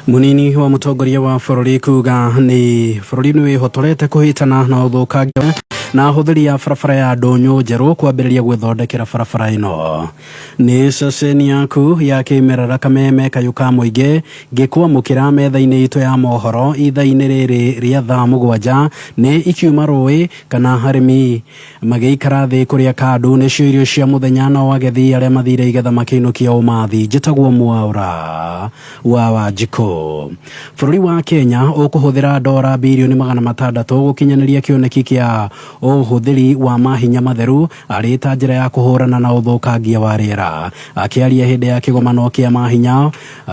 Munini wa mutongoria wa bũrũri kuga nĩ bũrũri nĩ wĩhotorete kũhĩtana na ũthũkangia na ahũthĩri a barabara ya ndũnyũ njerũ kwambĩrĩria gwĩthondekera barabara ĩno. Nĩ ceceni yaku ya kĩmerera Kameme kayũ ka mũingĩ ngĩkwamũkĩra metha-inĩ itũ ya mohoro ithaa-inĩ rĩrĩ rĩa thaa 7 nĩ ikiuma rũĩ kana arĩmi magĩikara thĩ kũrĩa kandũ nĩcio irio cia mũthenya na agethi arĩa mathire igetha makĩinũkia ũmathi. Njĩtagwo Mwaura wa Wanjikũ. Bũrũri wa Kenya ũkũhũthĩra dora birioni 600 gũkinyanĩria kĩoneki kĩa ũhũthĩri wa mahinya matheru arĩ ta njĩra ya kũhũrana na ũthũkangia wa rĩera. Akĩaria hĩndĩ ya kĩgomano kĩa mahinya,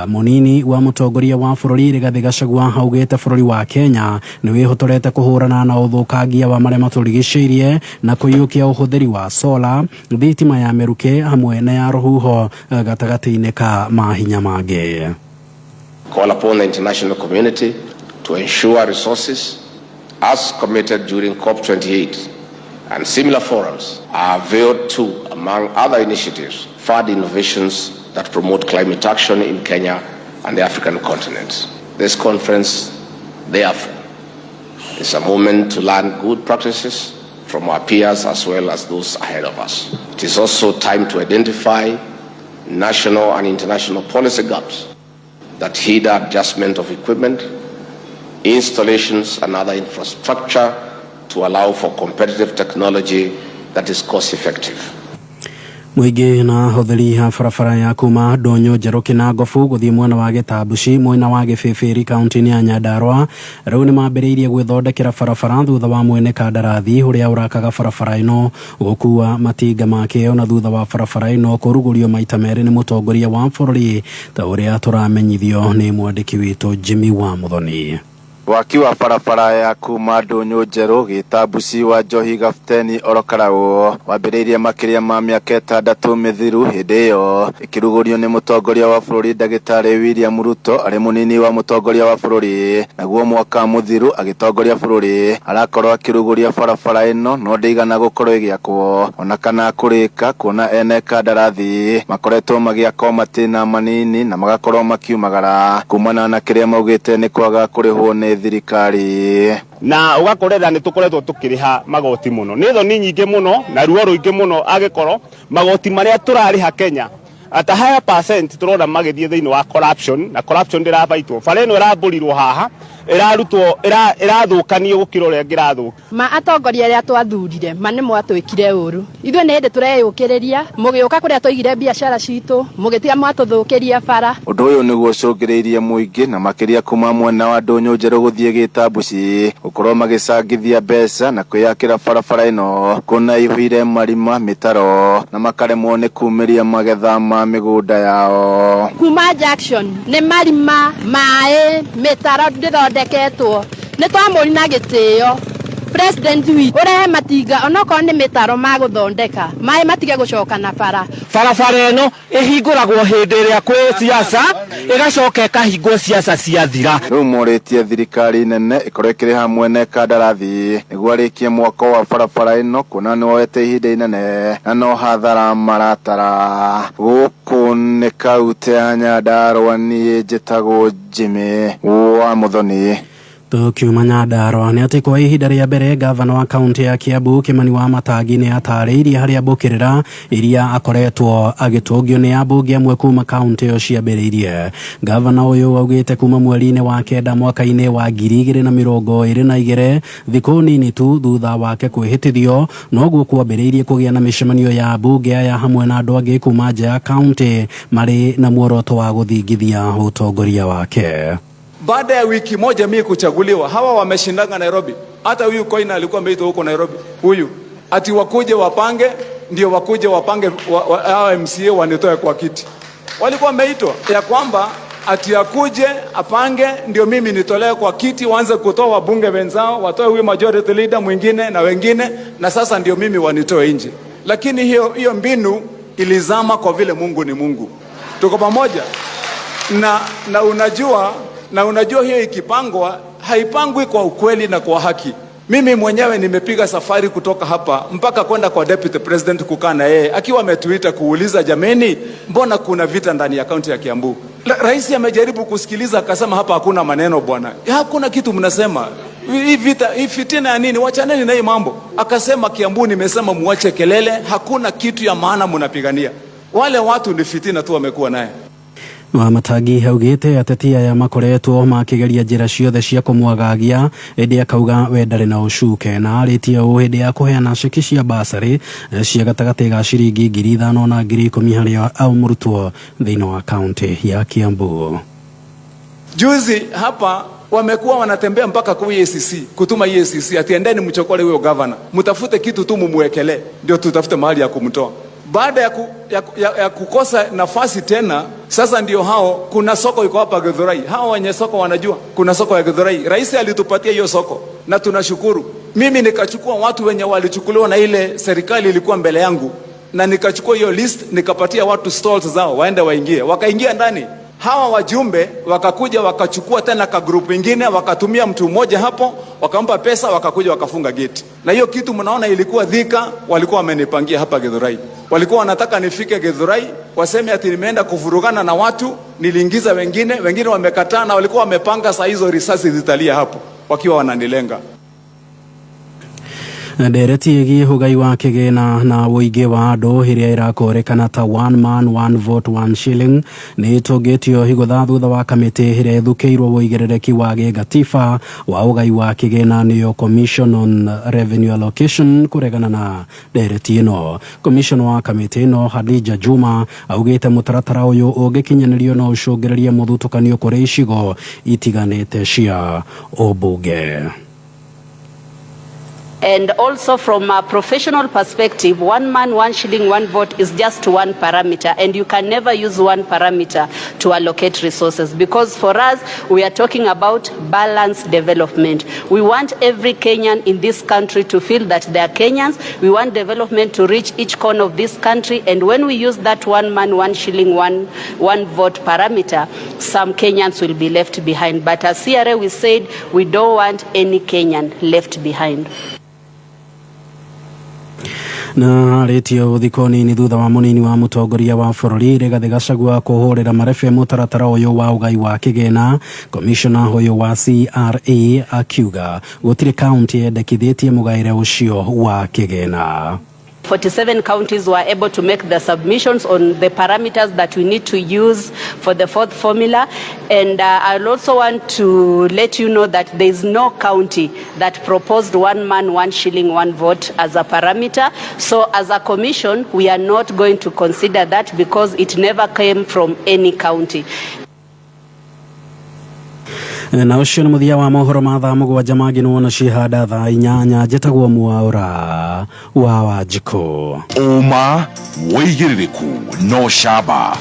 mũnini wa mũtongoria wa bũrũri Rigathĩ Gachagua augĩte bũrũri wa Kenya nĩ wĩhotorete kũhũrana na ũthũkangia wa marĩa matũrigicĩirie na kũiyũkia ũhũthĩri wa sola, thitima ya mĩrukĩ hamwe na ya rũhuho gatagatĩ-inĩ ka mahinya mangĩ. Call upon the international community to ensure resources as committed during COP28 and similar forums are availed to, among other initiatives, fund innovations that promote climate action in Kenya and the African continent. This conference, therefore, is a moment to learn good practices from our peers as well as those ahead of us. It is also time to identify national and international policy gaps that hinder adjustment of equipment, installations and other infrastructure to allow for competitive technology that is cost effective. Mũingĩ na ahũthĩri a barabara ya kuma Ndũnyũ Njerũ Kĩnangobu gũthiĩ mwena wa Gĩtambuci mwena wa Gĩbĩbĩri kaunti-inĩ ya Nyandarua rĩu nĩ mambĩrĩirie gwĩthondekera barabara thutha wa mwene kandarathi ũrĩa ũrakaga barabara ĩno gũkua matinga make ona thutha wa barabara ĩno kũrugũrio maita merĩ nĩ mũtongoria wa bũrũri ta ũrĩa tũramenyithio nĩ mwandĩki witũ Jimmy wa Muthoni. Waki wa barabara ya kuma Ndũnyũ Njerũ Gĩtambuci wa Njohi Gabuteni Orokarau wambĩrĩirie makĩria ma mĩaka 6 mĩthiru hĩndĩ ĩyo ĩkĩrugũrio nĩ mũtongoria wa bũrũri ndagĩtarĩ William Ruto arĩ mũnini wa mũtongoria wa bũrũri naguo mwaka mũthiru agĩtongoria bũrũri arakorwo akĩrugũria barabara ĩno no ndĩigana gũkorwo ĩgĩakwo ona kana kũrĩka kuona ene kandarathi makoretwo magĩaka matĩna manini na magakorwo makiumagara kumana na kĩrĩa maugĩte nĩ kwaga kũrĩhwo nĩ thirikari. Na ugakorera nĩ tũkoretwo tũkĩrĩha magoti mũno nĩ thoni nyingĩ mũno na ruo rũingĩ mũno agĩkorwo magoti marĩa tũrarĩha Kenya at a higher percent tũrona magĩthiĩ thĩinĩ wa corruption na corruption ndĩrabaitwo bara ĩno ĩrambũrirwo haha ĩrarutwo ĩrathũkanio gũkĩra ũrĩa ĩngĩrathũka. Ma atongoria arĩa twathurire ma nĩ mwatwĩkire ũru ithuĩ nĩ hĩndĩ tũreyũkĩrĩria mũgĩũka kũrĩa twaigire biacara citũ mũgĩtiga mwatũthũkĩria bara. Ũndũ ũyũ nĩguo ũcũngĩrĩirie mũingĩ na makĩria kuma mwena wa Ndũnyũ Njerũ gũthiĩ Gĩtambuci gũkorwo magĩcangithia mbeca na kwĩyakĩra barabara ĩno kuona ĩihũire marima mĩtaro na makaremwo nĩ kumĩria magetha ma mĩgũnda yao. Kuma Junction nĩ marima maĩ mĩtaro ndĩthondeketwo nĩ twamũri na gĩtĩo president witũ ũrehe matinga onokorwo nĩ mĩtaro magũthondeka maĩ matige gũcoka na bara. Barabara ĩno ĩhingũragwo hĩndĩ ĩrĩa kwĩ siasa ĩgacoka ĩkahingwo siasa ciathira. Rĩu morĩtie thirikari nene ĩkorwo ĩkĩrĩha mwene kandarathi nĩguo arĩkie mwako wa barabara ĩno kuona nĩ woete ihinda inene na no hathara maratara. Gũkũ nĩ kaunti ya Nyandarua, niĩ njĩtagwo Jimmy wa Muthoni. Tukiuma Nyandarua nĩ atĩ kwa ihinda rĩa mbere gavana wa kaunti ya Kiambu Kimani wa Matangi nĩ atarĩirie harĩa mbũkĩrĩra iria akoretwo agĩtũngio nĩ ambunge amwe kuma kaunti ĩyo ciambĩrĩirie. Gavana ũyũ augĩte kuma mweri-inĩ wa 9 mwaka-inĩ wa 2022 thikũ nini tu thutha wake kwĩhĩtithio noguo kwambĩrĩirie kũgĩa na mĩcemanio ya ambunge aya hamwe na andũ angĩ kuma nja ya kaunti marĩ na muoroto wa gũthingithia ũtongoria wake. Baada ya wiki moja mimi kuchaguliwa, hawa wameshindanga Nairobi. Hata huyu Koina alikuwa ameitwa huko Nairobi. Huyu Ati wakuje wapange, ndio wakuje wapange hawa MCA wanitoe kwa kiti. Walikuwa wameitwa ya kwamba ati akuje apange ndio mimi nitolewe kwa kiti, waanze kutoa wabunge wenzao, watoe huyu majority leader mwingine na wengine, na sasa ndio mimi wanitoe nje. Lakini hiyo mbinu ilizama kwa vile Mungu ni Mungu. Tuko pamoja? Na unajua hiyo ikipangwa haipangwi kwa ukweli na kwa haki. Mimi mwenyewe nimepiga safari kutoka hapa mpaka kwenda kwa deputy president kukaa na yeye akiwa ametuita kuuliza, jameni, mbona kuna vita ndani ya kaunti ya Kiambu? Rais amejaribu kusikiliza akasema hapa hakuna maneno bwana. Hakuna kitu mnasema. Hii vita, hii fitina ya nini? Wachaneni na hii mambo. Akasema Kiambu nimesema muache kelele, hakuna kitu ya maana mnapigania. Wale watu ni fitina tu wamekuwa naye. Wamatangi augite ateti aya makoretwo makigeria njira ciothe cia kumwagagia indi akauga we ndarĩ na ũcuke na arĩtie ũũ hĩndĩ ya kũheana ceki cia basarĩ cia gatagatĩ ga ciringi 5,000 na 10,000 harĩ o mũrutwo thĩinĩ wa kaunti ya Kiambu. Juzi hapa wamekuwa wanatembea mpaka kwa EACC, kutuma EACC ati endeni mchokole huyo governor, mtafute kitu tu mumwekele ndio tutafute mahali ya kumtoa. Baada ya kukosa nafasi tena, sasa ndio hao, kuna soko iko hapa Githurai. Hao wenye soko wanajua kuna soko ya Githurai. Rais alitupatia hiyo soko na tunashukuru. Mimi nikachukua watu wenye walichukuliwa na ile serikali ilikuwa mbele yangu, na nikachukua hiyo list nikapatia watu stalls zao waende waingie. Wakaingia ndani. Hawa wajumbe wakakuja wakachukua tena ka group ingine, wakatumia mtu mmoja hapo, wakampa pesa, wakakuja wakafunga gate. Na hiyo kitu mnaona ilikuwa Thika, walikuwa wamenipangia hapa Githurai. Walikuwa wanataka nifike Githurai, waseme ati nimeenda kuvurugana na watu, niliingiza wengine, wengine wamekataa, na walikuwa wamepanga saa hizo risasi zitalia hapo wakiwa wananilenga. Ndereti ĩgiĩ ũgai wa kĩgĩna na ũingĩ wa andũ ĩrĩa ĩrakũrĩkana ta one man one vote one shilling nĩ ĩtũngĩtio igũtha thutha wa kamĩtĩ ĩrĩa ĩthukĩirwo ũigĩrĩrĩki wa gĩgatiba wa ũgai wa kĩgĩna nĩyo Commission on Revenue Allocation kũregana na ndereti ĩno. Commission wa kamĩtĩ ĩno Hadija Juma augĩte mũtaratara ũyũ ũngĩkinyanĩrio no ũcũngĩrĩrie mũthutũkanio kũrĩ icigo itiganĩte cia ũmbunge. And also from a professional perspective, one man, one shilling, one vote is just one parameter, and you can never use one parameter to allocate resources, because for us, we are talking about balanced development. We want every Kenyan in this country to feel that they are Kenyans. We want development to reach each corner of this country, and when we use that one man, one shilling, one vote parameter, some Kenyans will be left behind. But as CRA, we said we don't want any Kenyan left behind. Na arĩtie thikũ nini thutha wa mũnini wa mũtongoria wa bũrũri Rigathĩ Gachagua kũhũrĩra marebe mũtaratara ũyũ wa ũgai wa kĩgĩna, komishona ũyũ wa CRA akiuga gũtirĩ kaunti yendekithĩtie mũgaĩre ũcio wa kĩgĩna. 47 counties were able to make the submissions on the parameters that we need to use for the fourth formula. And I'll also want to let you know that there is no county that proposed one man, one shilling, one vote as a parameter. So as a commission, we are not going to consider that because it never came from any county. Na ũcio nĩ mũthia wa mohoro ma thaa 7 mangĩ nĩwona ciĩhanda thaa 8. Njĩtagwo Mwaũra wa Wanjikũ. Ũma wĩigĩrĩrĩku no camba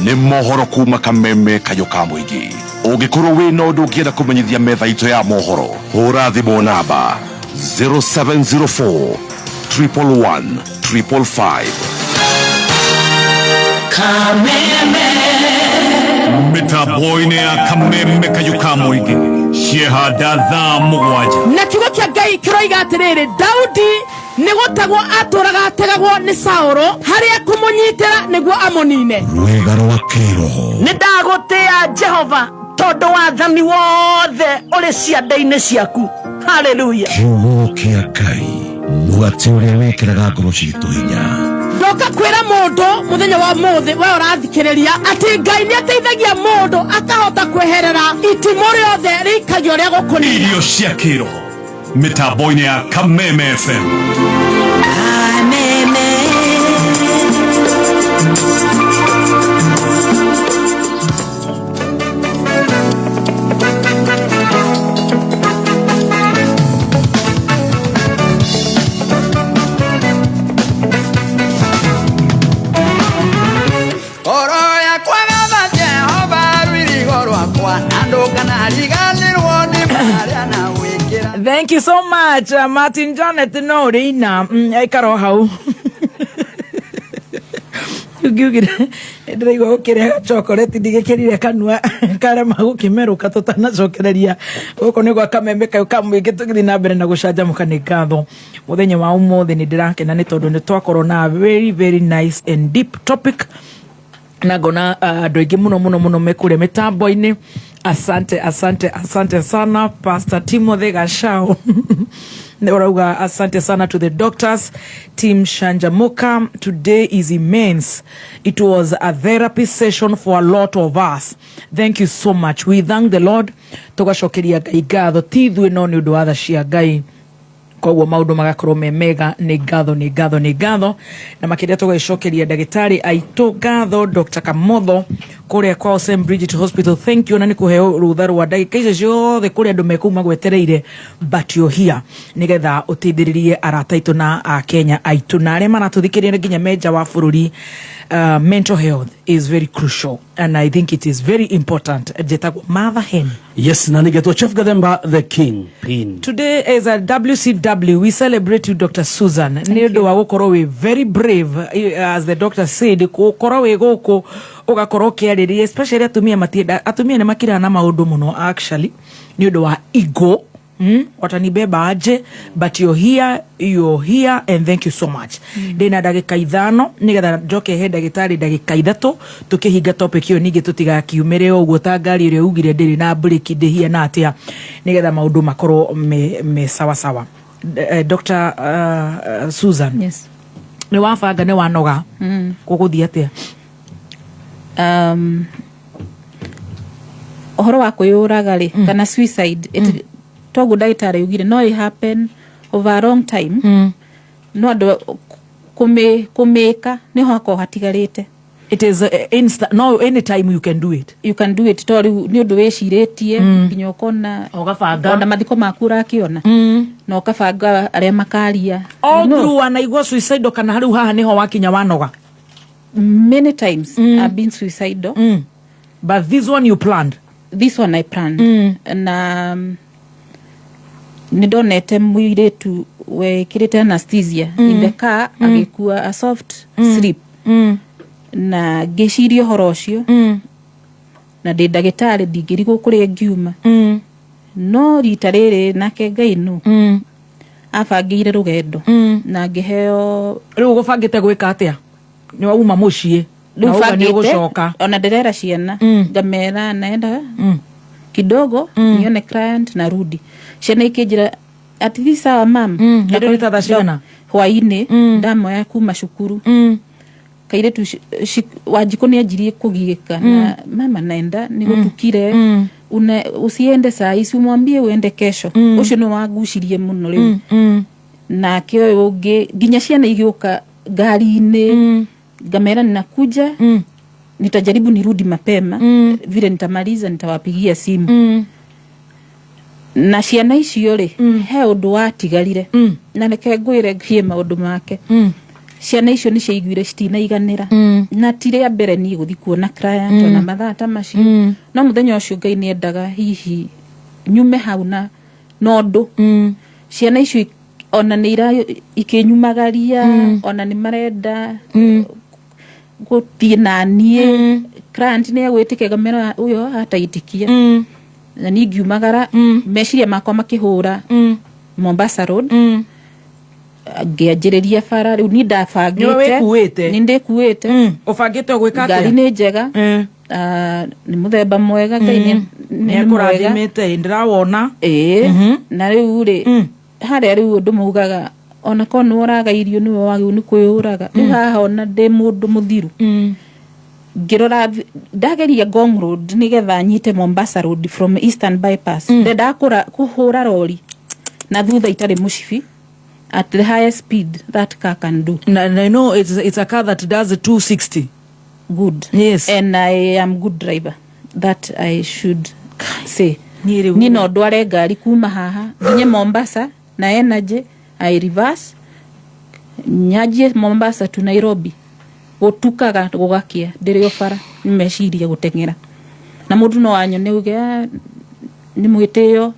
nĩ mohoro kuma Kameme kayũ ka mũingĩ. Ũngĩkorwo wĩna ũndũ ũngĩenda kũmenyithia metha itũ ya mohoro, hũra thimũ namba 0704 111 555. Kameme mĩtambo-inĩ ya Kameme kayũ ka mũingĩ ciehanda thaa 7. Na kiugo kĩa Ngai kĩroiga atĩrĩrĩ, Daudi nĩ gũtegwo atũraga ategagwo nĩ Saũlũ harĩa kũmũnyitĩra nĩguo amũnine. Rwĩga rwa kĩroho. Nĩ ndagũtĩa Jehova tondũ wathani wothe ũrĩ ciande-inĩ ciaku. Haleluya. Kiugo kĩa Ngai mũgate ũrĩa wĩkĩraga ngoro citũ hinya. Ndoka kwĩra mũndũ mũthenya wa mũthĩ we ũrathikĩrĩria atĩ Ngai nĩ ateithagia mũndũ akahota kweherera itimũ rĩothe rĩikagio rĩa gũkũnina. Irio cia kĩroho mĩtambo-inĩ ya Kameme FM. Kameme. Thank you so much, Martin Janet. No ũrĩina aikara o hau. Ngiugire ndĩraigua gũkĩrĩa gachokoreti ndigĩkĩrire kanua karema gũkĩmerũka. Tũtanacokereria gũkũ nĩ gwa kameme kau ka mũingĩ, tũgĩthiĩ na mbere na gũcanjamũka. Nĩ ngatho mũthenya wa ũmũthĩ, nĩ ndĩrakena nĩ tondũ nĩ twakorwo na very very nice and deep topic, na ngona andũ aingĩ mũno mũno mũno me kũrĩa mĩtambo-inĩ. Asante, asante, asante sana. Pastor Timothy Gashao urauga asante sana to the doctors team. Shanjamuka today is immense. It was a therapy session for a lot of us. Thank you so much. We thank the Lord. Tugacokeria Ngai ngatho, ti ithuĩ no nĩ ũndũ wa tha cia Ngai, koguo maũndũ magakorwo me mega. Nĩ ngatho, nĩ ngatho, nĩ ngatho, na makĩria tũgagĩcokeria ndagĩtarĩ aitũ ngatho, Dr Kamotho kũrĩa kwao St Bridget Hospital. Thank you na nĩ kũheo rũtha rwa ndagĩka icio ciothe kũrĩa andũ mekũu magwetereire, but you're here nĩgetha ũteithĩrĩrie arata aitũ na akenya aitũ na arĩa maratũthikĩrĩria nginya menja wa bũrũri. Mental health is very crucial and I think it is very important. Njĩtagwo Martha Hen. Yes, na nigetwo Chef Gathemba the King Pin. Today is a WCW. We celebrate you, Dr. Susan. Nĩ ũndũ wa gũkorwo wĩ very brave, as the doctor said, gũkorwo wĩ gũkũ ũgakorwo ũkĩarĩria, especially atumia matienda, atumia nĩ makiraga na maũndũ mũno actually nĩ ũndũ wa ego. Watanibeba aje, but you're here, you're here, and thank you so much. Ndĩna ndagĩka 5 nĩgetha njoke he ndagĩtarĩ ndagĩka 3 tũkĩhinga topic ĩyo, ningĩ tũtigakiumĩre o ũguo ta ngari ĩrĩa ugire ndĩrĩ na breki ndĩhiana atĩa, nĩgetha maũndũ makorwo me sawa sawa. Dr. Susan. Yes. Nĩ wabanga, nĩ wanoga, gũgũthiĩ atĩa? Ũhoro wa kwĩyũraga rĩ, kana suicide, toguo ndagĩtarĩ augire no it happen over a long time, no andũ kũmĩka nĩho hakorwo hatigarĩte. It is instant, no, anytime you can do it. You can do it, to rĩu nĩ ũndũ wĩcirĩtie nginya ũkona ũgabanga. Ona mathiko maku ũrakĩona na ũkabanga arĩa makaria. All You know, through wanaigua suicidal kana rĩu haha nĩho wakinya wanoga? Many times I've been suicidal. But this one you planned? This one I planned. Na nĩ ndonete mũirĩtu wekĩrĩte anesthesia in the car agĩkua a soft sleep, na ngĩciria ũhoro ũcio, na ndĩ ndagĩtarĩ ndingĩrigwo kũrĩa ngiuma, no rita rĩrĩ nake Ngai nũ abangĩire rũgendo na ngĩheo. Rĩu ũgũbangĩte gwĩka atĩa? Nĩ wauma mũciĩ Rĩu na uga nĩ bangĩte, ũgũcoka. Ona ndĩrera ciana, ngamera naenda kidogo nione client na rudi. Ciana ikĩnjĩra ati thi sawa mam. Hĩndĩ ĩyo nĩ ta thaa cigana? Hwainĩ, ndamoya kuma cukuru. Kairĩtu Wanjikũ nĩ anjirie kũgiĩka na mama, naenda nĩ gũtukire, una usiende saa ici, umwambie uende kesho. Ũcio nĩ wangucirie mũno rĩu. Nake ũyũ ũngĩ, nginya ciana igĩũka ngari-inĩ, ngamera ninakuja, nitajaribu nirudi mapema, vile nitamaliza nitawapigia simu. Na ciana icio rĩ, he ũndũ watigarire, na reke ngwĩre ngie maũndũ make. Ciana icio nĩ ciaiguire citinaiganĩra, na ti rĩa mbere niĩ gũthiĩ kuona client ona mathaa ta macio, no mũthenya ũcio Ngai nĩ endaga hihi nyume hau na ũndũ ciana icio ona nĩ ira ikĩnyumagaria, ona nĩ marenda gũthiĩ na niĩ. Client nĩ egwĩtĩkia, ngamera ũyũ ataitikia, na niĩ ngiumagara, meciria makwa makĩhũra Mombasa Road, ngĩanjĩrĩria bara. Rĩu niĩ ndabangĩte. Nĩwe wĩkuĩte? Nĩ ndĩkuĩte. Ũbangĩte gwĩka Ngari atĩa? Nĩ njega. Ah, nĩ mũthemba mwega, Ngai Nĩ nĩ mwega. Ekũrathimĩte, ndĩrawona. Ĩĩ, na rĩu rĩ, harĩa rĩu ũndũ maugaga ona korwo nĩwe ũraga irio, nĩwe wagĩrĩirwo nĩ kwĩyũraga. Rĩu haha ona ndĩ mũndũ mũthiru, ngĩrora ndageria Ngong Road nĩgetha nyite Mombasa Road from Eastern Bypass, ndendaga kũhũra rori na thutha itarĩ mũcibi at the highest speed that car can do. Na I know it's a car that does 260. Good. Yes. And I am good driver, that I should say. Niĩ rĩu Niĩ no ndware ngari kuma haha nginye Mombasa na energy, I reverse nyanjie Mombasa to Nairobi, gũtukaga gũgakia ndĩrĩ o bara nĩ meciria gũteng'era, na mũndũ no anyone uge, "Ah, nĩ mwĩtĩo."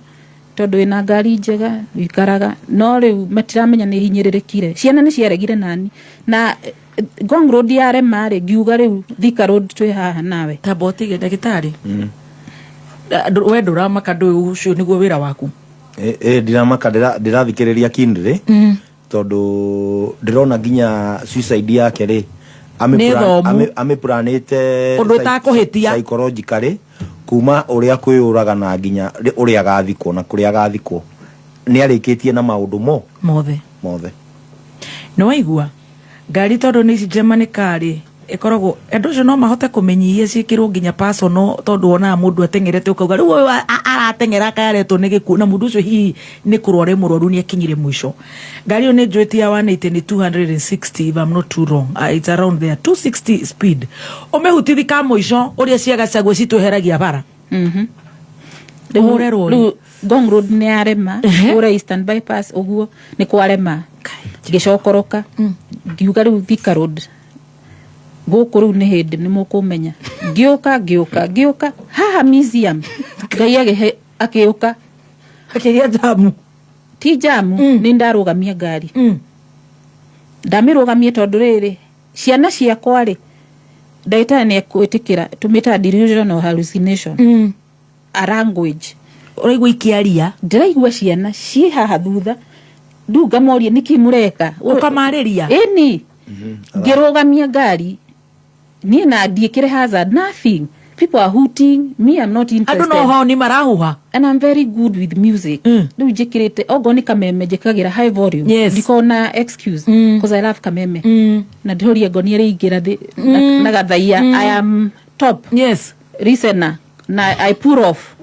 Tondũ wĩna ngari njega wikaraga, no rĩu matiramenya nĩ hinyĩrĩrĩkire. Ciana nĩ ciaregire nani na Ngong Road yarema rĩ, ngiuga rĩu Thika Road twĩ haha nawe. Tamba ũtige ndagĩtarĩ. We ndũramaka, ndũĩ ũcio nĩguo wĩra waku. Ĩ ndiramaka, ndĩrathikĩrĩria kindly tondũ ndĩrona nginya suicide yake rĩ Nĩ thomu. Amĩplanĩte Ũndũ ũtakũhĩtia. Psychologically, kuma ũrĩa kwĩyũraga na nginya ũrĩa agathikwo na kũrĩa agathikwo, nĩ arĩkĩtie na maũndũ mo mothe. Mothe. Nĩ waigua ngari, tondũ nĩ ici Germany karĩ ĩkoragwo andũ acio no mahote kũmenyihia ciĩkĩrwo nginya personal, tondũ wonaga mũndũ ateng'erete ũkauga rĩu ũyũ arateng'era akayaretwo nĩ gĩkuũ, na mũndũ ũcio hihi nĩ kũrwara mũrwaru, nĩ akinyire mũico. Ngari ĩyo nĩ njũĩ ti ya 180, nĩ 260 if I'm not too wrong. It's around there, 260 speed, ũmĩhutithi ka mũico ũrĩa ciagacagwo citweheragia bara. Ũhũre rũri. Rĩu Ngong Road nĩ yarema, kũrĩa Eastern Bypass ũguo nĩ kwarema, ngĩcokoroka ngiuga rĩu Thika Road gũkũ rĩu nĩ hĩndĩ nĩ mũkũmenya. Ngĩũka, ngĩũka, ngĩũka haha museum, Ngai agĩhe akĩũka. Akĩgĩa jamu. Ti jamu, nĩ ndarũgamia ngari. Ndamĩrũgamie tondũ rĩrĩ, ciana ciakwa rĩ, ndagĩtarĩ nĩ ekwĩtĩkĩra tũmĩtaga delusion or hallucination, a language. Ũraigua ikĩaria? Ndĩraigua ciana ciĩ haha thutha, rĩu ngamoria nĩkĩ mũreka. Ũkamarĩria? Ĩni. Ngĩrũgamia ngari niĩ na ndiĩkĩre hazard, nothing. People are hooting me, I'm not interested. Andũ no honi marahuha. And I'm very good with music. Rĩu njĩkĩrĩte okorwo nĩ kameme, njĩkagĩra high volume. Ndikona excuse because I love kameme na ndĩhoria ngoni ĩrĩa ingĩra thĩ na gathaia. I am top listener na I pull off.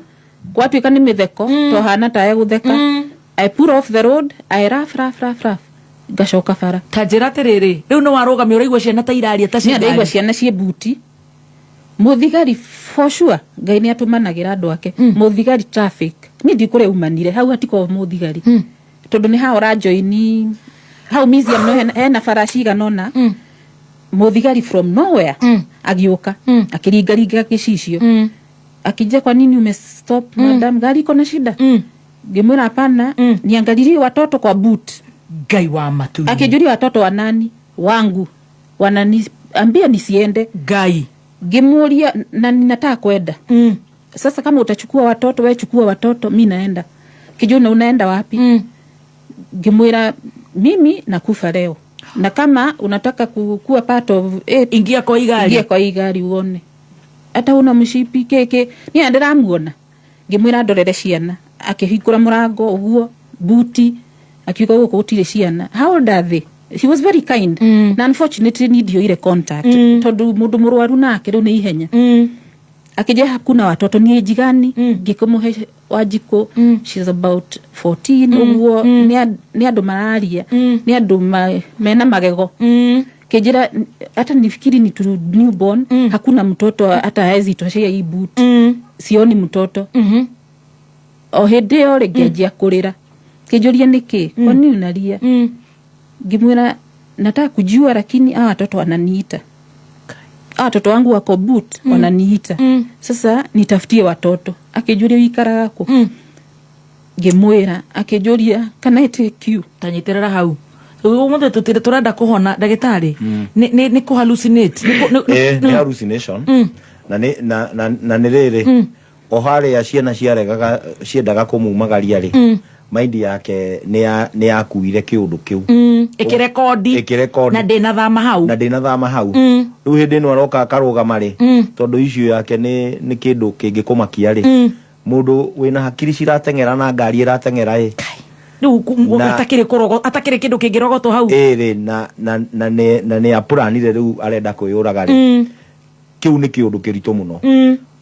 Gwatuĩka nĩ mĩtheko, tohana tae gũtheka, I pull off the road, I laugh, laugh, laugh, laugh, ngacoka bara. Ta njĩra atĩrĩrĩ, rĩu nĩ warũgamia, ũraigua ciana ta iraria ta Niĩ cia ndaigua ngari. Ciana ciĩ buti, mũthigari for sure. Ngai nĩ atũmanagĩra andũ ake. Mũthigari traffic, niĩ ndikũrĩa umanire hau, hatikoragwo mũthigari tondũ nĩ haha ũrajoini hau museum, no hena bara cigana ũna. Mũthigari from nowhere agĩũka, akĩringaringa gĩcicio, akija, "Kwa nini umestop, madam? Gari iko na shida?" Ngĩmwĩra hapana, niangalilie watoto kwa boot. Ngai wa matu. Akĩnjũria watoto wa nani? Wangu, wananiambia nisiende. Ngai. Ngĩmũria na ninataka kwenda. Sasa kama utachukua watoto, we chukua watoto, mi naenda. Kijuna, unaenda wapi? Ngĩmwĩra mimi nakufa leo, na kama unataka kuwa part of it, ingia kwa hii gari. Ingia kwa hii gari uone hata una mshipi keke niĩ ndĩramuona. Ngĩmwĩra ndorere ciana, akĩhingũra mũrango ũguo buti, akiuga gũkũ gũtirĩ ciana. How old are they? She was very kind, na unfortunately ni ndioire contact tondũ mũndũ mũrwaru nake rĩu nĩ ihenya. Akĩnjĩra hakuna watoto. Ni age gani? Ngĩkĩmũhe Wanjikũ, she's about 14 ũguo. Nĩ andũ mararia, nĩ andũ mena magego. Kĩnjĩra hata nifikiri ni tu newborn. Hakuna mtoto, hata haezi toshea hii boot. Sioni mtoto. O hĩndĩ ĩyo rĩ, ngĩanjia kũrĩra. Kĩnjũria nĩkĩ, kwa nini unalia? Ngĩmwĩra nataka kujua, lakini hawa watoto wananiita, hawa watoto wangu wako boot, wananiita. Sasa nitafutie watoto. Akĩnjũria wikaraga kũ? Ngĩmwĩra. Akĩnjũria can I take you? Tanyitĩrĩra hau, ũmũthĩ tũtirĩ tũrenda kũhona ndagĩtarĩ. Nĩ kũ hallucinate. Nĩ hallucination na nĩ na nĩ rĩrĩ, o harĩa ciana ciaregaga, ciendaga kũmumagaria rĩ, mind yake nĩ yakuire kĩũndũ kĩu. Ĩkĩrekondi. Ĩkĩrekondi. Na ndĩnathama hau. Na ndĩnathama hau. Rĩu hĩndĩ ĩno aroka akarũgama rĩ, tondũ issue yake nĩ kĩndũ kĩngĩkũmakia rĩ, mũndũ wĩna hakiri cirateng'era na ngari ĩrateng'era ĩ. Rĩu atakĩrĩ kũrogo, atakĩrĩ kĩndũ kĩngĩrogotwo hau. Ĩrĩ na nĩ apuranire rĩu arenda kwĩyũraga rĩ, kĩu nĩ kĩũndũ kĩritũ mũno.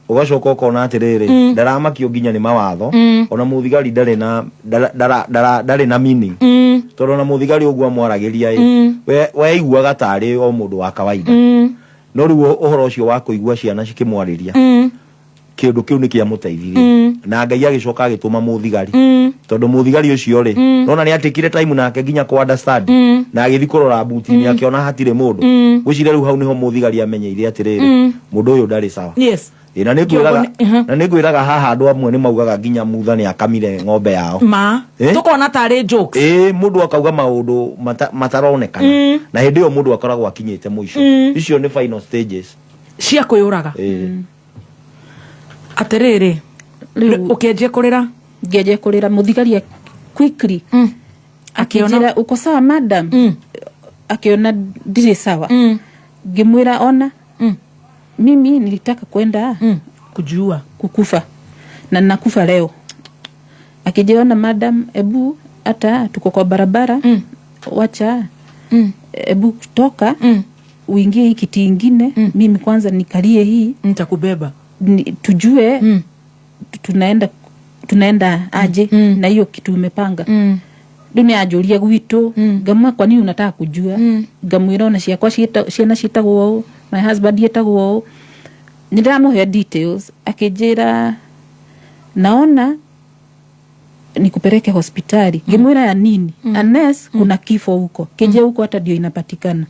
Ũgacoka ũkona atĩrĩrĩ, ndaramakio nginya nĩ mawatho. Ona mũthigari ndarĩ na ndarĩ na meaning, tondũ ona mũthigari ũguo amwaragĩria ĩ, weiguaga tarĩ o mũndũ wa kawaida. No rĩu ũhoro ũcio wa kũigua ciana cikĩmwarĩria, kĩũndũ kĩu nĩ kĩamũteithirie. Na Ngai agĩcoka agĩtũma mũthigari, tondũ mũthigari ũcio rĩ, nona nĩ atikire time nake nginya kũ understand, na agĩthiĩ kũrora buti-inĩ, akĩona hatirĩ mũndũ. Gwĩciria rĩu hau nĩho mũthigari amenyeire atĩrĩrĩ, mũndũ ũyũ ndarĩ sawa. Ĩ, na nĩngwĩraga Mhm. na nĩngwĩraga haha andũ amwe nĩ maugaga nginya mutha nĩ akamire ng'ombe yao. Ma Eh? tukona tarĩ jokes. Ĩ, mũndũ akauga maũndũ mataronekana na hĩndĩ ĩyo mũndũ akoragwo akinyĩte mũico. Icio nĩ final stages. Cia kwĩyũraga. Ĩ. Atĩrĩrĩ, ũkĩanjia kũrĩra? Ngĩanjia kũrĩra, mũthigari quickly Akĩona- akĩnjĩra, "Uko sawa, madam?" Akiona ndirĩ sawa. Ngĩmwĩra, "Ona mimi nilitaka kwenda kujiua, kukufa, na nakufa leo." Akijia, "Ona madam, ebu hata tuko kwa barabara, wacha ebu toka uingie hii kiti ingine, mimi kwanza nikalie hii." Nitakubeba. Tujue tunaenda aje na hiyo kitu umepanga. Rĩu nĩ anjũria gwitũ. Ngamwĩra, "Kwa nini unataka kujua?" Ngamwĩra, "Ona ciakwa ciana ciĩtagwo ũũ, my husband etagwo ũũ." Nĩ ndĩramũhe details. Akĩnjĩra, "Naona nikupeleke hospitali." Ngĩmwĩra, "Ya nini? Unless kuna kifo huko kĩnje huko, hata ndio inapatikana."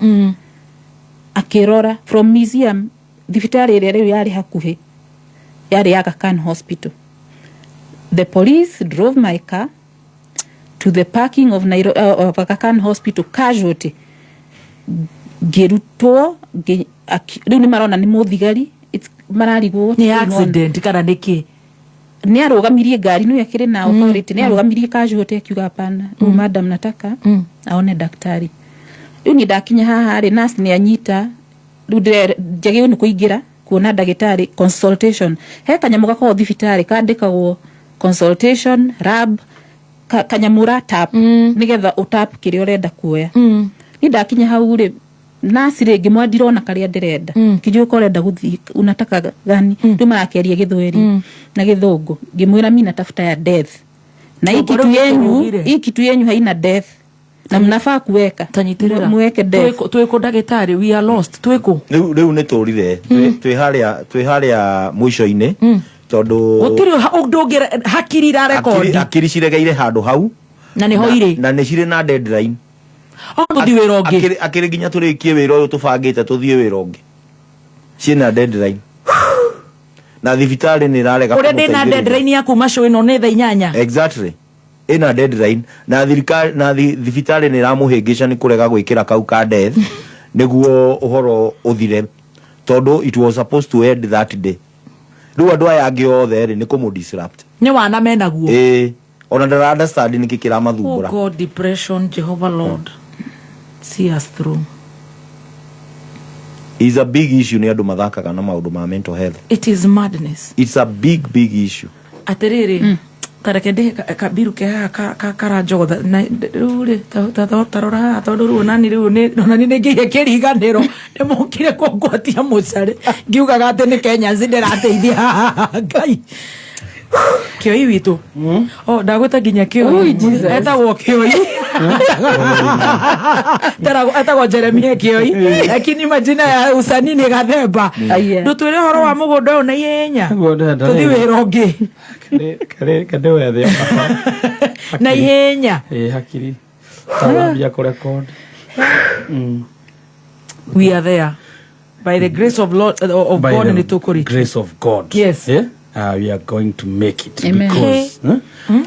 Akĩrora from museum thibitarĩ ĩrĩa rĩu yarĩ hakuhĩ, yarĩ Aga Khan Hospital. The police drove my car to the parking of, of Aga Khan Hospital casualty. Ngĩrutwo rĩu nĩ marona nĩ mũthigari. Mararigwo what's Nĩ going on. Accident kana nĩ kĩ? Nĩ arũgamirie ngari, nĩ akĩrĩ na authority, nĩ arũgamirie casualty, akiuga, "Hapana, huyu madam nataka aone daktari." Rĩu niĩ ndakinya haha rĩ, nurse nĩ anyita, rĩu njagĩrĩirwo nĩ kũingĩra kuona ndagĩtarĩ, consultation. He kanyamũ gakoragwo thibitarĩ kandĩkagwo consultation lab, kanyamũ ra tap nĩgetha ũtap kĩrĩa ũrenda kuoya. Niĩ ndakinya hau rĩ, nasi rĩngĩ mwandirona karĩa ndĩrenda, kijũĩ ko ũrenda gũthiĩ, unataka gani? Rĩu marakĩaria gĩthweri na gĩthũngũ. Ngĩmwĩra, "Mi natafuta ya death, na hii Ũguo kitu rĩu yenyu, nĩtũrugire. hii kitu yenyu haina death na mnafaa kuweka Tanyitĩrĩra. Muweke death." Twĩkũ, ndagĩtarĩ? We are lost. Twĩkũ? Rĩu nĩ tũrire. Twĩ harĩa mũico-inĩ tondũ Gũtirĩ ũndũ ũngĩ, hakiri irarekondi. Hakiri ciregeire handũ hau. Na nĩho irĩ. Na nĩ cirĩ na deadline. Tũthiĩ wĩra ũngĩ. Akĩrĩ nginya tũrĩkie wĩra ũyũ tũbangĩte, tũthiĩ wĩra ũngĩ. Ciĩna deadline na thibitarĩ nĩ ĩrarega Ũrĩa ndĩna kũmũteithĩrĩria. Deadline ya kuma show ĩno nĩ thaa 8. Exactly, ĩna deadline na thirikari na thibitarĩ nĩ ĩramũhĩngĩca nĩ kũrega gwĩkĩra kau ka death nĩguo ũhoro ũthire, tondũ it was supposed to end that day. Rĩu andũ aya angĩ othe rĩ, nĩ kũmũ disrupt. Nĩ wana menaguo. Ĩĩ, ona ndara understand nĩkĩ Oh kĩramathumbũra. God, depression. Jehovah Lord, see us through. Is a big issue. Nĩ andũ mathakaga na maũndũ ma mental health. It is madness. It's a big, big issue. Atĩrĩrĩ, tareke ndĩhe kabiru ke haha karanjogotha na rĩu rĩ, tarora haha, tondũ rĩu onani rĩu onani nĩ ngĩire kĩriganĩro nĩ mokire kũngwatia mũcarĩ ngiugaga atĩ nĩ Kenyans ndĩrateithia haha. Ngai, Kĩoi witũ, o ndagwĩta nginya Kĩoi. Ui, Jesus. Etagwo Kĩoi. Etagwo Jeremia Kĩoi, lakini majina ya usanii ni Gathemba. Aya. Ndũtwĩre ũhoro wa mũgũnda ũyũ na ihenya, tũthiĩ wĩra ũngĩ. Kende wethe. Na ihenya. Ĩ, hakiri tawambia kũrekod. We are there by the grace of Lord, of By God, the nĩ tũkũrĩ grace of God. Yes. Eh? We are going to make it. Amen. Because, eh?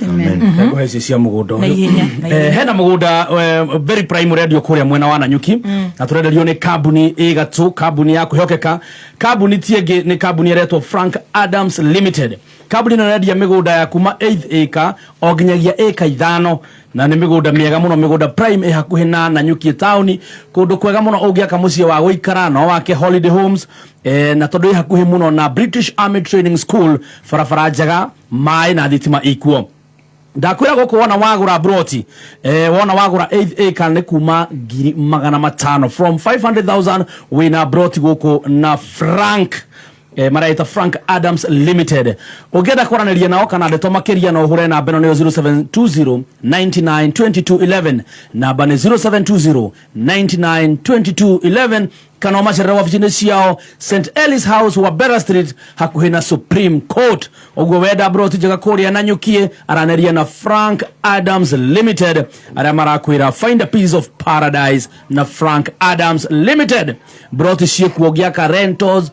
Amen. Ngũhe ici cia mũgũnda Na ũyũ. ihenya, na ihenya. Hena mũgũnda very prime ũrendio kũrĩa mwena wa Nanyuki, na tũrenderio nĩ kambuni ĩ gatũ, kambuni ya kwĩhokeka, kambuni ti ĩngĩ nĩ kambuni ĩretwo Frank Adams Limited. Kambuni ĩno ĩrendia mĩgũnda ya kuma 8 acre o nginyagia ĩka 5, na nĩ mĩgũnda mĩega mũno, mĩgũnda prime ĩ hakuhĩ na Nanyuki taũni, kũndũ kwega mũno ũngĩaka mũciĩ wa gũikara, no wake holiday homes, na tondũ ĩ hakuhĩ mũno na British Army Training School, barabara njega, maĩ na thitima ikuo. Ndakwĩra gũkũ wona wagũra broti, wona wagũra 8 acre nĩ kuma 500,000, from 500,000 wĩna broti gũkũ na Frank, maraita Frank Adams Limited. Ũngĩenda kwaranĩria nao kana ndeto makĩria, no ũhũre namba ĩno, nĩyo 0720 99 22 11. Namba nĩ 0720 99 22 11. Kana ũmacerere wabici-inĩ ciao St Ellis House, Wabera Street, hakuhĩ na Supreme Court. Ũguo wenda broti njega kũrĩa Nanyukie, aranĩria na Frank Adams Limited, arĩa marakwĩra find a piece of paradise na Frank Adams Limited. Broti ciĩkuo, ũngĩaka rentals,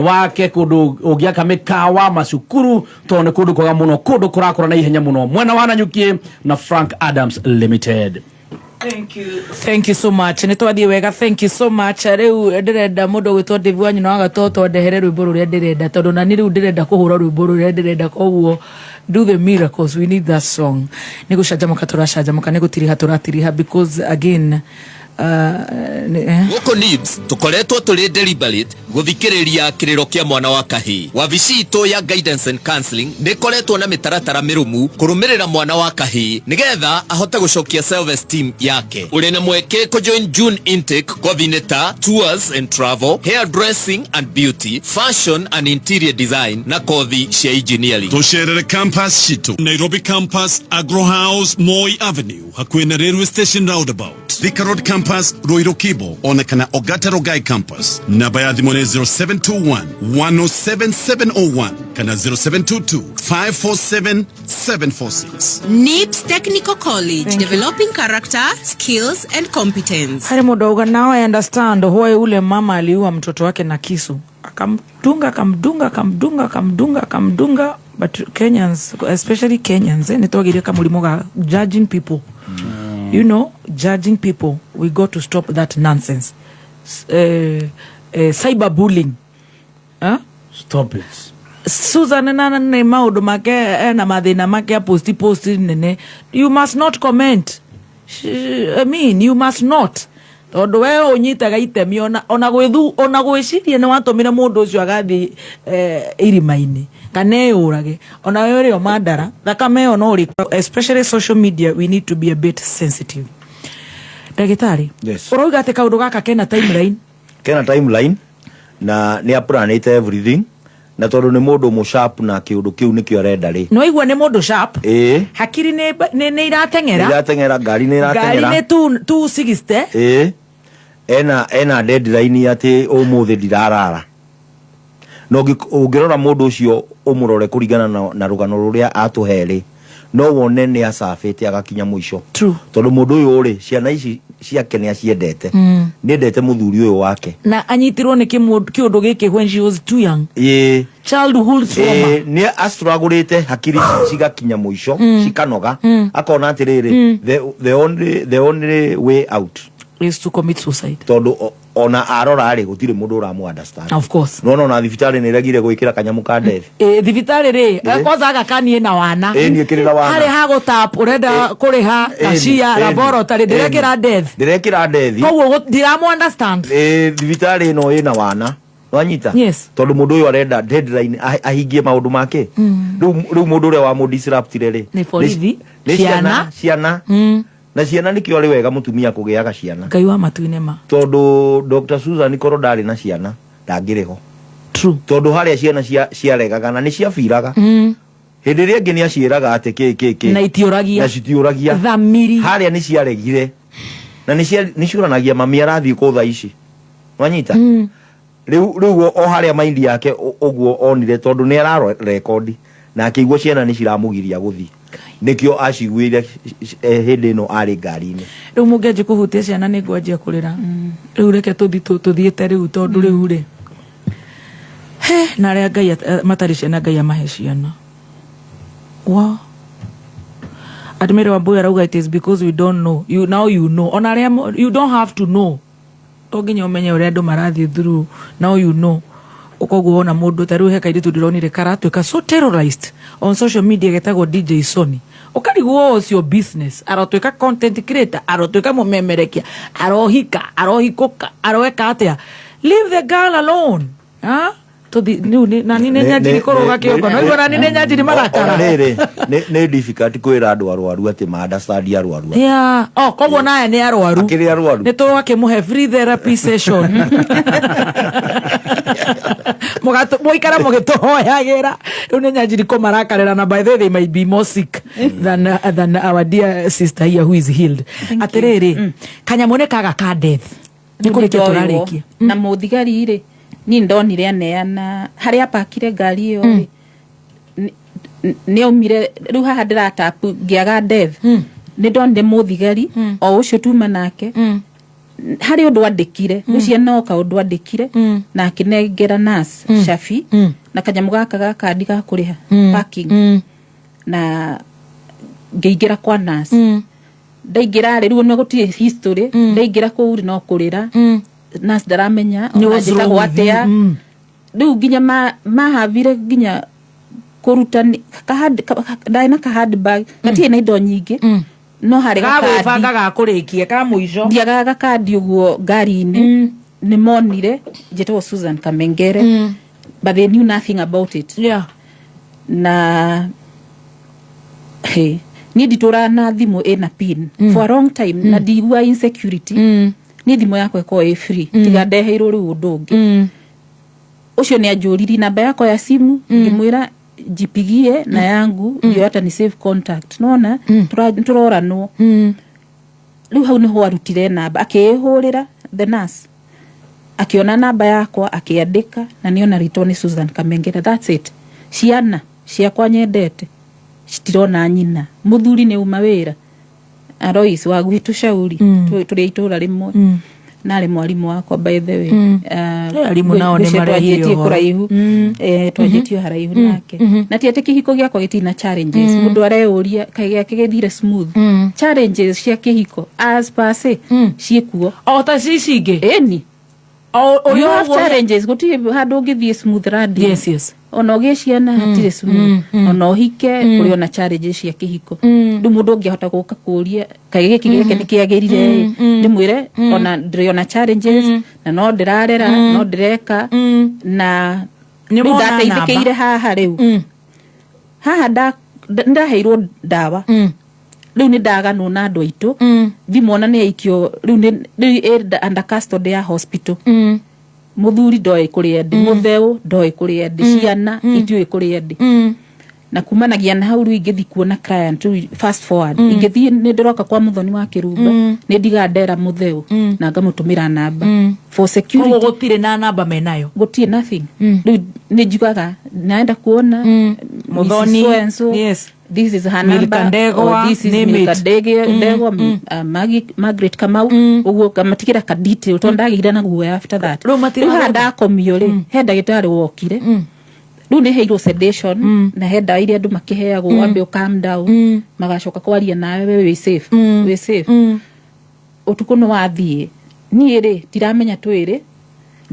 wake kũndũ, ũngĩaka mĩkawa, macukuru, tondũ nĩ kũndũ kwega mũno, kũndũ kũrakũra na ihenya mũno mwena wa Nanyukie na Frank Adams Limited. Thank you. Thank you so much. Nĩ twathiĩ wega. Thank you so much. Rĩu ndĩrenda mũndũ ũgwĩtwo Dave Wanyuna wa Gatoto ndehere rwĩmbo rũrĩa ndĩrenda, tondũ nani rĩu ndĩrenda kũhũra rwĩmbo rũrĩa ndĩrenda, koguo do the miracles, we need that song. Nĩ gũcanjamũka tũracanjamũka, nĩ gũtiriha tũratiriha, because again Gũkũ NIBS tũkoretwo tũrĩ deliberate gũthikĩrĩria kĩrĩro kĩa mwana wa kahĩĩ. Wabici itũ ya guidance and counseling nĩ ĩkoretwo na mĩtaratara mĩrũmu kũrũmĩrĩra mwana wa kahĩĩ nĩgetha ahote gũcokia self esteem yake. Ũrĩ na mweke kũ join June intake kothi-inĩ ta tours and travel, hair dressing and beauty, fashion and interior design na kothi cia engineering. Tũcerere campus citũ: Nairobi campus, Agro House, Moi Avenue, hakuhĩ na railway station roundabout; Thika Road campus, Ruiru Kibo, ona kana Ogata Rongai campus. Namba ya thimũ nĩ 0721 107 701 kana 0722 547 746. NIBS Technical College, developing character, skills and competence. Harĩ mũndũ auga, "Now I understand why ule mama aliua mtoto wake na kisu, akamdunga, akamdunga, akamdunga, akamdunga, akamdunga." But Kenyans, especially Kenyans, nĩ twagĩire kamũrimũ ga judging people. Judging people, we got to stop that nonsense. Cyberbullying, huh? Stop it. Susan na nĩ maũndũ make, ena mathĩna make, aposti post nene, you must not comment. I mean, you must not, tondũ we ũnyitaga itemi ona gwĩthu, ona gwĩciria nĩ watũmire mũndũ ũcio agathiĩ irima-inĩ kana eyũrage. Ona we ũrĩ o mandara thakame ĩyo no ũrĩ. Especially social media, we need to be a bit sensitive. Ndagĩtarĩ, Yes. ũrauga atĩ kaũndũ gaka kena timeline? Kena timeline na nĩ aplanĩte everything, na tondũ nĩ mũndũ mũsharp na kĩũndũ kĩu nĩkĩo arenda rĩ. Nĩ waigua nĩ mũndũ sharp. Ĩĩ. Hakiri nĩ irateng'era. Irateng'era, ngari nĩ ngari irateng'era. Nĩ 260. Ĩĩ, ena deadline atĩ ũmũthĩ ndirarara, na ũngĩrora mũndũ ũcio, ũmũrore kũringana na rũgano rũrĩa atũhe rĩ, no wone nĩ acabĩte agakinya mũico. Tondũ mũndũ ũyũ rĩ, ciana ici ciake nĩ aciendete. Nĩ endete mũthuri ũyũ wake. Na anyitirwo nĩ kĩũndũ gĩkĩ when she was too young. Childhood trauma. Ĩĩ, nĩ astragũrĩte hakiri cigakinya mũico, cikanoga. Akona atĩrĩrĩ, the only way out is to commit suicide. Tondũ ona arora rĩ, gũtirĩ mũndũ ũramũ understand. Of course. Nona ona thibitarĩ nĩ ĩregire gwĩkĩra kanyamũ ka death. Ĩ, thibitarĩ rĩ, kwanza agakanie na wana. Ĩ, niĩ kĩrĩ na wana. Harĩ ha gũtap ũrenda kũrĩha kacia laboratory, ndĩrekĩra death. Ndĩrekĩra death. Koguo ndiramũ understand. Ĩ, thibitarĩ ĩno ĩna wana, wanyita? Yes. Tondũ mũndũ ũyũ arenda deadline ahingie maũndũ make. Rĩu mũndũ ũrĩa wamũ-disruptire rĩ, Nĩ borithi, nĩ ciana. Ciana, ciana. Na ciana, nĩkĩo arĩ wega mũtumia kũgĩaga ciana. Ngai wa matu-inĩ ma. Tondũ Dr Susan korwo ndarĩ na ciana, ndangĩrĩ ho. True. Tondũ harĩa ciana ciaregaga na nĩ ciabiraga, hĩndĩ ĩrĩa ĩngĩ nĩ aciĩraga atĩ kĩ kĩ kĩ. Na itiũragia. Na citiũragia. Thamiri. Harĩa nĩ ciaregire na nĩ ciũranagia mami arathiĩ kũ thaa ici, wanyita? Rĩu o harĩa maindi yake ũguo onire, tondũ nĩ ararekondi na akĩigua ciana nĩ ciramũgiria gũthiĩ, nĩkĩo aciguĩire hĩndĩ ĩno arĩ ngari-inĩ. Rĩu mũngĩanjia kũhutia ciana nĩ ngwanjia kũrĩra. Rĩu reke tũthi tũthiĩte rĩu, tondũ rĩu rĩ he na arĩa Ngai matarĩ ciana, Ngai amahe ciana wa Admire Wambui arauga, "It is because we don't know you now." You know, ona arĩa you don't have to know, to nginya ũmenye ũrĩa andũ marathiĩ through. Now you know. Koguo wona mũndũ ta rĩu, he kairĩtu ndĩronire karatuĩka so terrorized on social media, getagwo DJ Sony, ũkarigwo ũcio business arotuĩka content creator, arotuĩka mũmemerekia, arohika, arohikũka, aroeka atĩa. Leave the girl alone. Ah? Tũthi rĩu nani nĩ nyanjiri kũrũga kĩongo, no igua nani nĩ nyanjiri marakara. Ona rĩrĩ nĩ difficult kwĩra andũ arwaru atĩ ma understand arwaru. Yeah. Oh, koguo naye nĩ arwaru. Akĩrĩ arwaru. Nĩ tũgakĩmũhe free therapy session. Mũikare mũgĩtũhoyagĩra. Rĩu nĩ nyanjiri kũmarakarĩra, na by the way they might be more sick than our dear sister here who is healed. Atĩrĩrĩ, kanyamũ nĩ kaga ka death. Nĩ kũrĩkia tũrarĩkia. Na mũthigari rĩ, niĩ ndonire aneana harĩa apakire ngari ĩyo rĩ, nĩ aumire rĩu haha ndĩratapu ngĩaga death. Nĩ ndonire mũthigari o ũcio tuma nake harĩ ũndũ andĩkire, ngwĩciria no kaũndũ andĩkire na akĩnengera nurse Shafi na kanyamũ gaka ga kandi ga kũrĩha parking, na ngĩingĩra kwa nurse. Ndaingĩra rĩ, rĩu ona gũtirĩ history, ndaingĩra kũu rĩ, no kũrĩra. Nurse ndaramenya Nĩ ona what's wrong njĩtagwo with you? atĩa. Rĩu nginya mahavire nginya kũruta ndarĩ na ka handbag gatirĩ na indo nyingĩ, no harĩ gakandi. Gagwĩbanga ga kũrĩkia ka mũico. Ndiagaga gakandi ũguo ngari-inĩ. Nĩ monire njĩtagwo Susan Kamengere, but they knew nothing about it. Na hey, niĩ nditũraga na thimũ ĩna pin for a long time na ndigua insecurity. Niĩ thimũ yakwa ĩkoragwo ĩ free, tiga ndeheirwo rĩu ũndũ ũngĩ. Ũcio nĩ anjũririe namba yakwa ya simu, ngĩmwĩra jipigie na yangu ndio hata ni save contact nona tũroranwo. Rĩu hau nĩho arutire namba, akĩĩhũrĩra the nurse, akiona namba yakwa, akiandika na niona ritwa ni Susan Kamengere. That's it. Ciana ciakwa nyendete citirona nyina. Muthuri nĩ uma wĩra, Alois wa gwitũ Shauri, tũrĩ itũra rĩmwe, narĩ mwarimũ wakwa, by the way. Arimũ nao nĩ ngwĩciria marehire twanjĩtie ũhoro. Kũraihu. Twanjĩtie haraihu nake, na ti atĩ kĩhiko gĩakwa gĩtirĩ na challenges. Mũndũ areyũria kaĩ gĩake gĩthire smooth. Challenges cia kĩhiko as per se ciĩkuo. O ta cici ingĩ. Ĩni. O You have challenges, gũtirĩ handũ ũngĩthiĩ smooth landing. Ona ũgĩe ciana hatirĩ smooth, ona ũhike kũrĩ ona challenges cia kĩhiko. Rĩu mũndũ ũngĩahota gũka kũria kaĩ gĩkĩ gĩake nĩ kĩagĩrire, ndĩmwĩre ona ndĩrĩ ona challenges na no ndĩrarera, no ndĩreka na Nĩ rĩu mona ndateithĩkĩire namba. haha. Rĩu haha ndaheirwo ndawa, rĩu nĩ ndaganwo na andũ aitũ. Thimũ ona nĩ yaikio, rĩu rĩu ĩ under custody ya hospital. Mũthuri ndoĩ kũrĩa ndĩ, mũtheũ ndoĩ kũrĩa ndĩ, ciana itiũĩ kũrĩa ndĩ. Na kumanagia na hau, rĩu ingĩthi kuona client, rĩu fast forward, ingĩthiĩ nĩ ndĩroka kwa mũthoni wa kĩrumba, nĩ ndigaga ndera mũtheũ na ngamũtũmĩra namba for security. Koguo gũtirĩ na namba menayo? Gũtirĩ nothing. Rĩu nĩ njugaga naenda kuona Muthoni, Mrs. So and so, this is her Milka number, Ndegwa, or this is name Milka it. Ndegwa, Margaret Kamau, ũguo ngamatigĩra ka detail tondũ ndagĩire na guoya after that. Rĩu matirĩ Rĩu haha na ndakomio rĩ, he ndagĩtarĩ wokire. Rĩu nĩ heirwo sedation na he ndawa iria andũ makĩheagwo wambe ũ calm down, magacoka kwaria nawe, we wĩ safe, wĩ safe. Ũtukũ nĩ wathiĩ, niĩ rĩ ndiramenya twĩrĩ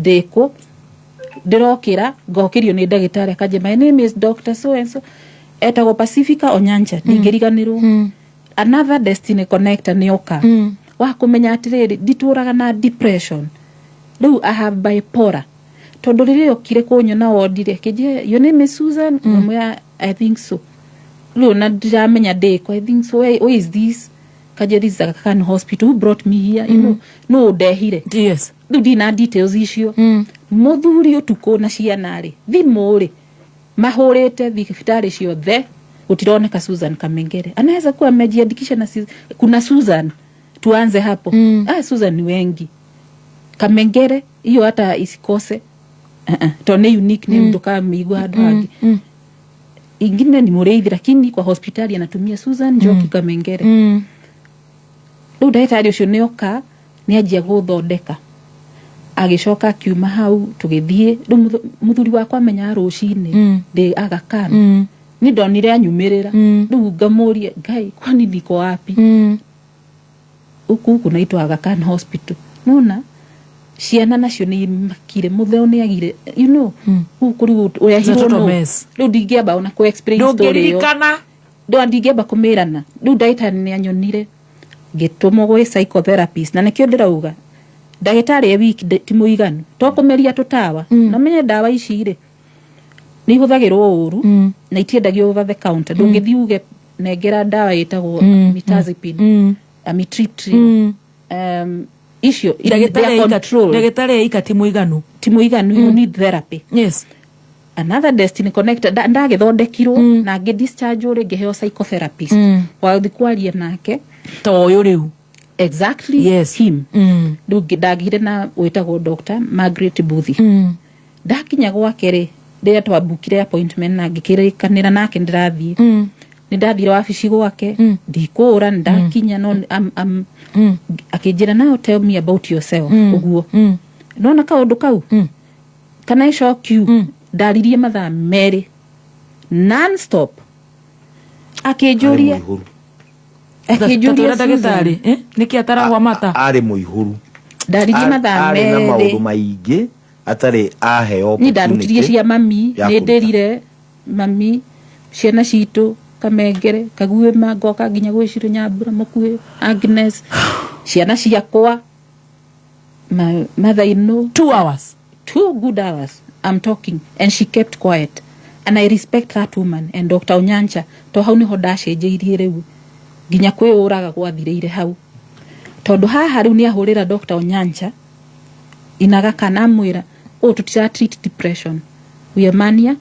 ndĩkũ. Ndĩrokĩra ngokĩrio nĩ ndagĩtarĩ, akanjia, "My name is Dr. so and so," etagwo Pacifica Onyanja, ndingĩriganĩrwo. Another destiny connector nĩ oka wa kũmenya atĩrĩrĩ, nditũraga na depression, rĩu I have bipolar, tondũ rĩrĩa okire kũnyona wodire akĩnjia, "Your name is Susan?" Ngamwĩra, "I think so." Rĩu na ndiramenya ndĩkũ. "I think so. Where is this?" Kanjia, "This is Aga Khan Hospital." "Who brought me here?" No ndehire. Rĩu ndirĩ na details icio. Mũthuri ũtukũ na ciana rĩ, thimũ rĩ, mahũrĩte thibitarĩ ciothe, gũtironeka Susan Kamengere. Anaweza kuwa amejiandikisha na kuna Susan, tuanze hapo. Ah, Susan ni wengi. Kamengere hiyo hata isikose, uh-uh. Tondũ nĩ unique name, ndũkamĩigua handũ hangĩ. Ingine ni Mũrĩithi, lakini kwa hospitali anatumia Susan Njoki Kamengere. Rĩu ndagĩtarĩ ũcio nĩ oka, nĩ anjia gũthondeka, agĩcoka akiuma hau tũgĩthiĩ. Rĩu mũthuri wakwa amenyaga rũcinĩ ndĩ Aga Khan. Nĩ ndonire anyumĩrĩra. Rĩu ngamũria, "Ngai, kwani niko wapi?" "Huku kunaitwa Aga Khan Hospital." Nona ciana nacio nĩ imakire, mũtheo nĩ agire, gũkũ rĩu It's a ũrehirwo total nũ. mess. Rĩu ndingĩamba ona kũ explain story ĩyo. Ndũngĩririkana. Ndå ndingĩamba kũmĩrana. Rĩu ndagĩtarĩ nĩ anyonire, ngĩtũmwo gwĩ psychotherapist, na nĩkĩo ndĩrauga ndagĩtarĩ e wiki ti mũiganu to kũmeria tũtawa. Na menye ndawa ici rĩ, nĩ ihũthagĩrwo ũru na itiendagio over the counter. Ndũngĩthiĩ uge nengera ndawa ĩtagwo mirtazapine, amitriptyline, icio they are controlled. Ndagĩtarĩ eika ti mũiganu. Ti mũiganu, you need therapy. Another destiny connector, ndagĩthondekirwo na ngĩ discharge rĩ, ngĩheo psychotherapist wathi kwaria nake. Ta ũyũ rĩu? Exactly. Yes. Him. Rĩu ndagire na wĩtagwo Dr. Margaret Buthi. Ndakinya gwake rĩ, rĩrĩa twambukire appointment na ngĩkĩrĩkanĩra nake ndĩrathiĩ, nĩ ndathire wabici gwake, ndikũra nĩ ndakinya, no akĩnjĩra, "Now tell me about yourself." Ũguo nona kaũndũ kau kana I shock you, ndaririe mathaa 2 non stop. Akĩnjũria, akĩnjũria, Tatwĩra ndagĩtarĩ, "Susan," eh? Nĩkĩ atarahwa mata? Arĩ mũihũru. Ndaririe mathaa Arĩ na maũndũ 2. maingĩ atarĩ aheo Ni ndarutirie opportunity cia mami. ya Nĩ kũruta. ndĩrire mami, ciana citũ, Kamengere, Kaguĩma, ngoka nginya gwĩ Cirũ, Nyambura, Mũkuhĩ, Agnes, ciana ciakwa, mathainũ. 2 hours. 2 good hours I'm talking and she kept quiet, and I respect that woman and Dr. Onyancha, to hau niho ndacenjeirie rĩu nginya kwĩyũraga gwathirĩire hau, tondũ haha rĩu nĩ ahũrĩra Dr. Onyancha inaga kana amwĩra, "Oh, tutira treat depression. We are maniac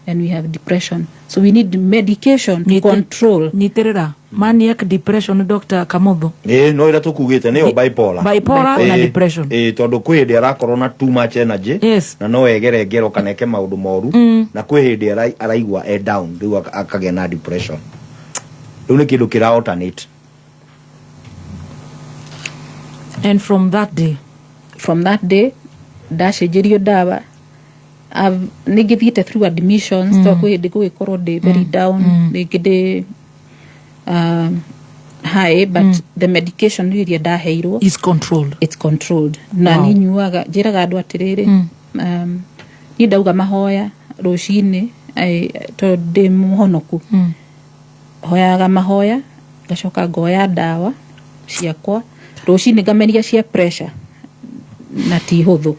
and we have depression, so we need medication to control." Nyitĩrĩra maniac, depression, Dr. Kamotho. Ĩĩ, no ĩrĩa tũkugĩte nĩyo bipolar. Bipolar na depression. Ĩĩ, tondũ kwĩ hĩndĩ arakorwo na too much energy na no egere ngero kana eke maũndũ moru, na kwĩ hĩndĩ araigua e down, rĩu akagĩa na depression. Rĩu nĩ kĩndũ kĩra alternate. And from that day? From that day ndacenjerio ndawa. Nĩ ngĩthiĩte through admissions, to kwĩ hĩndĩ gũgĩkorwo ndĩ very down, rĩngĩ ndĩ high, but the medication iria ndaheirwo is controlled. It's controlled. Na nĩ nyuaga, njĩraga andũ atĩrĩrĩ, niĩ ndauga mahoya rũcinĩ, tondũ ndĩ mũhonoku, hoyaga mahoya, ngacoka ngoya ndawa ciakwa rũcinĩ, ngameria cia pressure, na ti hũthũ.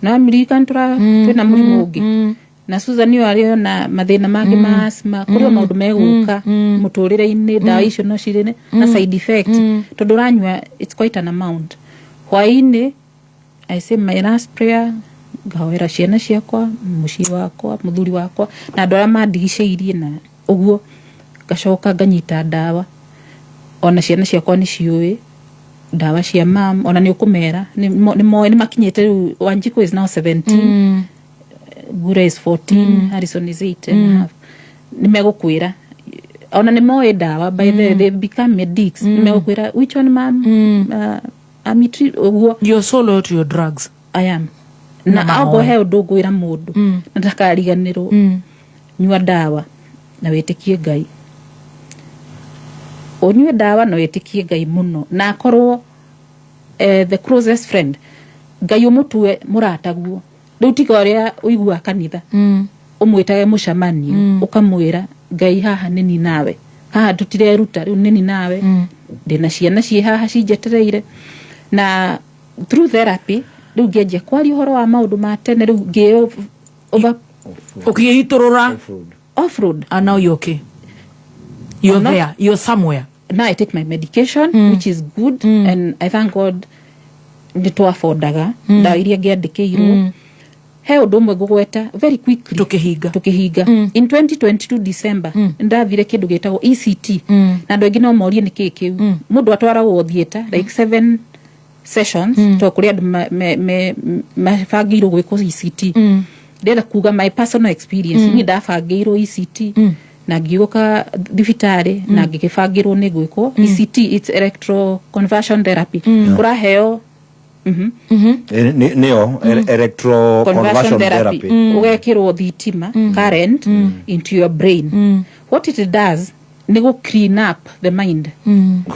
Na miririkana tũra twĩna mũrimũ ũngĩ na Susan ũyũ arĩ ona mathĩna mangĩ ma asthma, kũrĩ o maũndũ megũka mũtũrĩre-inĩ. Ndawa icio no cirĩ na side effect tondũ ũranyua, it's quite an amount. Hwaĩ-inĩ I say my last prayer, ngahoera ciana ciakwa, mũciĩ wakwa, mũthuri wakwa na andũ arĩa mandigicĩirie na ũguo, ngacoka nganyita ndawa. Ona ciana ciakwa nĩ ciũĩ ndawa cia mam, ona nĩ ũkũmera nĩ moĩ, nĩ makinyĩte rĩu. Wanjiko is now 17, Gura is 14, Harrison is 8 and a half. Nĩ megũkwĩra, ona nĩ moĩ ndawa by the they become medics. Nĩ megũkwĩra, "Which one, mam?" Ũguo. You're so loyal to your drugs. I am. Na Na mahoya. akorwo he ũndũ ngwĩra mũndũ na ndakariganĩrwo, nyua ndawa na wĩtĩkie Ngai. Ũnyue ndawa na wĩtĩkie Ngai mũno, na akorwo the closest friend, Ngai ũmũtue mũrataguo. Rĩu tiga ũrĩa ũiguaga kanitha, ũmwĩtage mũcemanio, ũkamwĩra, "Ngai, haha nĩni nawe, haha tũtireruta, rĩu nĩni nawe, ndĩna ciana ciĩ haha cinjetereire." Na through therapy rĩu ngĩanjia kwaria ũhoro wa maũndũ ma tene, rĩu ngĩ over Ũkĩitũrũra. Offroad. And now you're okay, you're I'm not- there, you're somewhere. Now I take my medication, which is good, and I thank God nĩ twafondaga ndawa iria ngĩandĩkĩirwo. He ũndũ ũmwe ngũgweta very quickly. Tũkĩhinga. Tũkĩhinga. In 2022 December, ndathire kĩndũ gĩtagwo ECT, na andũ aingĩ no morie nĩ kĩĩ kĩu. Mũndũ atwaragwo theatre like seven sessions, to kũrĩ andũ mabangĩirwo gwĩkwo ECT. Ndĩrenda kuga my personal experience, niĩ ndabangĩirwo ECT na ngĩũka thibitarĩ na ngĩgĩbangĩrwo nĩ gwĩkwo ECT. It's electroconversion therapy. Ũraheo Nĩyo electro conversion conversion therapy, therapy. Ũgekĩrwo thitima, current into your brain. What it does nĩ gũ clean up the mind.